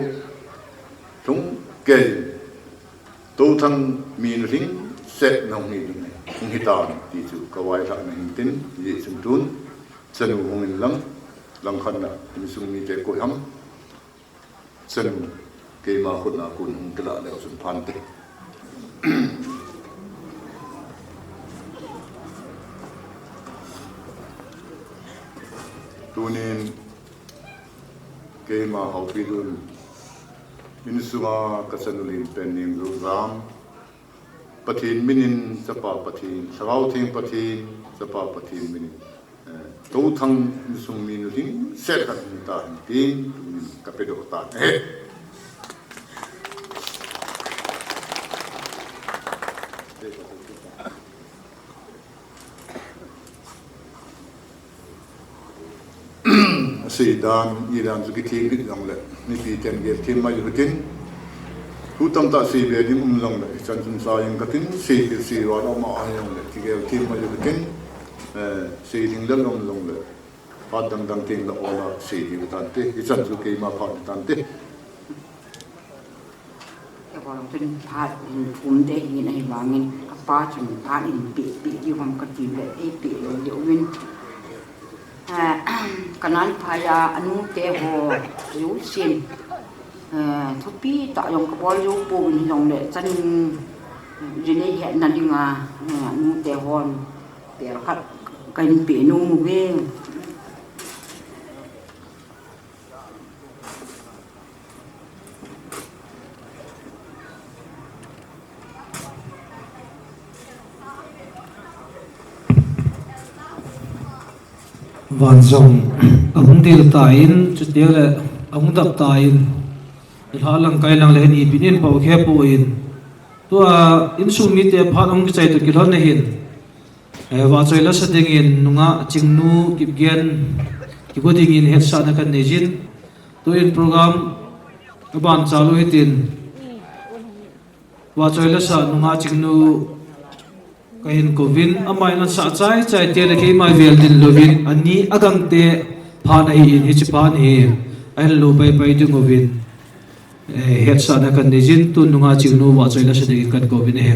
lhung kei in, Touthang mi nu lhingset na hung hi ding, hung hi tan ti chu ka vailhahna hin tin, hijeh chun tun chanu hung in lang, langkhat na insung mite koi ham, chanu keima khut na kon hung kilah leu chun phante. Tunin keima Haopi Lun insunga ka chanu len pen Nengjoujam, Pathen minin, Chapa Pathen, Lhagao Theng Pathen, Chapa Pathen minin, eh, Touthang insung mi nu lhingset khat hung ta hen tin, tunin ka pedoh tan ahi. Asei dan, i dan chu kithem kit jongle, mipi ten gel them mai u hitin, thu tamtah sei be ding um jongle, hichan chun sa jeng katin, sei kit sei val ama ahi jongle, kigel them mai u hitin, eh, sei ding lel um jongle, phat dang dang teng le ola sei diu tante, hichan chu keima phat tante. Keiho jong chun phat hin thum te hin ahivangin, kapa chun phat hin peh peh diu ham kati le, eipeh lou diu vin. Eh, ka nalphai a, anu te ho jousen, eh, thupi tah jong kabol jou pouvin hijongle, chan in, eh, jin eihetna dinga, eh, anu te hon pel khat kahin peh nom uve. Van jong ahung dil tan, chutile ahung dap tan, nilhah lang kai lang le hin ipi nin pao khe poi. Tua insung mite phat ahung kichai toh kilhon ahin, eh, vahchoi lasa dingin nungah Chingnu Kipgen kigo dingin hetsahna kahin nei jin. Tuin program aban chalu hitin, vahchoi lasa nungah Chingnu kahin kouvin, amahin ansah chai chai te le keima vel ding louvin, ani agangte phat ahin, hiche phat hi ahin lou pai pai ding uvin, eh, hetsahna kahin nei jin, tun nungah Chingnu vahchoi lasa dingin kahin kouvin ahi.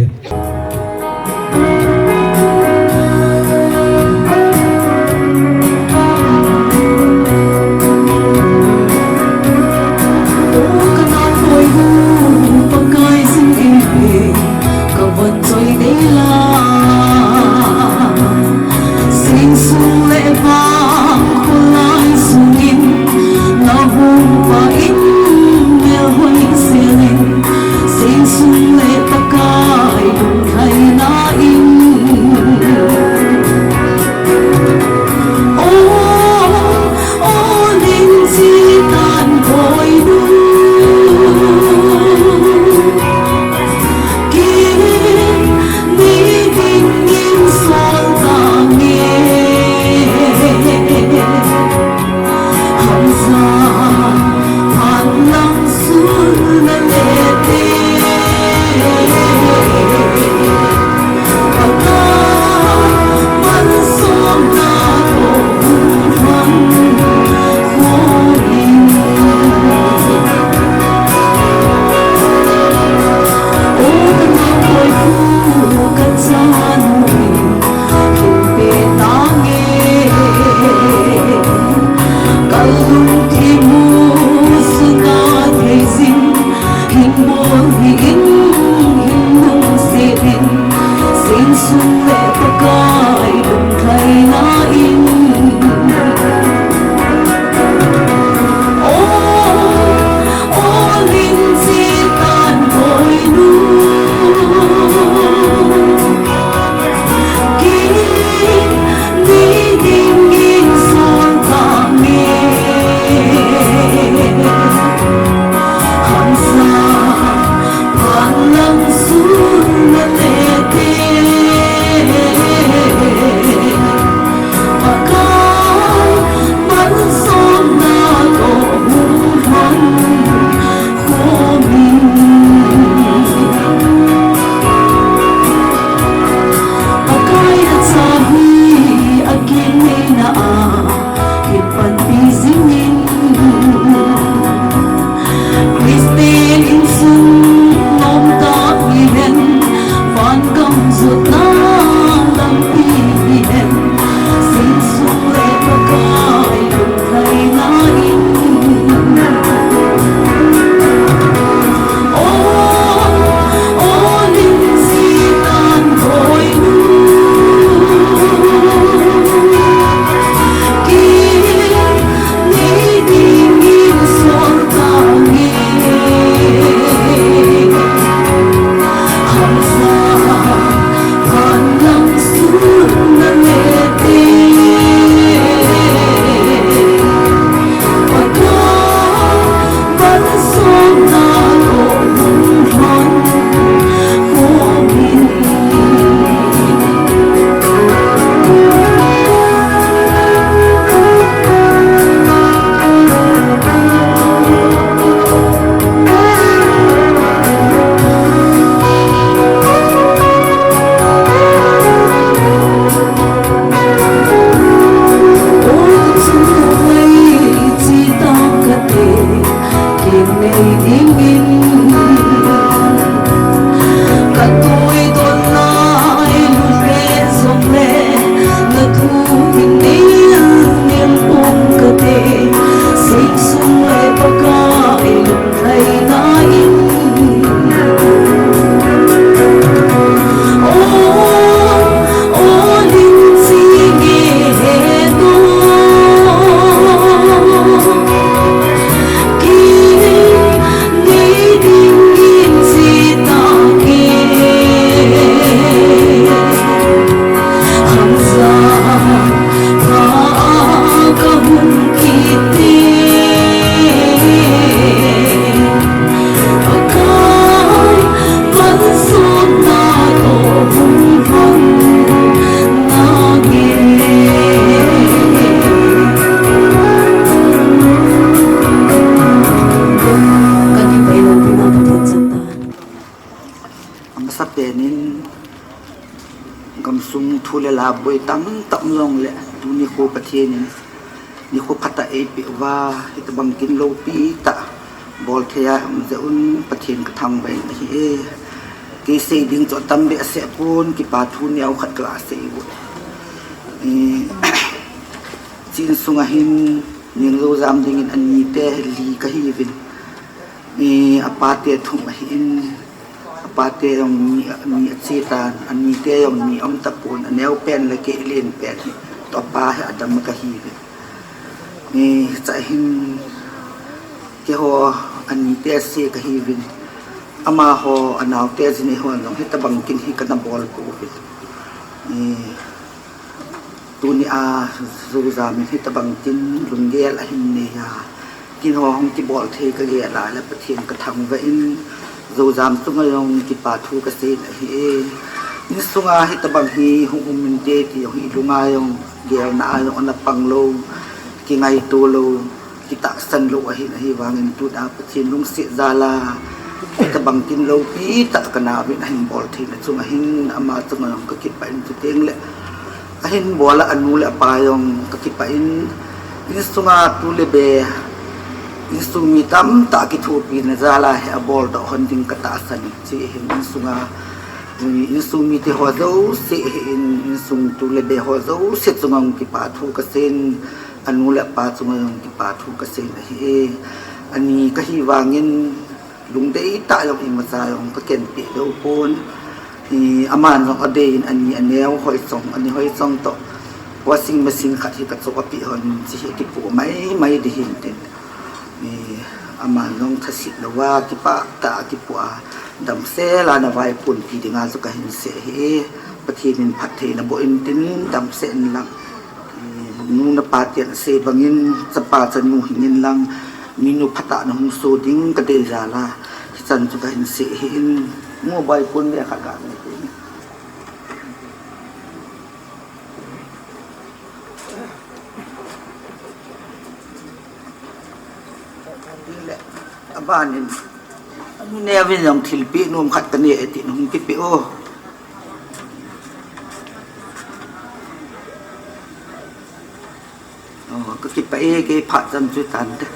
Amasa penin gamsung thu le la boi tamtah um jongle tuni kho Pathen in nikho phatah eipeh uva, hitabang kin loupi tah bol thei a um jeh un Pathen kathangvah in ahi e. Kei sei ding chu atam behseh pon, kipa thu neo khat kaga sei u. Eh, chin sunga hin Neng Zoujam dingin anite hi li kahiuvin. Eh, apate thum ahin, apate jong ni, ni ache tan, anite jong ni aum tapon, aneo pen le kei len pen hi, toh apa hi adam kahiuvin. Eh, hichea hin, keiho anite ase kahiuvin. Amaho anaote jinei hon jong hitabang kin hi kana bol pouvin. Eh, Tuni a Zoujam in hitabang kin lunggel ahin nei a, kin ho hung kibol thei kagel a le Pathen kathangvah in, Zoujam chunga jong kipa thu kasei in ahi e. Insunga hitabang hi hung um inte ti jong hi lunga jong gelna a jong ana pang lou, kingaito lou, kitahsan lou ahin, ahivangin tuna Pathen lungset jal a, hitabang kin loupi tah kana uvin ahin bol theina chunga hin ama chunga jong kakipah in, chuteng le ahin bol a anu le apa jong kakipah in, insunga tu le be, insung mi tamtah kithopina jal a hi abol doh hon ding katahsan in, hiche hin insunga, insung mite ho jouse hi in, insung tu le be ho jouse chunga jong kipa thu kasei in, anu le apa chunga jong kipa thu kasei in ahi e. Ani kahi vangin lungdei tah jong imacha jong kakenpeh lou pon. I, aman jong adei in ani aneo hoi chong, ani hoi chong toh washing machine khat hi kachoh apeh hon, hiche hi kipoh maimai ding hin tin. I, aman jong thaset louva kipah tah a kipoh a, damsel a navaiponpi dinga chu kahin sei ahi e. Pathen in phattheina boh in tin, damsel in lang. Nu napa ten asei bangin, chapa chanu hing in lang, minu phatah a nahung so ding kadei jal a, hichan chu kahin sei ahi in, mobile phone le khat ga ne. Le, abanin, anu nevin jong thilpeh nom khat kanei e tin hung kipeh o. Oh, kakipah e, kei phat chan chu tante.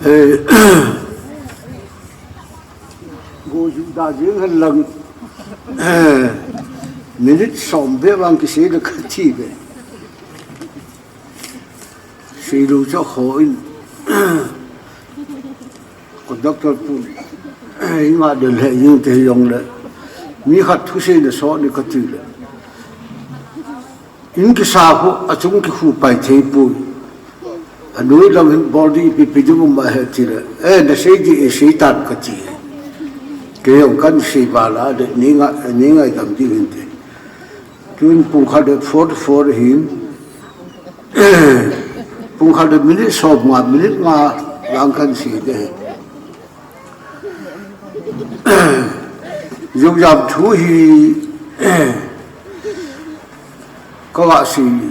Eh, go ju da jing hen lang. Eh, minute som bep vang kisei le kati ve. Seilou chu hon. Conductor pu, i ngah den le, i te jong le, mi khat thusei na so ni kati le. In kisa khu, achung kikhu pai thei poi. Anoi lam hin bol ding ipi ipi ding um ahi ti le. Eh, nasei ding isei tan kati. Kei jong kahin sei bal a, de, nei ngai, nei ngaidam ding inte. Tun pung khat le forty-four hin. Pung khat le minute som nga, minute nga lang kan sei ding. Jong jam thu hi ka va sei,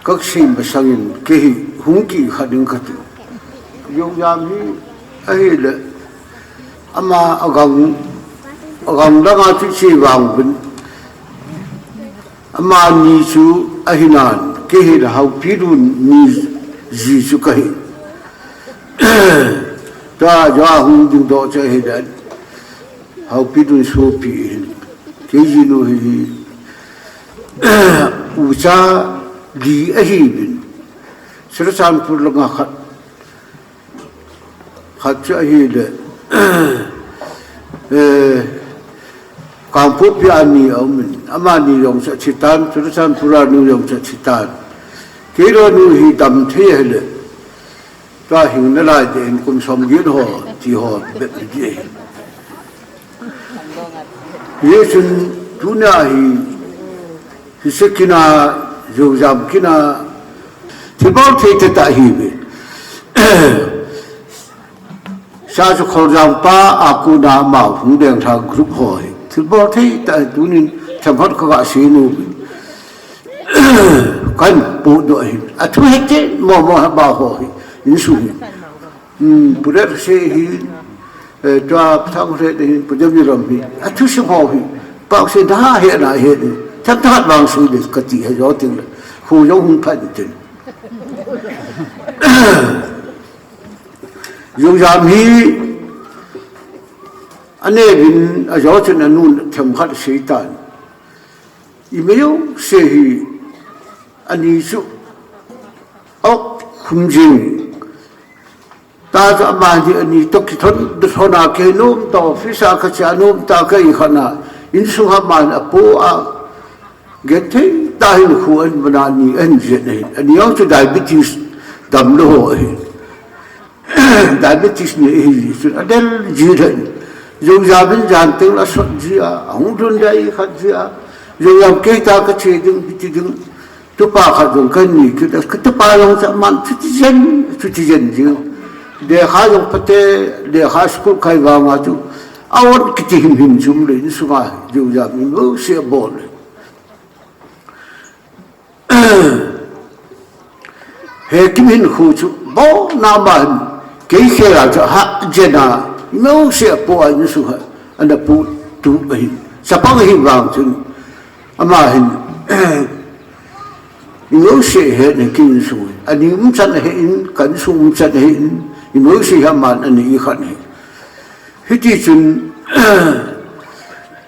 ka sei masangin kei hi hung kikha ding kati. Jong jam hi ahile ama agang, agang danga chu che vang bin. Amani chu ahinan, kei hi le Haopi Lun ni ji chu kahi. Tua jong hung dingdoh chu ahile, Haopi Lun sopi hin. Kei jinu hi, ucha li ahiuvin. Churachandpur langa khat. Khat chu ahile, eh, Kangpokpi a ni aumin, amani jong chu athi tan, Churachandpur a nu jong chu athi tan. Kei le nu hi dam thei ahile, tua hing nalai ding in kum som get ho, ti ho, bep ni ding ahi. Hijeh chun tunia hi, hiche kina, Joujam kina, thilbol thei tah tah ahiuve. Sa chu Kholjang pa a kona ama hung deng tha group ho hi. Thilbol thei tah tunin themkhat ka ga sei nom. Kan podoh ahi. Athu hete mo mo ha ba ho hi. Insung hi. Hmm, Pu Letsih hi, eh, tua Thang Hret hi, Pu Jamniram hi, athusim ho hi, pa se da he na he ni, themkhat vang sei le kati he jo ting le, khu jong hung phan tin. Joujam hi, aneuvin, ajo chun anun themkhat sei tan. Imeo se hi, ani chu, ok, khum jing. Tua chu amani ani toh kithon, thon a kei nom ta, office a kache nom ta, kei khat na, insung a amani apo a, genthei tah in khu ahin mana ni ahin jet ahi. Ani jong chu diabetes damlou ho ahi. Diabetes ni ahi jeh chun adel ji lheh in. Joujam in jan teng le asot ji a, ahung lhun dei khat ji a. Joujam kei tah kache ding, hiti ding. Tupa khat jong kan ni kit, ka tupa jong chu aman chuti jen, chuti jen jing. Lekha jong pate, lekha school kai vanga chu, a-on kiti himhim jum le, insunga Joujam in lo se bol le. He Kim hin khu chu, bo na ma hin, kei khel a chu, ha, jen a, lo se po a insunga, ana pu tu ahi. Chapang hi vang chun, ama hin, Imose he ne kin sung. Ani umchan he in, kan sung umchan he in, imose ha man ani i khan he. Hiti chun,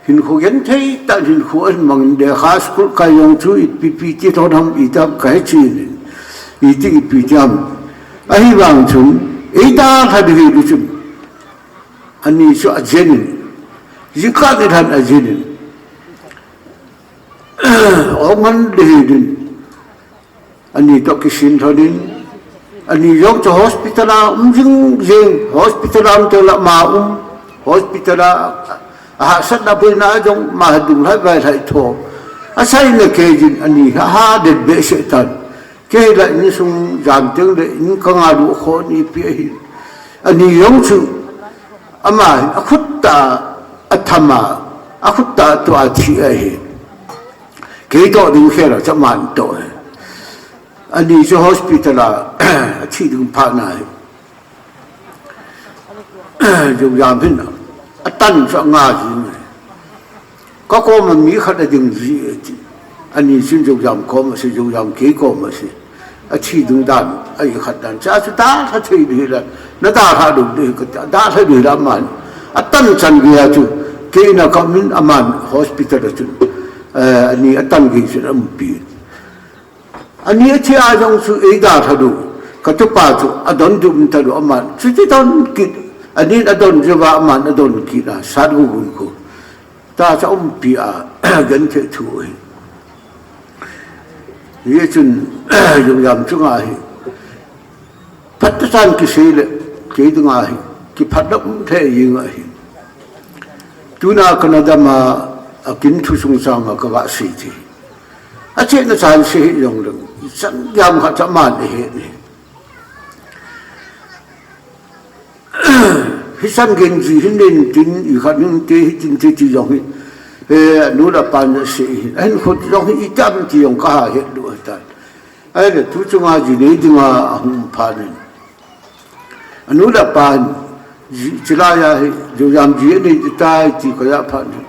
hinkho genthei tah hinkho ahin mangin, lekha school kai jong chu ipi pi ti thon ham itam kahe chin. Iti ipi ti ham. Ahivang chun, eidalha ding hi chun. Ani chu ajen in. Jingkah nilhah in ajen in. Aman ding hi din. Ani toh kisin lhon in. Ani jong chu hospital a um jing jing. Hospital a um teng le ama um. Hospital a ahahsatna boina jong ama ding lhai vai lhai tho. Asei na kei jin ani ha ha det behseh tan. Kei la insung jan teng le in ka nga lu khon ipi ahi. Ani jong chu ama hin akhut tah a atham a, akhut tah a tua thi ahi. Kei toh ding khel a chu aman toh e. Ani chu hospital a athi ding phat na hi. Joujam hin atan chu anga jing e. Ka koma mi khat ading ji e ti. Ani chun Joujam koma se, Joujam kei koma se. Athi ding dan, ahi khat dan. Cha chu dalha thei ding hi la. Na dalha ding ding ka dalha ding la aman. Atan chan gei a chu. Kei na ka min aman hospital a chun. Eh, ani atan gei chun aumpi. Ani athi a jong chu eidalha diu. Ka tupa chu adon diu um talou aman. Chuti don kit. Ani adon diu va aman adon kit a. Sat gu gun khu. Tua chu aumpi a. Genthei thu hi. Hijeh chun, Joujam chunga hi. Phat tah chan kisei le, kei dinga hi, kiphat dam thei jing ahi. Tuna kana dam a, akin thu sung sanga ka ga sei thei. Achena chan sei hi jong le, chan jam khat cha man ahi ni. Hichan genji hin nen tin, ikhat hin te, hitin te ti jong hi, eh, anu le apan asei hin. Ahin khut jong hi itam ti jong kaha het lou ahitan. Ahile tu chunga ji nei dinga ahung phat in, anu le apan, ji, chilai a hi, joujam ji anei ding tai ti kaja phat in,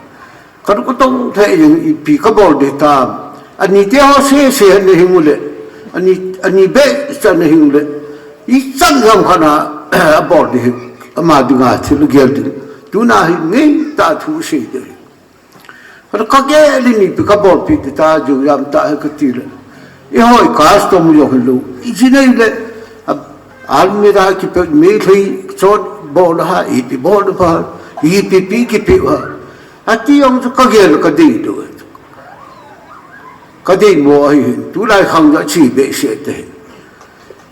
ka, ka tong thei jing, ipi kabol ding tam. Ani te ho sese ana hing ule, ani, ani behseh ana hing ule, ichan jong khat a abol ding hi, ama dinga thil gel ding. Tuna hi ngeitah thu sei ding. Ka, kagel in ipi kabolpeh ding ta, joujam tah hi kati le, eiho i custom jong hilou, iji nei le, a, almirah kipe, meilhei chot bol ham, ipi bol ham, ipi pi kipe ham, ati jong chu kagel, kadei lou. Kadeimo ahi hin, tulai khang jong chi behseh te hin.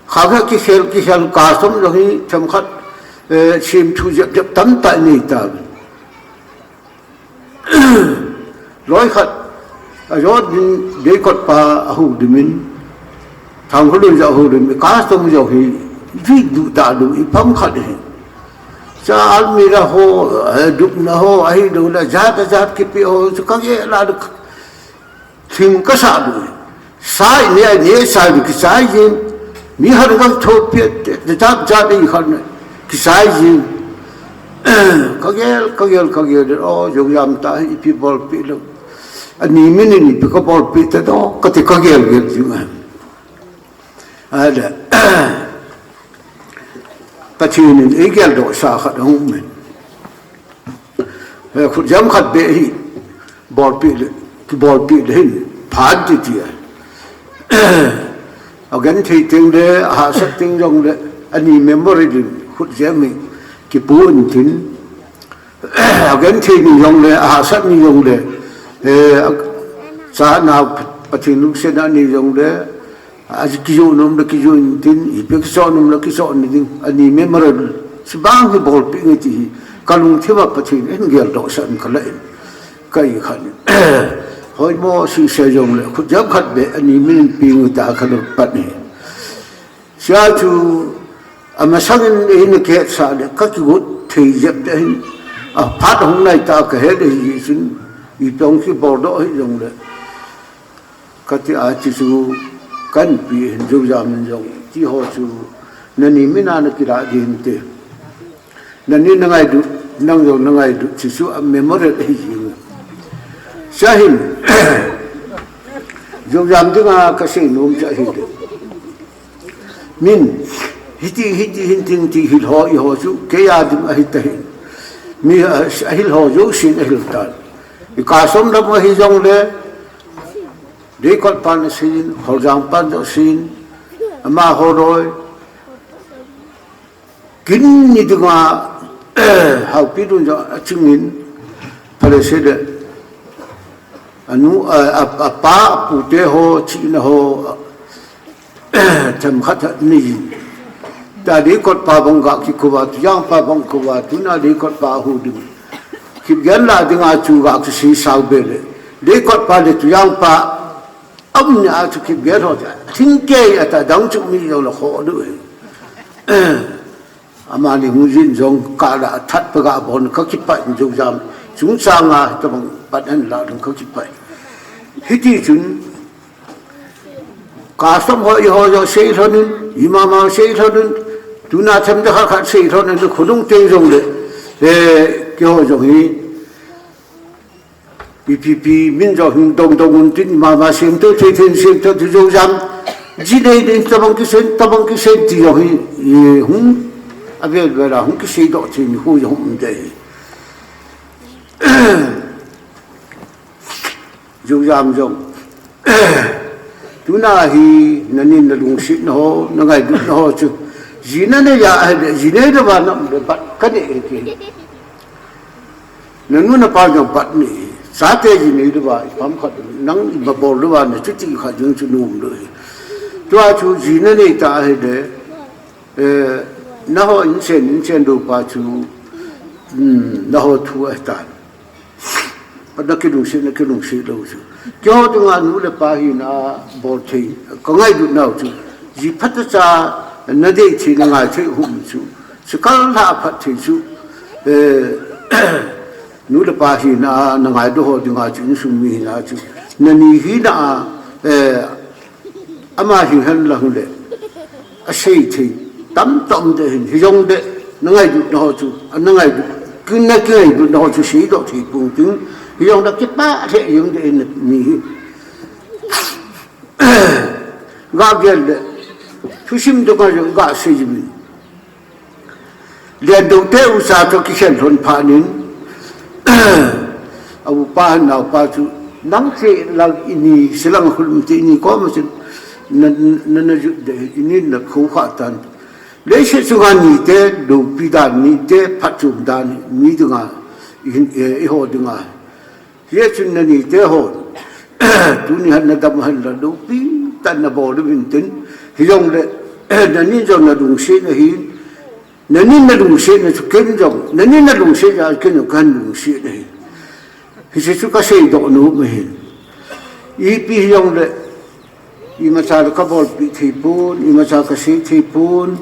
Khang khat kikhel, kikhel custom jong hi themkhat, eh, semthu jep jep tamtah inei tauvin. Loi khat, ajo din, Deikot pa ahudim in, Thangkholun jong ahudim in, custom jong hi, ji duhdah lou, ipham khat hi. Cha almirah ho, eh, dupna ho, ahilou le, jat jat kipe ho, chu kagel a, thim kasah lou. Sa inei, inei sa lou, kichai jing. Mi khat khat thopeh, jat jat ikhat na, kichai jing. Kagel, kagel, kagel, o, joujam tah hi ipi bolpeh lou. Ani min in ipi kabolpeh ta do, kati kagel gel jing a. Ahile, Pathen in eigeldoh sa khat ahung um in. Eh, khutjem khat beh hi, bolpeh le, kibolpeh le hin, phat ti ti a. Agenthei teng le, ahahsat teng jong le, ani memory din, khutjem hi, kipu in tin. Agenthei ni jong le, ahahsat ni jong le, eh, a, cha nao Pathen lungsetna ni jong le, a, kijoh nom le kijoh in tin, ipi kichoh nom le kichoh ni ding, ani memorable. Chubang hi bolpeh nge ti hi, kalungthim a Pathen in geldoh sah in kalah in. Ka ikhat in. Hoimo sese jong le, khutjem khat beh, ani min in pe nge ta kalo pat ni. Chua chu, amasang in eina kihetsah le, kakigot thei jep ding ahin, aphat hung nai ta kahet ahi jeh chun, ipi hung kiboldoh hih jong le, kati a, chuchu, ka inpi hin, Joujam in jong, ti ho chu, nani min a nakilah ding hinte. Nani nangailut, nang jong nangailut, chuchu a memorial ahi jing. Chua hin, Joujam dinga kasei nom chu ahi le. Min, hiti, hiti, hin ting ti hil ho, eiho chu, kei a ding ahi tahin. Mi a, ahil ho jousen ahil tan. I custom lam ahi jong le, Deikot pan asei in, Kholjang pan jong asei in, amaho loi, kin ni dinga, Haopi lun jong aching in, phalei sei le, anu, a, a, apa, apu te ho, chihna ho, themkhat ni jin. Ta Deikot pa bang ga kikhuva, Tujang pa bang khuva, tuna Deikot pa ahudim. Kipgen lah dinga chu ga kisei sao be le. Deikot pa le Tujang pa, aum ni a chu kipgen ho, thingkei ata dang chu mi jong la kho du. Amani hung jin jong kala that pa ga bon kakipah in Joujam. Chungchang a tabang pat an la dang kakipah. Hiti chun, custom ho eiho jong sei lhon in, imama sei lhon in, tuna them de khat khat sei lhon in, khonung teng jong le, eh, keiho jong hi, P P P, min jong hung dong dong un tin, imama semto thei thei semto tu Joujam. Ji nei nei tabang kisei, tabang kisei ti jong hi, eh, hung, avel vel a hung kiseidoh thei ni hu jong um de. Joujam jong. Tuna hi, nani nalungsetna ho, nangailutna ho chu. Ji nanei a, ahile, ji nei louva na um le bat kanei e ti. Nanu napa jong bat nei. Chate ji nei louva, ipham khat, nang iba bol louva, nachuti khat jong chu nom lou hi. Tua chu ji nanei ta ahile, eh, naho inchen, inchen lou pa chu, um, naho thu ahitan. Nakilungset, nakilungset lou chu. Keiho dinga nu le pa hina bol thei, kangailutnau chu. Ji phatecha nadei thei, nangai thei hum chu. Chukal lha phat thei chu. Eh, nu le pa hina a, na ngaidoh ho dinga chu, insung mi hina chu, nani hina a, eh, ama hi hen lang le, asei thei tamtah um ding ahin, hijong le, na ngailutna ho chu, na ngailut, kin na kingailutna ho chu seidoh thei pon ting, hijong le kipah lheh jeng ding ahin, nani hi. Ga gel le, thusim dunga jong ga sei jing in. Liandou te ucha toh kikhel lhon phat in, a upa naopa chu, nang che lang ini, selang hulum te ini koma chun, na, na, na jut ding, ini na kho kha tan. Leiset chunga nite, loupi dan, nite, phatchom dan, mi dinga, i, eh, eiho dinga. Hichun nani te ho, tuni hin na dam hen lang, loupi tah in na bol uvin tin, hijong le, nani jong na lungset na hin, nani na lungset na chu ken jong, nani na lungset na ken jong kan lungset na hin. Hiche chu ka seidoh nom ahin. Ipi hijong le, imacha le ka bolpeh thei pon, imacha ka sei thei pon,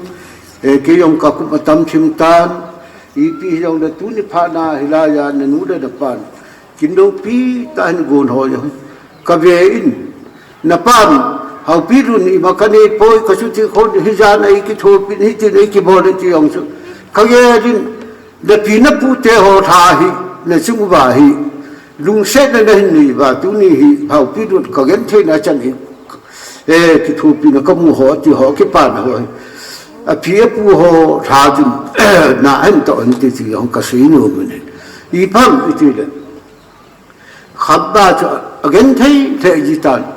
eh, kei jong ka kum atam thim tan, ipi hijong le tuni phat na hilai a na nu le na pan, kin loupi tah in gon ho jong ka ve in, na pan, Haopi Lun ima ka nei poi, ka chuti khon hi jan a ei kithopi, hitin ei kibol ti jong chu ka gel in, na pi na pu te ho lha hi, na chung uva hi, lungset na na hin nei uva, tuni hi, Haopi Lun ka genthei na chan hi, eh, kithopina ka mu ho, ti ho, kipana ho. Api apu ho, lha jin, na ahin toh in ti ti jong ka sei nom in. Ipi ham iti le. Khamba chu agenthei lheh ji tan.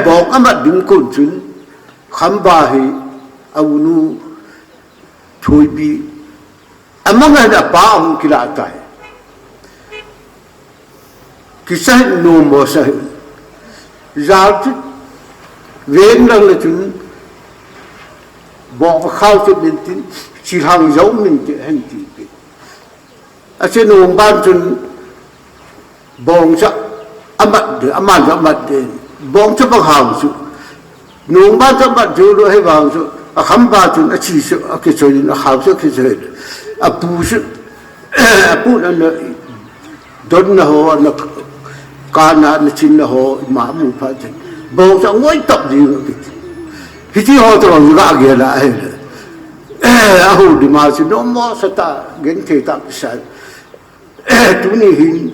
Bong amat ding kon chun, Khamba hi, a unu, Thoibi, amang a hin apa ahung kilah tai. Kisa hin nom mo sa hin. Jal chu ven lang le chun bong khao chu min tin, chilhang jou min tin hen ti pi. Ache nung ban chun Bong chu amat ding, aman chu amat ding. Bong chu bang hao chu. Nung ban chu amat ding lou hivang chu. Akhamba chun achi chu akichoi in, akhao chu akichoi in. Apu chu, apu na na don na ho, na kana na chin na ho, ima mu phat chun. Bong chu angoi tap ding akiti. Hiti ho chu bang chu ka gel a ahile. Ahu di ma chu nom mo sa ta, genthei tah kisa. Tuni hin,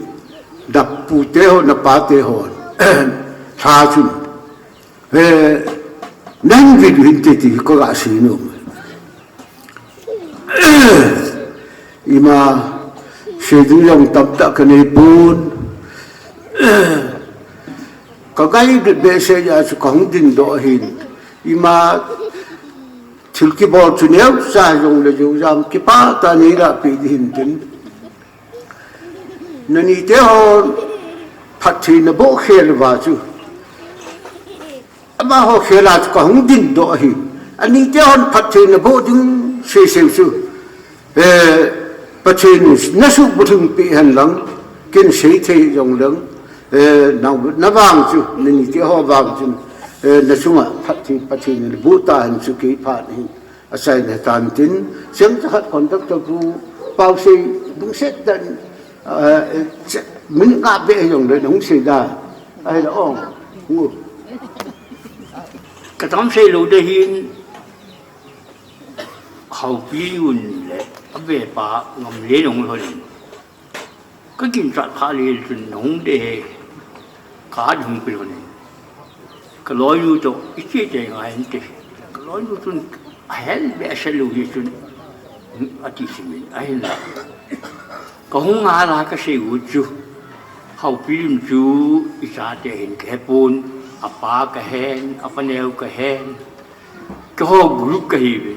na pu te ho, na pa te ho, lha chun, eh, nang vin vin te ti ko ga sei nom. Ima, sei ding jong tamtah ka nei pon. Ka gai be, behseh a chu ka hung ding doh hin. Ima, thil kibol chu neocha jong le jong jam kipah tah in nei lah peh ding hin tin. Nani te ho phattheina boh khel uva chu. Amaho khel a chu ka hung ding doh ahi. Ani te hon phattheina boh ding sese chu. Eh, Pathen in na suhbulhing peh hen lang, ken sei thei jong leng, eh, na, na vang chu, nani te ho vang chun, eh, na chunga phatthei, Pathen in boh ta hen chu kei phat hin. Achaina tan tin, cheng cha khat conductor pu Pausei lungset tah in, eh, che-, min nga be jong le hung sei da. Ahile ong. Ngu. Ka tam sei lou ding hin, Haopi Lun le, a ve pa Ngamlen hung lhon in. Ka ginchat kha lel chun nahung de he, ka hat hung pil hon in. Ka loinu toh, i che te ngai inte. Ka loinu chun, a hel be a se lu hi chun, a ti simin, ahin la. Ka hung a la ka sei u chu, Haopi Lun chu, i chate hin ka he pon, a pa ka hen, a pa neo ka hen, keiho group ka hi ve.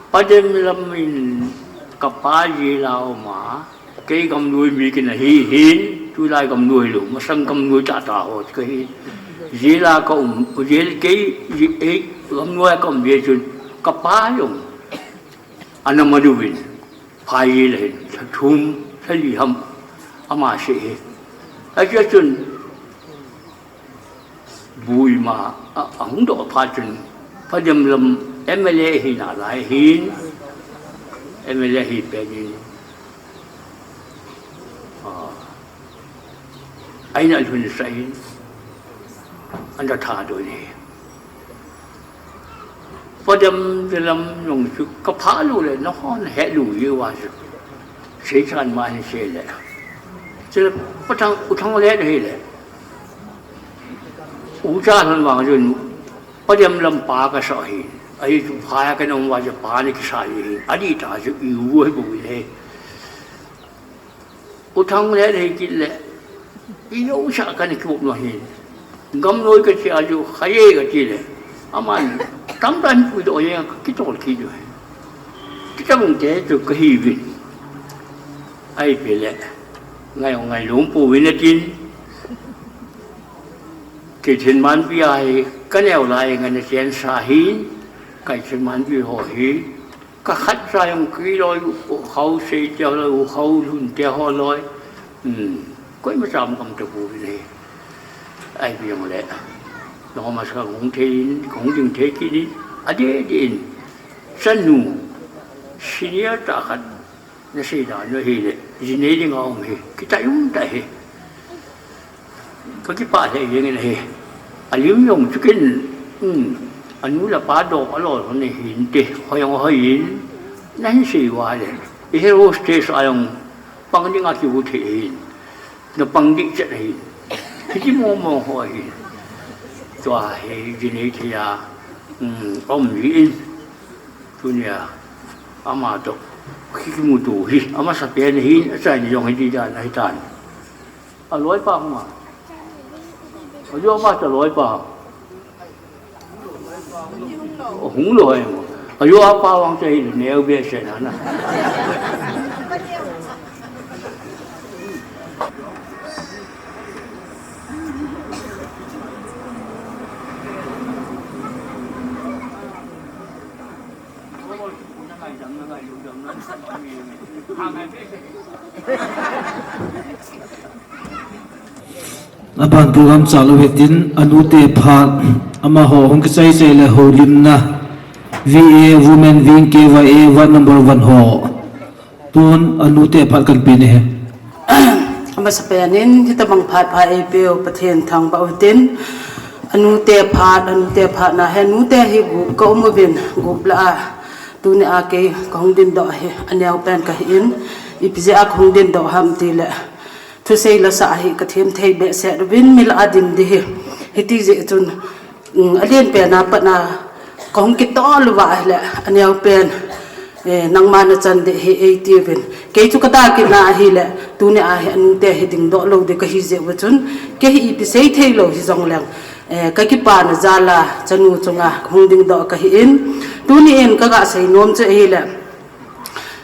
Padem lam in ka pa jail a um a, kei gamnoi mi kina hi hin, tulai gamnoi lou, masang gamnoi tah tah ho ka hi. Jail a ka um, jail kei, ei, gamnoi a ka um ve chun, ka pa jong ana madu vin, phai jail a hin, lha thum, lha li ham, ama se hi. Ache chun, Buima, a, a hung doh phat chun, Padem lam M L A hi nalai hin, M L A hi penin, ah, aina lhun sa in, ana tha do ni. Padam dalam nung chu ka pha lu le, na hon he lu ye wa chu. Sei chan ma ni se le. Chule patang u thang le de le. U cha lhon wang jun, padam lam pa ka sa hi. Ahi chu pha ya ka nong wa chu pa ni ki sa hi. Adi ta chu i u he bu le. U thang le le ki le. I yo sa ka ni ku no hi. Gam noi ka chi a ju kha ye ka chi le. Aman tam tan pu do ye ka ki tol ki ju. Ki tam te chu ka hi vin. Ai pe le. Ngai ngai lum pu vin a tin. Ki thin man pi ai ka neo lai ngai na chen sa hi. Kai thin man pi ho hi. Ka khat sa jong ki loi u khau sei te loi u khau lhun te ho loi. Hmm. Koima cham kam te bu ni. Ai bi jong le. No ma sa hung thei in, hung ding thei ki ni. A de de in. Chanu. Senior ta khat. Na sei da no hi le. Ji nei ding a um hi. Ki ta um ta hi. Ka kipah lheh jeng in ahi. A lim jong chu kin, um, a nu le pa dop a lol hon ahi inte, hoi jong hoi in, na hin sei uva le. I hero stage a jong pang ding a kiu thei ahi. Na pang ding chet ahi. Hiti mo mo ho ahi. Tua hi ji nei thei a, um, um ji in. Tunia, ama to, kimu tu hi, ama sa pen hi, a chai ni jong hi di dan ahi tan. A loi pa hung a. A jo pa cha loi pa. Hung loi mo. A jo a pa wang cha hi neo be se na na. Aban program chalu hitin, anute phat, amaho hung kichai chai le houlimna, V A, Women Wing, K Y A, Ward number one ho. Tun anute phat kan pe ni he. Amasapen in, hitabang phat pha eipeu Pathen thangvah u hitin, anute phat, anute phat na he, nute hi gup ka um uvin, gup lah a, tuni a kei ka hung dingdoh hi, aneo pen ka hi in, ipi jeh a ka hung dingdoh ham ti le, thusei lasa hi ka them thei behseh uvin, mi lah a ding di hi, hiti jeh chun, Um, alen pen a pat na ka hung kitol uva ahile, aneo pen, eh, nangma na chan ding ahi eiti uvin. Kei chu ka da kit na ahile, tuni a hi anute hi dingdoh lou ding ka hi jeh uva chun, kei hi ipi sei thei lou hi jong leng, eh, ka kipana jal a, chanu chunga ka hung dingdoh ka hi in, tuni in ka ga sei nom chu ahile,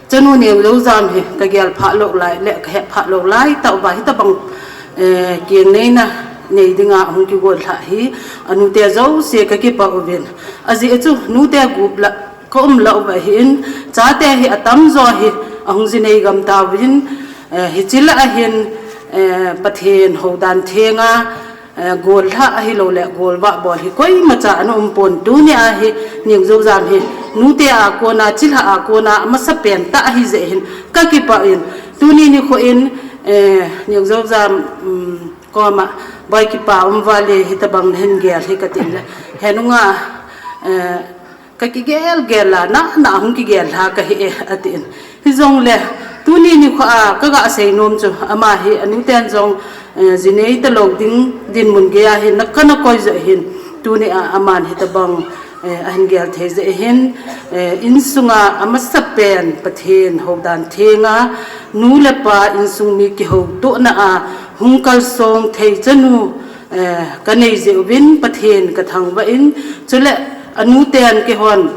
Chanu Neo Joujam hi ka gel phah lou lai le ka het phah lou lai tah uva hitabang, eh, keng neina nei dinga hung kigol lhah hi anute jouse ka kipah uvin. Ajeh chu nute gup lah ka um lah uva hi in chate hi atamjo hi ahung ji nei gam tauvin, eh, hiche lah a hin, eh, Pathen houdan thenga, Eh, gol lhah ahilou le, gol vah bol hi koima cha ana um pon tuni a hi, Neo Joujam hi, nute a kona, chilhah a kona, amasapen tah ahi jeh hin, ka kipah in, tuni nikho in, eh, Neo Joujam, um, koma, boi kipa um vale, hitabang hin gel hi ka tin le, he nunga, eh, Ka kigel gel a, na, na hung kigel lha ka hi e, atin. Hijongle, tuni nikho a, ka ga sei nom chu, ama hi, anuten jong, eh, ji nei talou ding, dinmun gei a hin, na ka na koi jo hin, tuni a, aman hitabang, eh, ahin gel thei jeh hin, eh, insunga, amasapen, Pathen, houdan thenga, nu le pa, insung mi kihoutohna a, hung kalsong thei chanu, Eh, ka nei jeh uvin Pathen ka thangvah in, chule anuten keihon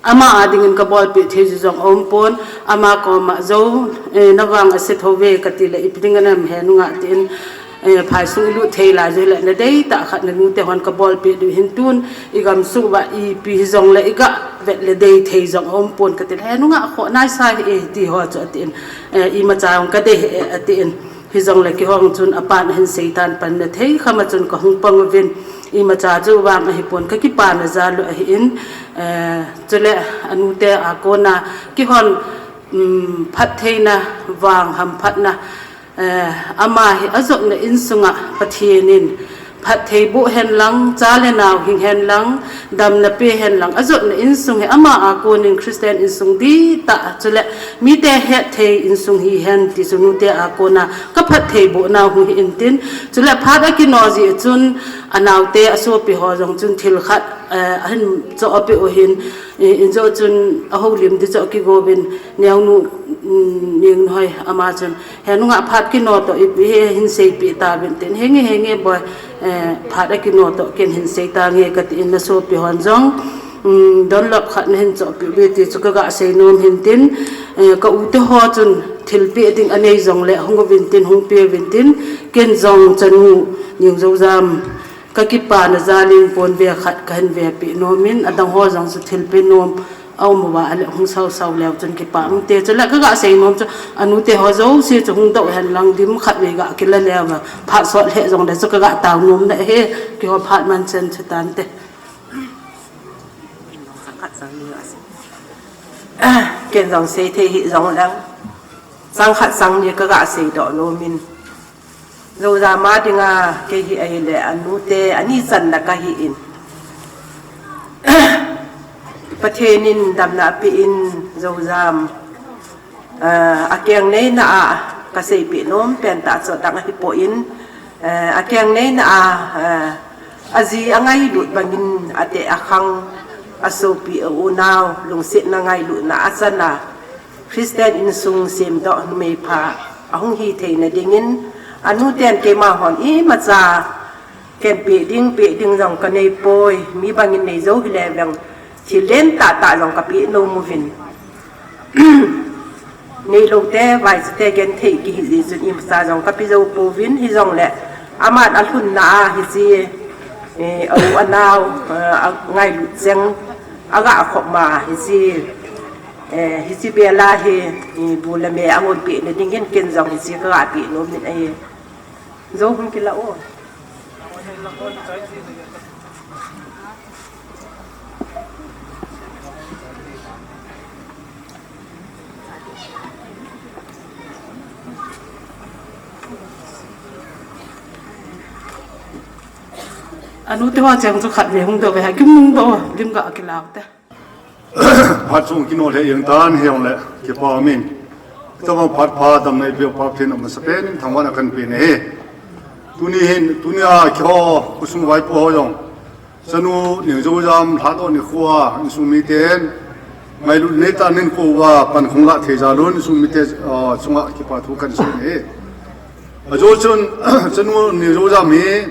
ama a dingin ka bolpeh thei jong aum pon, ama koma jou, eh, na vang ase thou ve ka ti le, ipi ding a nam he nunga tin, eh, phaisung i lut thei lai jeh le, na dei tah khat na nute hon ka bolpeh diu hin tun, i gamsung uva ipi hijongle i ga vet le dei thei jong aum pon ka ti le, he nunga kho nai sa hi e ti ho chu atin, eh, imacha jong ka dei hi e atin. Hijongle keihon chun apan ahin seitan pan na thei kham a chun ka hung pang uvin, imacha chu vang ahipon ka kipana jal u ahin, eh, chule anute a kona keihon um, phattheina vang hamphatna, eh, ama hi ajotna insunga Pathen in phatthei boh hen lang, cha le nau hing hen lang, damna pe hen lang, ajotna insung hi ama a konin Christian insung dihtah, chule mite hetthei insung hihen ti chu nute a kona kaphatthei bohnau hung hi intin, chule phat akino jeh chun anaote asopi ho jong chun thil khat, eh, ahin choh apeh u hin, eh, injo chun ahoulim di choh kigouvin, neonu, um, Nengnoi ama chun, he nunga phat kino toh ipi hi hin seipeh tauvin tin, henge, henge boi, eh, phat akino toh ken hin sei tange katin, nasopi hon jong, um, Dunlop khat nahin chohpeh uve ti chu kaga seinom hin tin, eh, ka u te ho chun thilpeh ding anei jongle hung uvin tin, hung peuvin tin, ken jong chanu Ningjoujam kakipana jalin ponve khat kahin vepeh nomin, adang ho jong chu thilpeh nom aum uva, ale hung sausau leu chun kipa umte, chule kaga seinom chu anute ho jouse chu hung doh hen lang, dim khatvei ga kila leuva, phat sot lheh jongle chu kaga taonom na hi, keiho phat manchen chu tante. Ken jong seithei hih jong lang, chang khat chang ni kaga seidoh nomin, Joujam a dinga kei hi ahile anute ani channa kahin, Pathen in damna apeh in, Joujam, ah, akeng neina a kaseipeh nom pentah chu adang ahipoi, ah, akeng neina a, ah, aji angailut bangin ate akhang, asopi aunau lungsetna ngailutna achana Christian insung semdoh numeipha ahung hitheina dingin, anuten keima hon imacha ken peh ding, peh ding jong kaneipoi, mi bangin neijou hile vang thil lentah tah jong kapeh nom uvin, neiloute vaichate genthei kihi jeh chun imacha jong kapeh jou pouvin, hijongle aman alhunna a hiche, eh, au anao, eh, angailut cheng aga khopma hiche, eh, hiche bela hi, eh, bu le me angonpehna dingin ken jong hiche kaga peh nomin ahi. Jou hung kila o. Anute ho cheng chu khatvei hung doh ve, ha kimung doh, lim ga kilau te. Phat chung kino lheh jeng tan hijongle kipa umin, tobang phat pha damna eipeu Pa Pathen amasapen in thangvahna kahin pe nahi. Tuni hin, tunia keiho khosung vaipo ho jong, chanu Ningjoujam lhadoh nikhoa insung miten ngailut neitah in kou uva pankhung lah thei jal un insung mite, ah, chunga kipa thu kahin sei nahi. Ajo chun, chanu Ningjoujam hi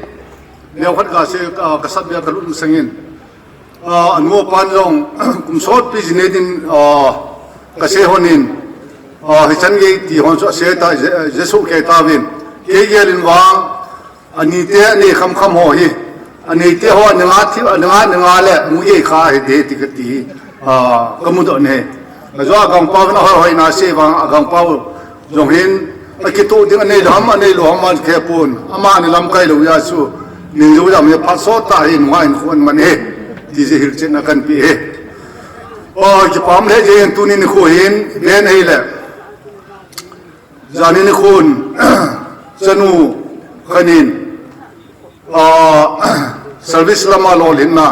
neokhat kasei, ah, kasatbia kalut masangin, ah, anu apan jong kum sotpi ji nei din, ah, kasei honin, ah, hichan gei ti hon chu asei ta, je-, jesuh kei tauvin, kei gel in vang, anite anei khamkham ho hi, aneite ho aninga thi, aninga, ninga le mu gei kha hite ti kati hi, ah, kamudoh nahi. Ajo agangpau in ahoi hoina asei vang agangpau jong hin, akitoh ding aneilou ham, aneilou ham akhepon, amani lamkai lou jeh a chu, Ningjoujam hi phat sottah hi nungah in khu aman e, ti jeh hilchetna kahin pe e. O, kipah lheh jeng in tuni nikho hin, ven ahile, jani nikhon, chanu khat in, ah, service lama lolhinna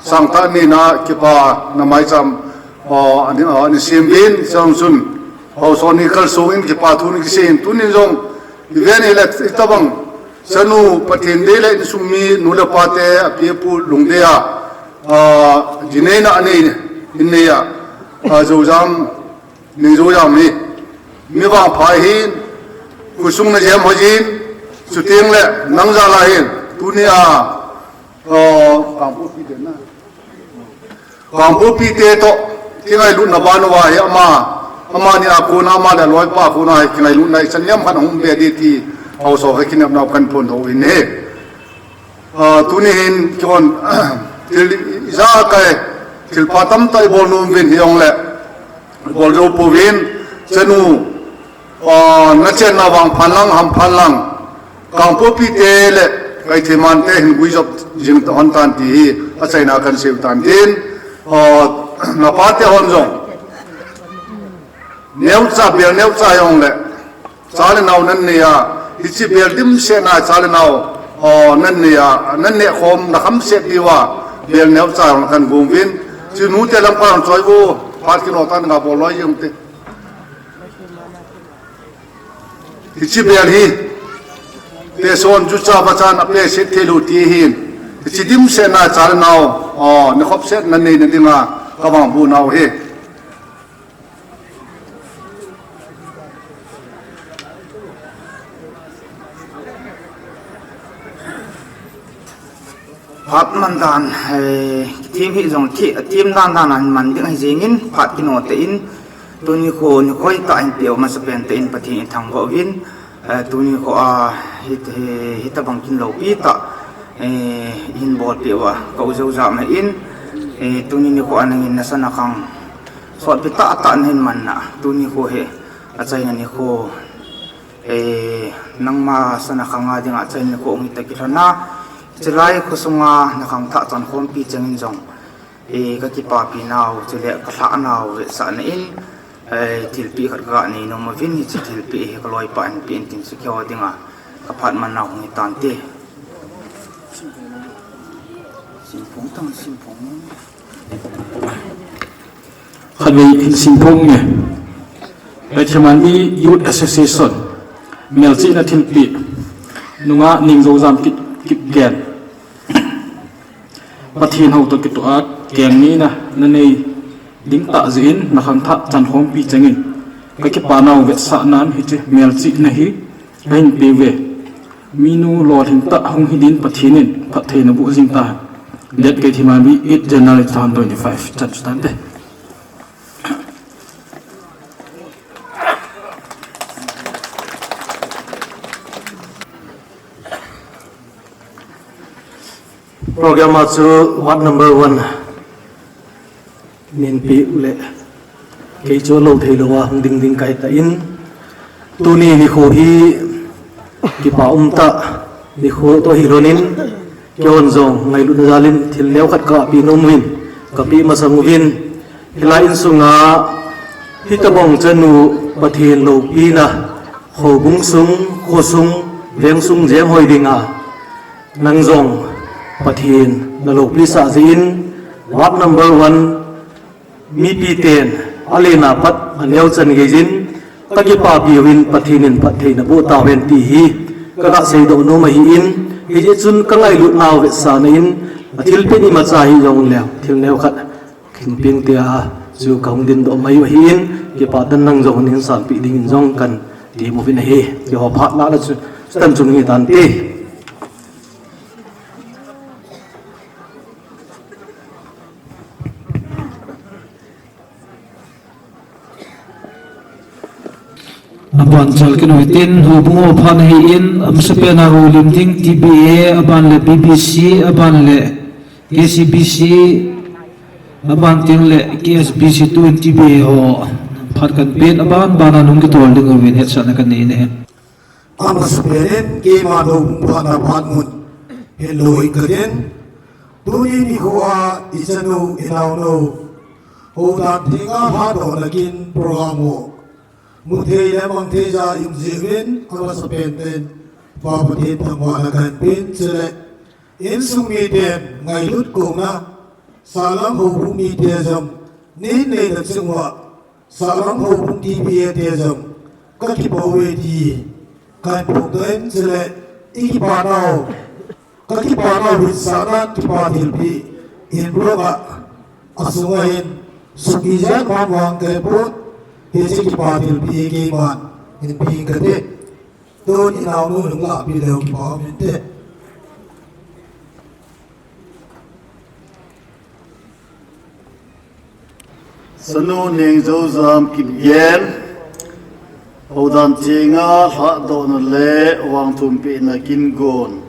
sangtah neina kipana maicham, ah, ani, ah, ani sem uvin, chang chun, haosa ni kalsong in kipa thu ni kisei in, tunin jong, iven ahile itobang chanu Pathen dei le insung mi nu le pa te, api apu lungdei a, ah, ji neina anei, in nei a, ah, Joujam, Ningjoujam hi mi vangpha ahin, khosung najem ho jin, chuteng le nang jal a hin, tunia, ah, Kangpokpi te na. Kangpokpi te toh kingailutna ban uva hi ama, amani a kona, ama le aloipa a kona hi kingailutna ichan hiam khat ahung um be ding ti, haosa kha kinepna kahin phongdoh in ahi. Ah, tuni hin kihon, thil ijakai, thilpha tamtah ibol nom uvin hijongle, ibol jou pouvin, chanu, ah, nachenna vangphan lang, hamphan lang, Kangpokpi te le Kaithiman te hin guijop jing tahon tan ti hi achaina kahin seiu tan tin, ah, napa te hon jong, Neocha, bel neocha jong le, cha le nao nan nei a, hiche bel dimset na cha le nao, o, nan nei a, nan neh khom na kham set diu a, bel neocha jong le kan gum uvin, chu nu te lam kan choi vo, phat kino tan nga bol loi jong te. Hiche bel hi, te son chu cha va chan a pe set thei lou ti hin, hiche dimset na cha le nao, o, ni khop set nan nei na dinga, ka vang bu nau hi. Phat man dan, eh, thim hi jong thi, thim dan dan an man ding ahi jingin, phat kino te in, tuni kho ni khoi ta in peo masa pen te in Pathen in thangvah uvin, eh, tuni kho a, hi, hi, hitabang kin loupi ta, eh, hin bol peo a, ka u jou jam in, eh, tuni ni kho a nangin nasa na khang, sotpi tah tah nahin man na, tuni kho hi, achaina ni kho, eh, nangma sana khang a dinga achaina ni kho hung hita kilhon a, chulai kho sunga na khangthah chankhompi chengin jong, eh, ka kipapi nau, chule ka lhah nau vetsahna in, eh, thilpeh khat ka nei nom uvin, hiche thilpeh hi ka loipa in pe in tin sukhi ho dinga, ka phat man nau hung hitan te. Simphong tang, simphong. Khatvei hin simphong nge. Keithelmanbi Youth Association. Melchihna thilpeh. Nungah Nengjoujam Kip, Kipgen. Pathen hou toh kitoh a keng nina nanei ding tah jeh in na khangthah chankhompi chengin ka kipa nau vetsahnan hiche melchihna hi kahin pe uve. Minu lolhing tah hung hi din Pathen in phatthei naboh jing tahen. Date Keithelmanbi eight January two thousand twenty-five. Chan chu tante. Program a chu ward number one min pe u le kei chu lou thei lou a hung ding ding kahi tan, tuni nikho hi kipa umtah nikho toh hilhon in, keihon jong ngailutna jal in thil neokhat kapeh nom uvin, kapeh masang uvin, hilai insunga hitabang chanu Pathen loupina, houbung sung, kho sung, veng sung jeng hoi dinga, nang jong Pathen naloupi sah jeh in, ward number one, mipi ten alen a pat aneo chan gei jin, kakipapi uvin Pathen in phatthei naboh tauhen ti hi kaga seidoh nom ahin, hijeh chun kangailut nau vetsahna in, athilpeh imacha hijongleu, thil neokhat hinpeng tia chu kahung dingdoh mai u ahin, kipah tah in nang jong hin sanpeh dingin jong katem uvin ahi, keiho phat lah lah chu, chutan chung hitante. Aban chal kit u hitin, houbung ho phat ahin, amasapen a houlim ding T B A, aban le B B C, aban le K C B C, aban teng le K S B C two and T B A ho phat kan pen, aban ban a hung kitol ding uvin hetsahna kanei e. Amasapen in keiman houbung phatna phat mun hello in katin. Tuni nikho a ichanu inaonu houdan thenga lhahdohna kin program ho muthei le mangthei ja i um jeh uvin amasapen in Pa Pathen thangvahna kahin pen, chule insung miten ngailut kouna, sahlam houbung mite jong nei neina chunguva, sahlam houbung T B A te jong kakipah uve ti kahin phongdoh in, chule ikipa nau, kakipa nau vetsahna kipa thilpeh in block a, asunga hin sum ijat man vang kahe pon, hiche kipa thilpeh keiman hinpe kate. Tun inaonu lunglah peh leu kipa um inte. Chanu Nengjoujam Kipgen, houdan thenga lhahdohna le vangthumpehna kin gon.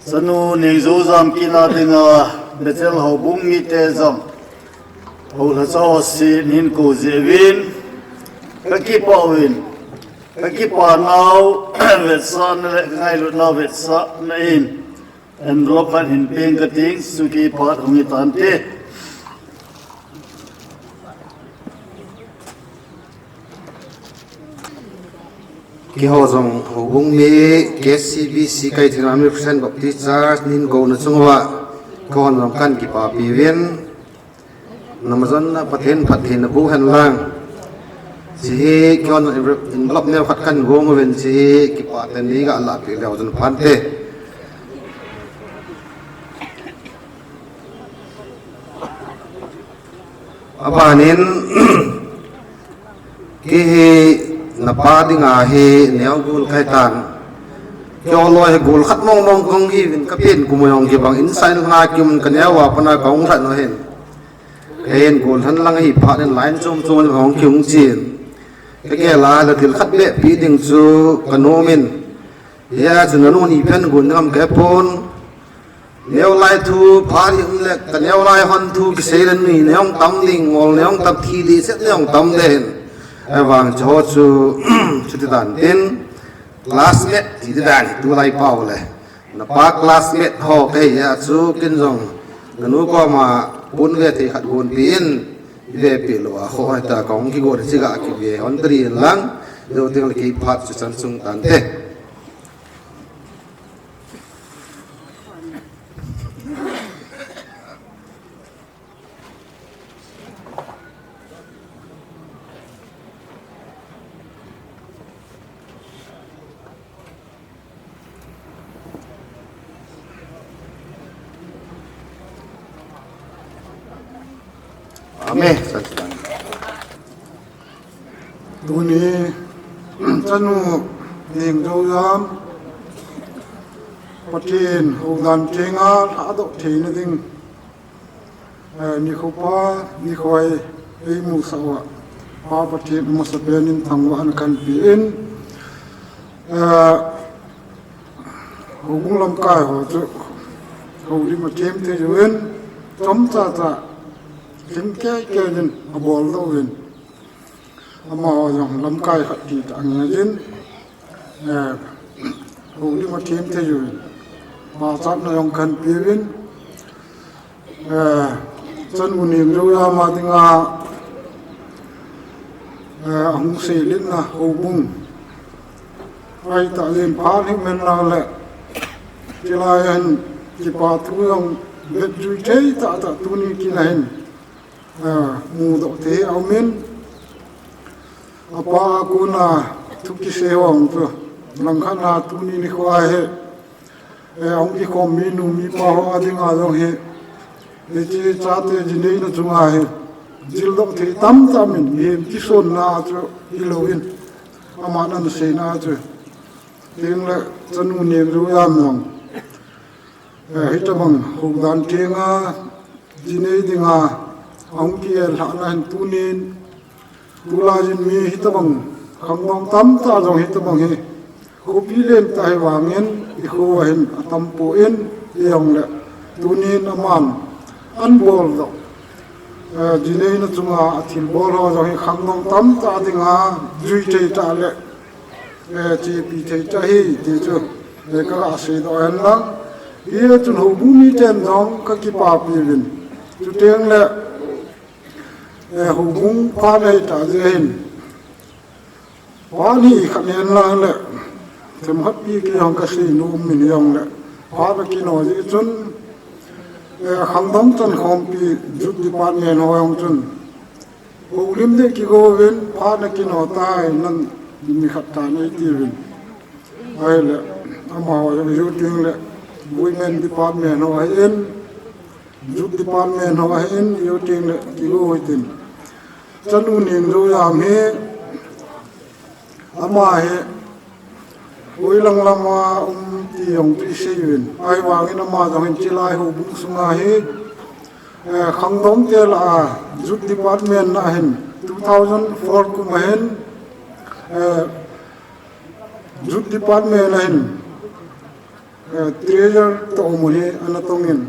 Chanu Nengjoujam kina dinga Bethel houbung mite jong, houlhacha ho sin hin kou jeh uvin, kakipah uvin, kakipa nau vetsahna le kangailut nau vetsahna in envelope khat hinpeng kating, suki phat hung hitante. Keiho jong houbung mi K C B C Kaithina Christian Baptist Church nin kouna chunga, keiho jong kahin kipapi uvin. Namajon na Pathen phattheina boh hen lang. Hiche hi keiho jong envelope neo khat kahin gong uvin, hiche hi kipah tah in neiga lahpeh leu chun phante. Abanin, kei hi napa dinga hi neo gol kahitan. Keiho loi hi gol khat mong mong kahung hiuvin, kapen kum jong kibang in, sain nga kium kaneo a pat a kahung lhat u ahin. Kahin gol lhan lang ahi phat in line chom chom in kahung kihung chen. Kagel a le thil khat beh pe ding chu kanom in. Hijeh chun nanu ni phen gon ding ham kahepon. Neo lai thu, phat hi um le, kaneo lai hon thu kisei le nui nei hung tam ding, ngol nei hung tam, thi dehset nei hung tam ding ahin. Ahivang chu ho chu, chuti dan tin, classmate ti dan hi tulai pau le. Napa classmate ho kahi a chu ken jong, nanu koma pon ve thei khat gonpeh in, ive peh lou a, ho hita kahung kigon hiche ga kive hon tari in lang, jou teng le kei phat chu chan sung tante. Amen. Tuni, chanu Nengjoujam, Pathen houdan chenga lhadoh theina ding, eh, nikho pha, nikho hoi, eimusah uva, Pa Pathen amasapen in thangvahna kahin pe in, eh, houbung lamkai ho chu houlim athem thei uvin, chomcha cha, lhing kei kei in abol doh uvin. Amaho jong lamkai khat ti tah angei jin, eh, houlim athem thei uvin, pachatna jong kahin pe uvin, eh, chanu Nengjoujam a dinga, eh, ahung seiletna houbung ahitah jeh in phat hih hen lang le, chulai a hin kipa thu jong vetjui thei tah tah tuni kin a hin, eh, mudoh thei aum in, apa a kona thu kisei ho chu, langkhat a tuni nikho a hi, eh, ahung kikhom mi nu mi pa ho a dinga jong hi, hiche chate jineina chunga hi, jildoh thei tamtah um in, mihem kisonna chu hilou in, aman aseina chu, tin le chanu Nengjoujam jong, eh, hitobang houdan chenga jinei dinga ahung kilhahna hin tunin, tulai jin mi hitobang khangdong tamtah jong hitobang hi khopi lentah hi vangin, ikho a hin atampon, ijongle tunin aman ahin boldoh, eh, jineina chunga athilbol ho jong hi khangdong tamtah dinga jui thei tah le, eh, chepi thei tah ahi ti chu, eh, kaga seidoh hen lang. Hichun houbung miten jong kakipapi uvin. Chuteng le, eh, houbung phat ahitah jeh hin, phat hi khat nen lang le, themkhat pi kei jong kasei nom in, hijongle phat akino jeh chun, eh, khangdong chankhompi Youth Department ho jong chun, houlim ding kigo uvin, phat akino tai, nang mi khat tan eiti uvin. Ahile, amaho jong hiu tengle, Women Department ho ahin, Youth Department ho ahin, hiu tengle kigo u hitin. Chanu Nengjoujam hi, ama hi, hoilang lama um ti jong chu isei uvin, ahivangin ama jong hin chulai houbung sunga hi, eh, khangdongte lah a Youth Department a hin two thousand four kum a hin, eh, Youth Department a hin, eh, Treasurer tohmun hi ana tongin,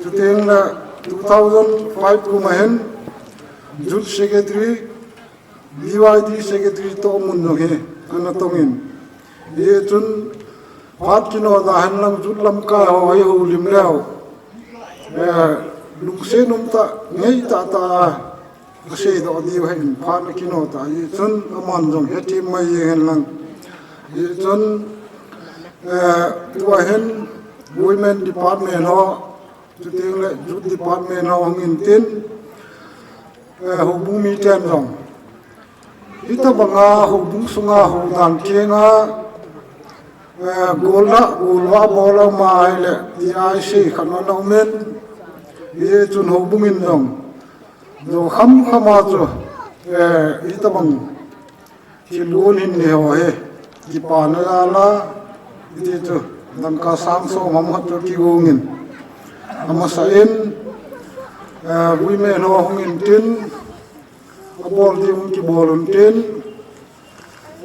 chuteng le two thousand five kum a hin Youth Secretary, B Y D Secretary tohmun jong hi ana tongin, hichun phat kino da hen lang Youth lamkai ho hi houlim leu, eh, lungset umtah, ngeitah tah a aseidoh diu ahin, phat akino tah hichun aman jong hethem mai jeng hen lang. Hichun, eh, tua hin Women Department ho, chuteng le Youth Department ho hung in tin, eh, houbung miten jong. Hitobanga houbung sunga houdan kenga, eh, golna, golva bol a um ahile, ti ahi sei khat na um in, hichun houbung in jong. Jo kham kham a chu, eh, hitobang thil gon hin nei ho hi, kipana jal a, hiti chu, dangka sang som ham khat chu kigong in. Amasa in, eh, women ho hung in tin, abol ding hung kibol un tin,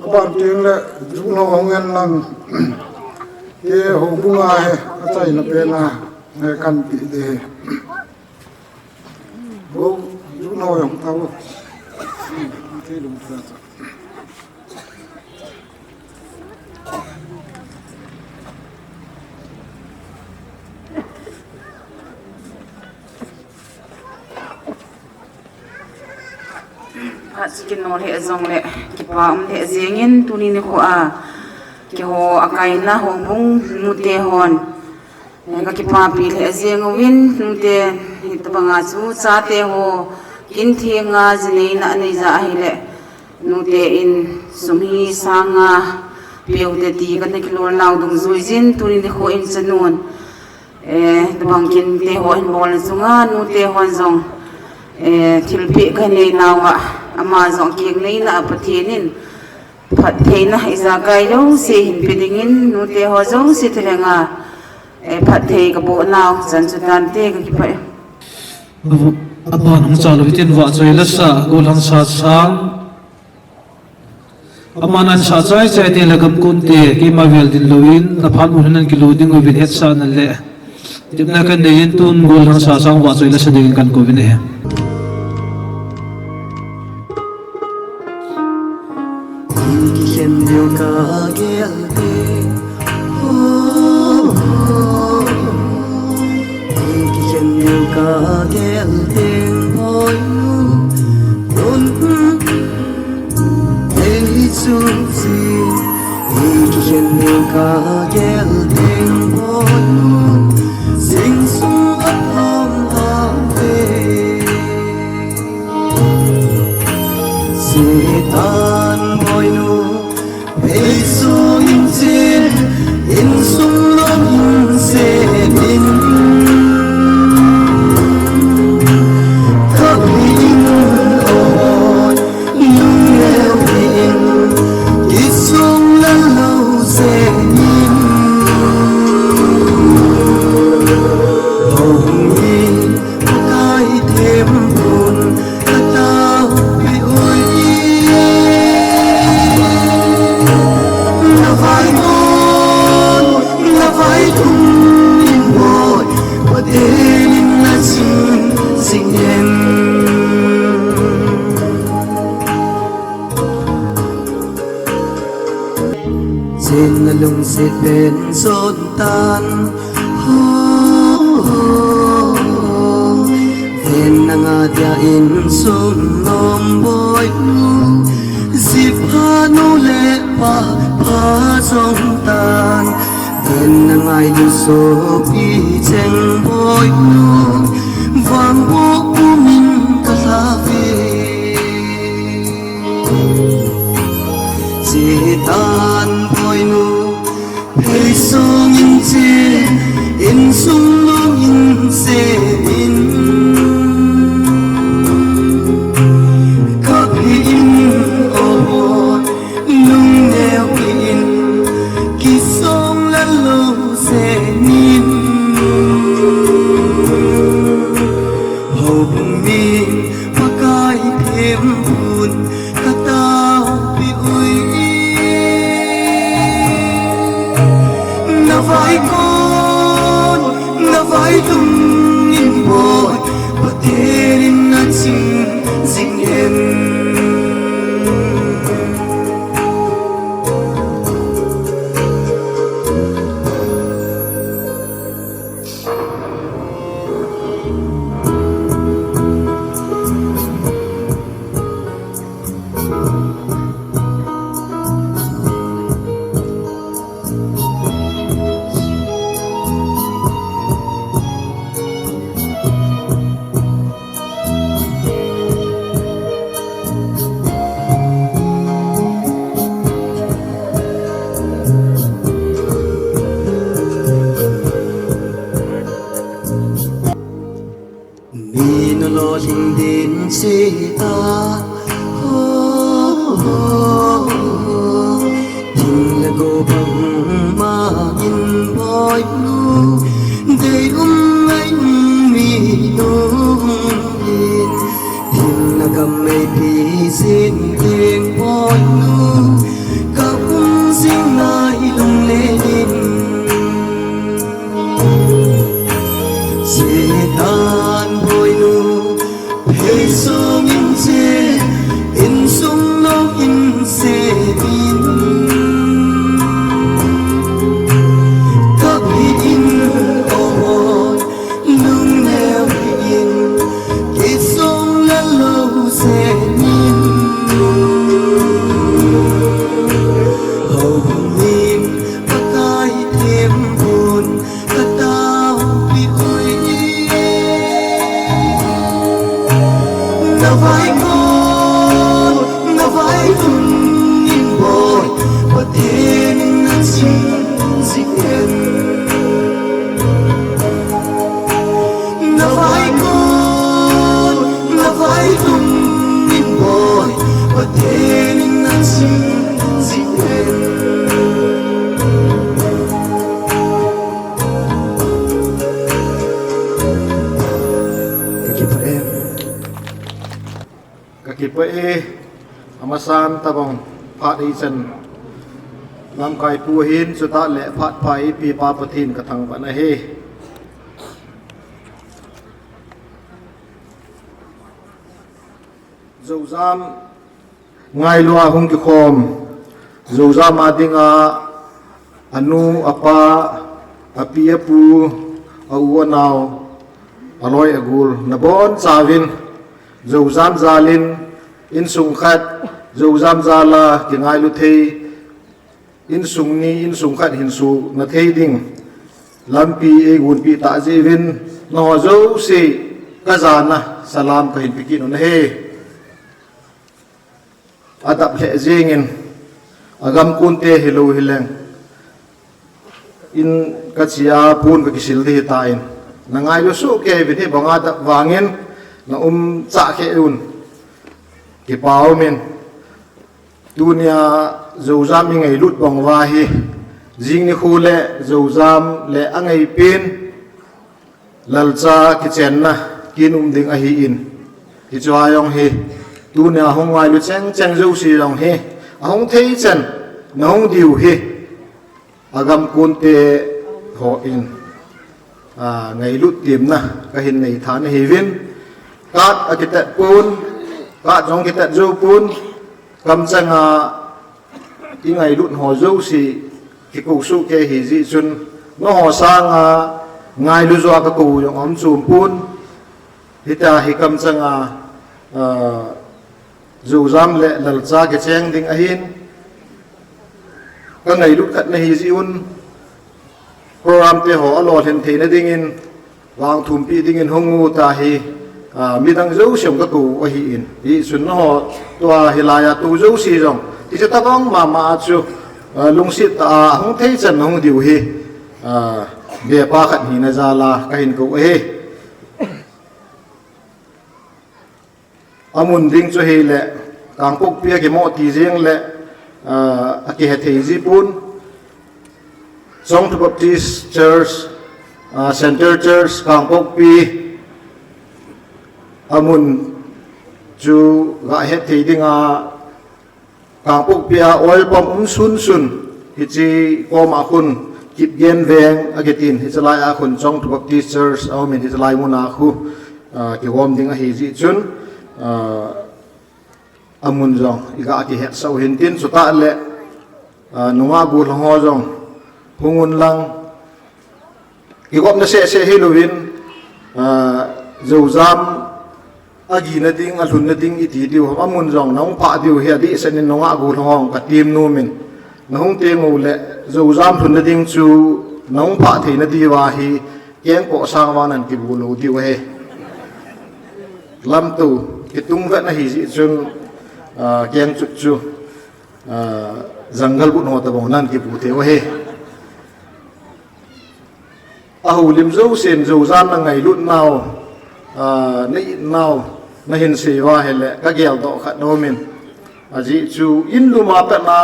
aban teng le, jun ho hung in lang, kei houbung a hi, achaina pen a, eh, kan pe ding. Go, jun ho jong tao. Thei lum ta. Phat chu kinol lheh jong le, kipa um lheh jeng in tuni nikho a, keiho a kaina houbung nute hon. Eh, ka kipapi lheh jeng uvin, nute hitobanga chu chate ho, kin thenga ji neina anei ja ahile, nute in sum hi sang nga peu te ti kana kilol nau dungjui jin, tuni nikho in chanun, eh, tobang kin te ho hin bol na chunga, nute hon jong, eh, thilpeh ka nei nau a, ama jong keng neina a Pathen in, phattheina ijakai jouse hin pe dingin, nute ho jouse thilhenga, eh, phatthei kaboh nau chan chu tante, ka kipah e. Aban hung cha lou hitin vahchoi lasa, Golhangsa Sang. Aman an sa chai chai te le gam kon te, keima vel din louvin, na phat mun hin an kilo ding uvin hetsahna le tepna kan nei in, tun Golhangsa Sang vahchoi lasa dingin kan kou vin ahi. Kikhen diu ka gel te, oh, oh, oh. Kikhen diu ka gel te, oi, oh, oh. Ei chu si, ei kikhen diu ka gel te, oi, oh, oh. Sing sung a thang thang te. Setan boinu, ei sung in chin, insung lom in senin. Ka pi in oi, lung neo pi in, kisung la lou senin. Hong in, Pakai thempu in katao pi ui. Na vai mon, na vai thum in boi, Pathen in na ching jing in. Chin na lungset pen son tan. Ho, ho, ho. Ven na nga dia insung nom boinu. Jipha nu le pa, pa jong tan. Ven na ngai lu sopi cheng boinu. Vang boh pumin ka lha ve. Setan boinu, ei sung in chin, insung lom in senin. Ka pi in oi, lung neo pi in, kisung la lou senin. Houbung mi Pakai thempu in katao pi ui. Na vai kon, na vai thum in boi, Pathen in na ching jing in. Lo ling din si ta. Ho, ho, ho. Ding le go bang ma in boy nu. Dei um ngai um mi nu. Ding le gam mei pi sin ding boy nu. Ka um sing nai lung le in. Setan boy nu, phei song in se, in sung no in se in. Ka pi in o boy, lung neo in, ki song la lo se in. Ho bung in, Pakai tem pun, Ka tao pi oi. Na vai ngon, na vai lun in boy, Pathen in na ching jing in. Na vai ngon, na vai lun in boy, Pathen in na ching jing in. Ka kipah e. Ka kipah e. Amasan tabang phat ichan lamkai pu hin chutah le phat pha eipepa Pathen ka thangvah na ahi. Zozam ngailu a hung kikhom, Zozam a dinga anu, apa, api, apu, a u, anao, aloi, agol, nabonchauvin, Zozam jalin, insung khat, Zozam jala kingailu thei, insung ni, insung khat hinsuh na thei ding lampi eigonpi tah jeh uvin, nangho jouse kajana salam kahin pe kit u ahi. Adap lheh jengin, agam konte hilou hileng, in kache a pon kakisil ding ahitan, nangailu soh kei uvin, hibanga adap vangin na um chah kheh un, kipa umin. Tunia Zozam ingailut bang uva hi, jing nikho le Zozam le angaipen lalcha kichenna kin um ding ahin, hichea jong hi, tunia hung ngailu chengcheng jouse jong hi, ahung thei chan nahung diu hi, agam konte hon, a, ngailut temna kahin nei tha ahiuvin, card akitat pon, card jong kitat jou pon, kamchanga ingailut ho jouse kikou soh kei ahi jeh chun, nangho sanga ngailu joa kakou jong aum chom pon, hitia hi kamchanga, a, Zozam le lalcha kicheng ding ahin, kangailut khat na ahi jeh un, program te ho alolhin theina dingin, vangthumpi dingin hung u ta hi, a, midang jouse jong kakou ahin. Hichun nangho tua hilai a tou jouse jong, hiche tabang mama a chu, a, lungset tah a hung thei chan nahung diu hi, a, bepa khat hina jal a kahin kou ahi. Amun ding chu hile, Kangpokpi a kimo ti jeng le, a, akihe thei ji pon. Chongthu Baptist Church, a, Center Church, Kangpokpi, amun chu gahet thei dinga, Kangpokpi a oil pump um sunsun, hiche koma khun Kipgen Veng akitin, hiche lai a khun Chongthu Baptist Church aumin, hiche lai muna khu, a, kigom ding ahi jeh chun, a, amun jong iga kihetsah u hintin, chutah le, a, nungah gollhang ho jong hung un lang, kigopna seh seh hilouvin, a, Zozam agina ding, alhunna ding iti diu ham, amun jong nahung phah diu hi adehset in nungah gollhang ho katem nomin. Nahung teng uleh Zozam lhunna ding chu nahung phah theina diuva hi kengkoh sang vang nan kibu lou diu ahi. Lamto kitung vet na ahi jeh chun, a, kengchut chu, a, jungle boot ho tabang nan kibu thei u ahi. Ahoulim jousen Zozam na ngailut nau, Ah, na it nau, na hin sei uva ahile, ka geldoh khat na um in. Ajeh chu, in lum a pat na,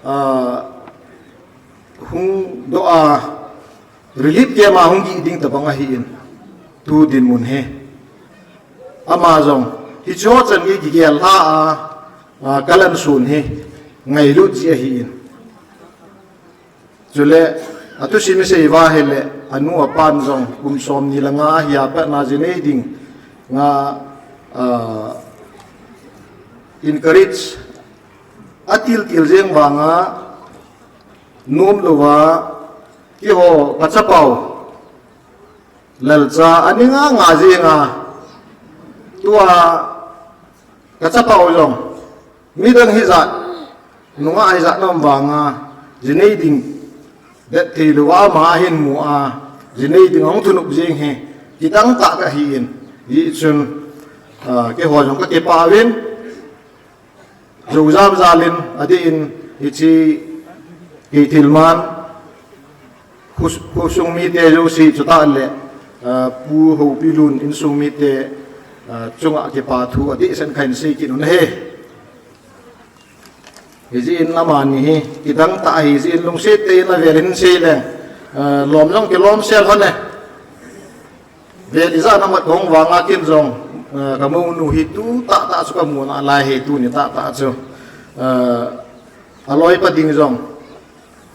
ah, hung doh a, relief camp a hung gih ding tabang ahi in. Tu dinmun hi. Ama jong, hiche ho chan gei kigel lha a, ah, ka lansun hi, ngailut jeh ahi in. Chule, athusim isei uva ahile, anu apan jong, kum somni le nga ahi a pat na ji nei ding, nga, ah, encourage, atil til jeng vang a, nom lou va, keiho, ka chapau, Lalcha, ani nga nga jeng a, tua, ka chapau jong, midang hijat, nungah hijat na um vang a, ji nei ding, det thei lou a, ama ahin mu a, ji nei ding ahung thunop jeng hi, kidang tah ka hi in, hijeh chun, ah, keiho jong ka kipah uvin, Jou jam jal in, adeh in, hiche, kei thilman, khu, khosung mite jouse chutah le, ah, Pu Hopilun insung mite, ah, chunga kipa thu adeh sen kahin sei kit u ahi. Hijeh in amani hi, kidang tah ahi jeh in lungset tah in avel in sei leng, ah, lom jong kilom sel hon e. Vel ijat na mat kahung vang a ken jong, eh, ka mounu hi tu tahtah chu ka mu nalai hi tuni tahtah chu. Eh, aloipa ding jong,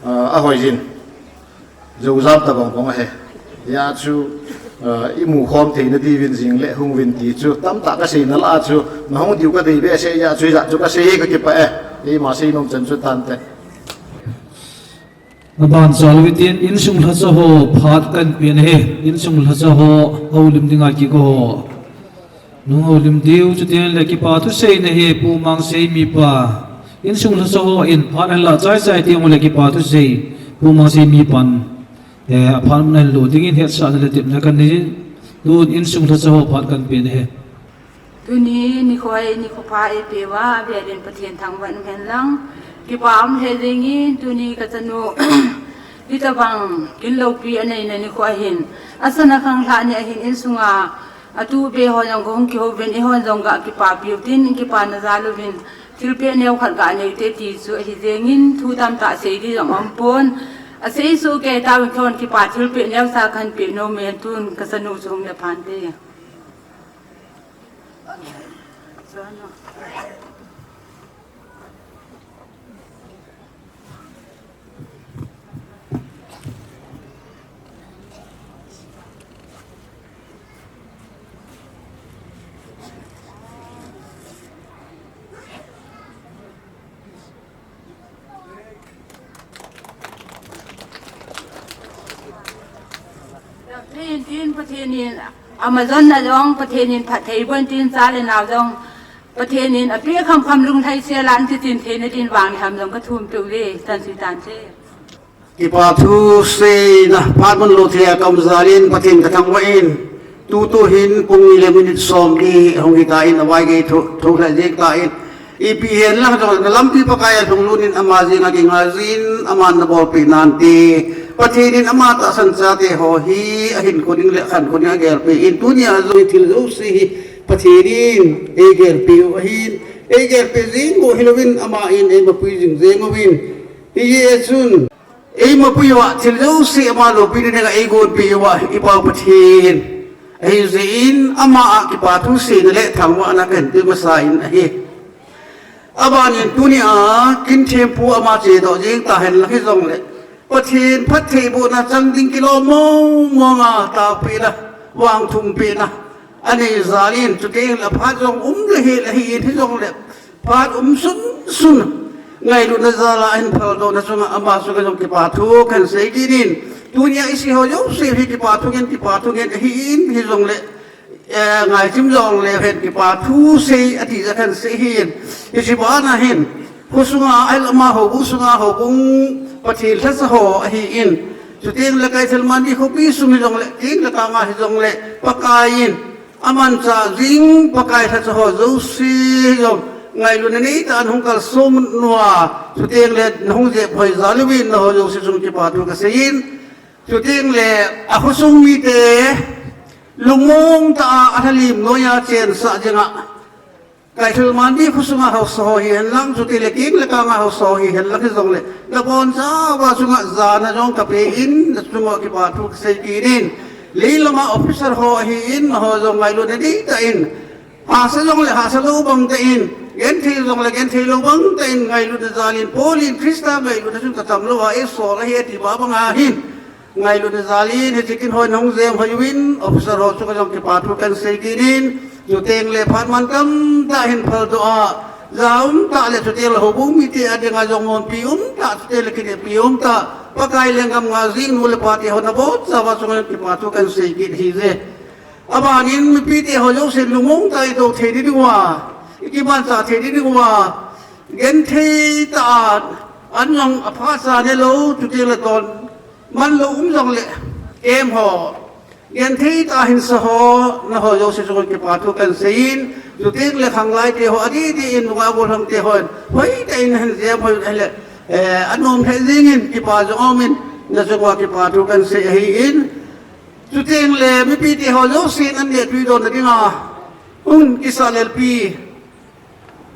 eh, ahoi jin. Jou jam tabang bang ahi. Hijeh chun, eh, imu khom theina diuvin jing le hung uvin ti chu tamtah ka sei nalai chu. Na hung diu ka dei behseh jeh chun hijat chu ka sei hi ka kipah e. Eima sei nom chan chu tante. Aban chal utin insung lhacha ho phat kahin pen ahi, insung lhacha ho houlim dinga kigo ho. Nung houlim diu, chuteng le kipa thu seina hi Pu Mangsei mipa. Insung lhacha hon phat ahin la chai chai teng ule kipa thu sei Pu Mangsei mipan. Eh, aphat mun ahin lo dingin hetsahna le tepna kahin nei. Tun insung lhacha ho phat kahin pen ahi. Tuni nikho hi nikho pha eipeuva, avel in Pathen thangvah in umhen lang. Kipa um lheh jengin, tuni ka chanu, hitobang kin loupi aneina nikho ahin. Asana khanglhah ni ahin insunga, atu be ho jong kahung kihou uvin, eihon jong ga kipapi utin, kipana jal uvin, thilpeh neo khat ga nei ute ti chu ahi jengin, thu tamtah sei di jong aumpon. Asei soh kei tauvin kihon kipa thilpeh neocha kahin peh nom e, tun ka chanu chu hung le phante. Pathen in, Pathen in, Amazon na jong, Pathen in phatthei boh in tin, cha le nao jong, Pathen in apeh khamkham lunglhai sel a, an kichin theina din vang le ham jong ka thum peh uve, chan sui tante. Kipa thu seina phat mun lou thei a ka um jal in Pathen ka thangvah in, tutu hin pung ni le minute somni hung hitan, avaigei tho, tho lheh jeng tan, ipi hihen lang jong na lampi Pakai a lhung lut in ama jeng a kingai jin, aman na bolpeh nante. Pathen in ama tahsan chate ho hi ahinkho ding le akhankho ding agelpeh in, tunia jong thil jouse hi Pathen in eigelpeh u ahin, eigelpeh jing bou hilouvin ama in eimapui jing jeng uvin, hijeh chun, eimapui uva thil jouse ama loupina dinga eigonpeh uva i Pa Pathen ahi jeh in ama a kipa thu seina le thangvahna kahin pe masa in ahi. Aban in tunia kin thempu ama chedoh jeng tahen lang hijongle, Pathen phattheibohna chang ding kilom mong mong a taopehna, vangthumpehna anei jal in, chuteng le phat jong um le hel ahi in, hijongle phat um sunsun, ngailutna jal a ahin phaldohna chunga ama chunga jong kipa thu kahin sei kit in, tunia isi ho jouse hi kipa thu ngen, kipa thu ngen ahi in, hijongle, eh, ngaichim jongle hen kipa thu sei ati jeh a kahin sei ahi in, hiche bana hin, khosunga ahilou ama houbung sunga houbung Pathen lhacha ho ahi in, chuteng le Kaithelmanbi khopi sung hijongle, teng le tanga hijongle, Pakai in amanchah jing, Pakai lhacha ho jouse jong ngailutna neitah in hung kalsong uva, chuteng le nahung jep hoi jal uvin, nangho jouse chung kipa thu kasei in, chuteng le akhosung mite, Lungmong tah a, alhalim noiya chensah jing a, Kaithal Mandi kho sunga haosa ho hihen lang, chutile King le Kanga haosa ho hihen lang hijongle, nabon chauva chunga jana jong kapen, nachunga kipa thu kasei kit in. Leilama officer ho ahin, amaho jong ngailutna deitah in, hahsa jongle hahsa lou bang tah in, genthei jongle genthei lou bang tah in, ngailutna jal in, Paul in Christa ngailutna chun katam lou a, eisol ahi ati ba bang ahin. Ngailutna jal in, hiche kin hon hung jem hoi uvin, officer ho chunga jong kipa thu kahin sei kit in, chuteng le phat mantam tah hin phaldoh a, ja um tah le chuteng le houbung mite a dinga jong monpi um tah, chuteng le kinepi um tah, Pakai lenggam ngah jing nu le pa te ho nabon chauva chunga kipa thu kahin sei kit ahije. Abanin mipite ho jousen lungmong tah a itou thei ding uva, ikimanchah thei ding uva, genthei tah a, an jong aphacha ne lou, chuteng le ton man lou um jongle, em ho, genthei tah a hinsa ho, naho jouse chunga kipa thu kahin sei in, chuteng le khanglai te ho, adih dih in, nungah gollhang te hon hoitah in ahin jem hoi ahile, eh, anom lheh jing in, kipa jong um in, nachunga kipa thu kahin sei ahin, chuteng le mipite ho jousen an neh tui donna dinga, hung kisa lelpi,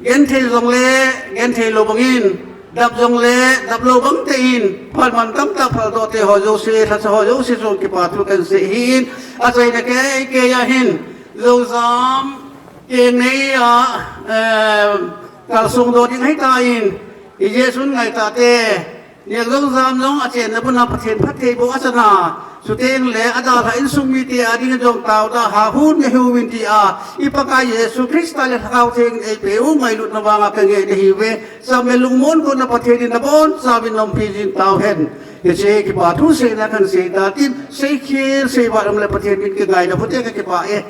genthei jongle genthei lou bangin, dap jongle dap lou bang tah in, phat mantam tah phaldoh te ho jouse, lhacha ho jouse chunga kipa thu kahin sei ahin, achaina kei kei a hin, Joujam keng nei a, eh, kalsong doh ding ahitan, i Jesun ngaitah te, Neh Joujam jong achenna buna Pathen phattheiboh achan a, chuteng le adalhah insung mite a ding jong taona hahun neihiuvin tia, i Pakai Jesu Christa le Lhagao Theng in eipeh u ngailutna vanga kangai nahiuve. Cham le lungmon kona Pathen in nabon chauvin naumpi jing tauhen. Hiche kipa thu seina kahin sei tatin, seikhel seivat um le Pathen min kingaina pute kakipah e.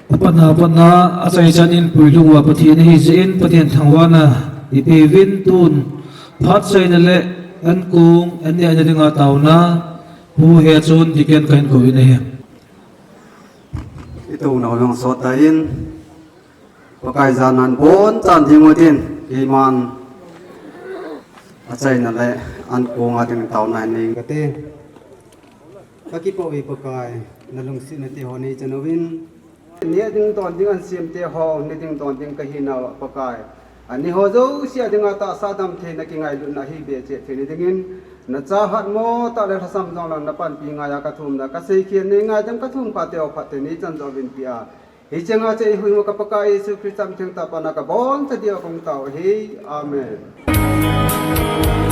Apatna, apatna, achaichan in puilhung uva Pathen ahi jeh in, Pathen thangvahna ipeuvin, tun phat chaina le ankong an nehna dinga taona, Pu Hechon Deacon kahin kouvin ahi. Itouna ho jong sot tan, Pakai jana in abonchan ding utin, keiman achaina le ankong a ding taona nei kate. Kakipah uve Pakai, nalungsetna te ho neichan uvin. Neh ding don ding ansem te ho, neh ding don ding kahinau Pakai, ani ho jouse a dinga tahsa damtheina kingailutna hi beh cheh theina dingin, nachahat mo tah le lhasam jong lang napanpi ngaiya kathumna, kaseikhel nei ngaidam kathum khat te ho phatthei neichan jo uvin tia, hicheng a che ihuhhing u ka Pakai Jesu Christa min thengtah a pat na kaboncha dia kong tao ahi. Amen.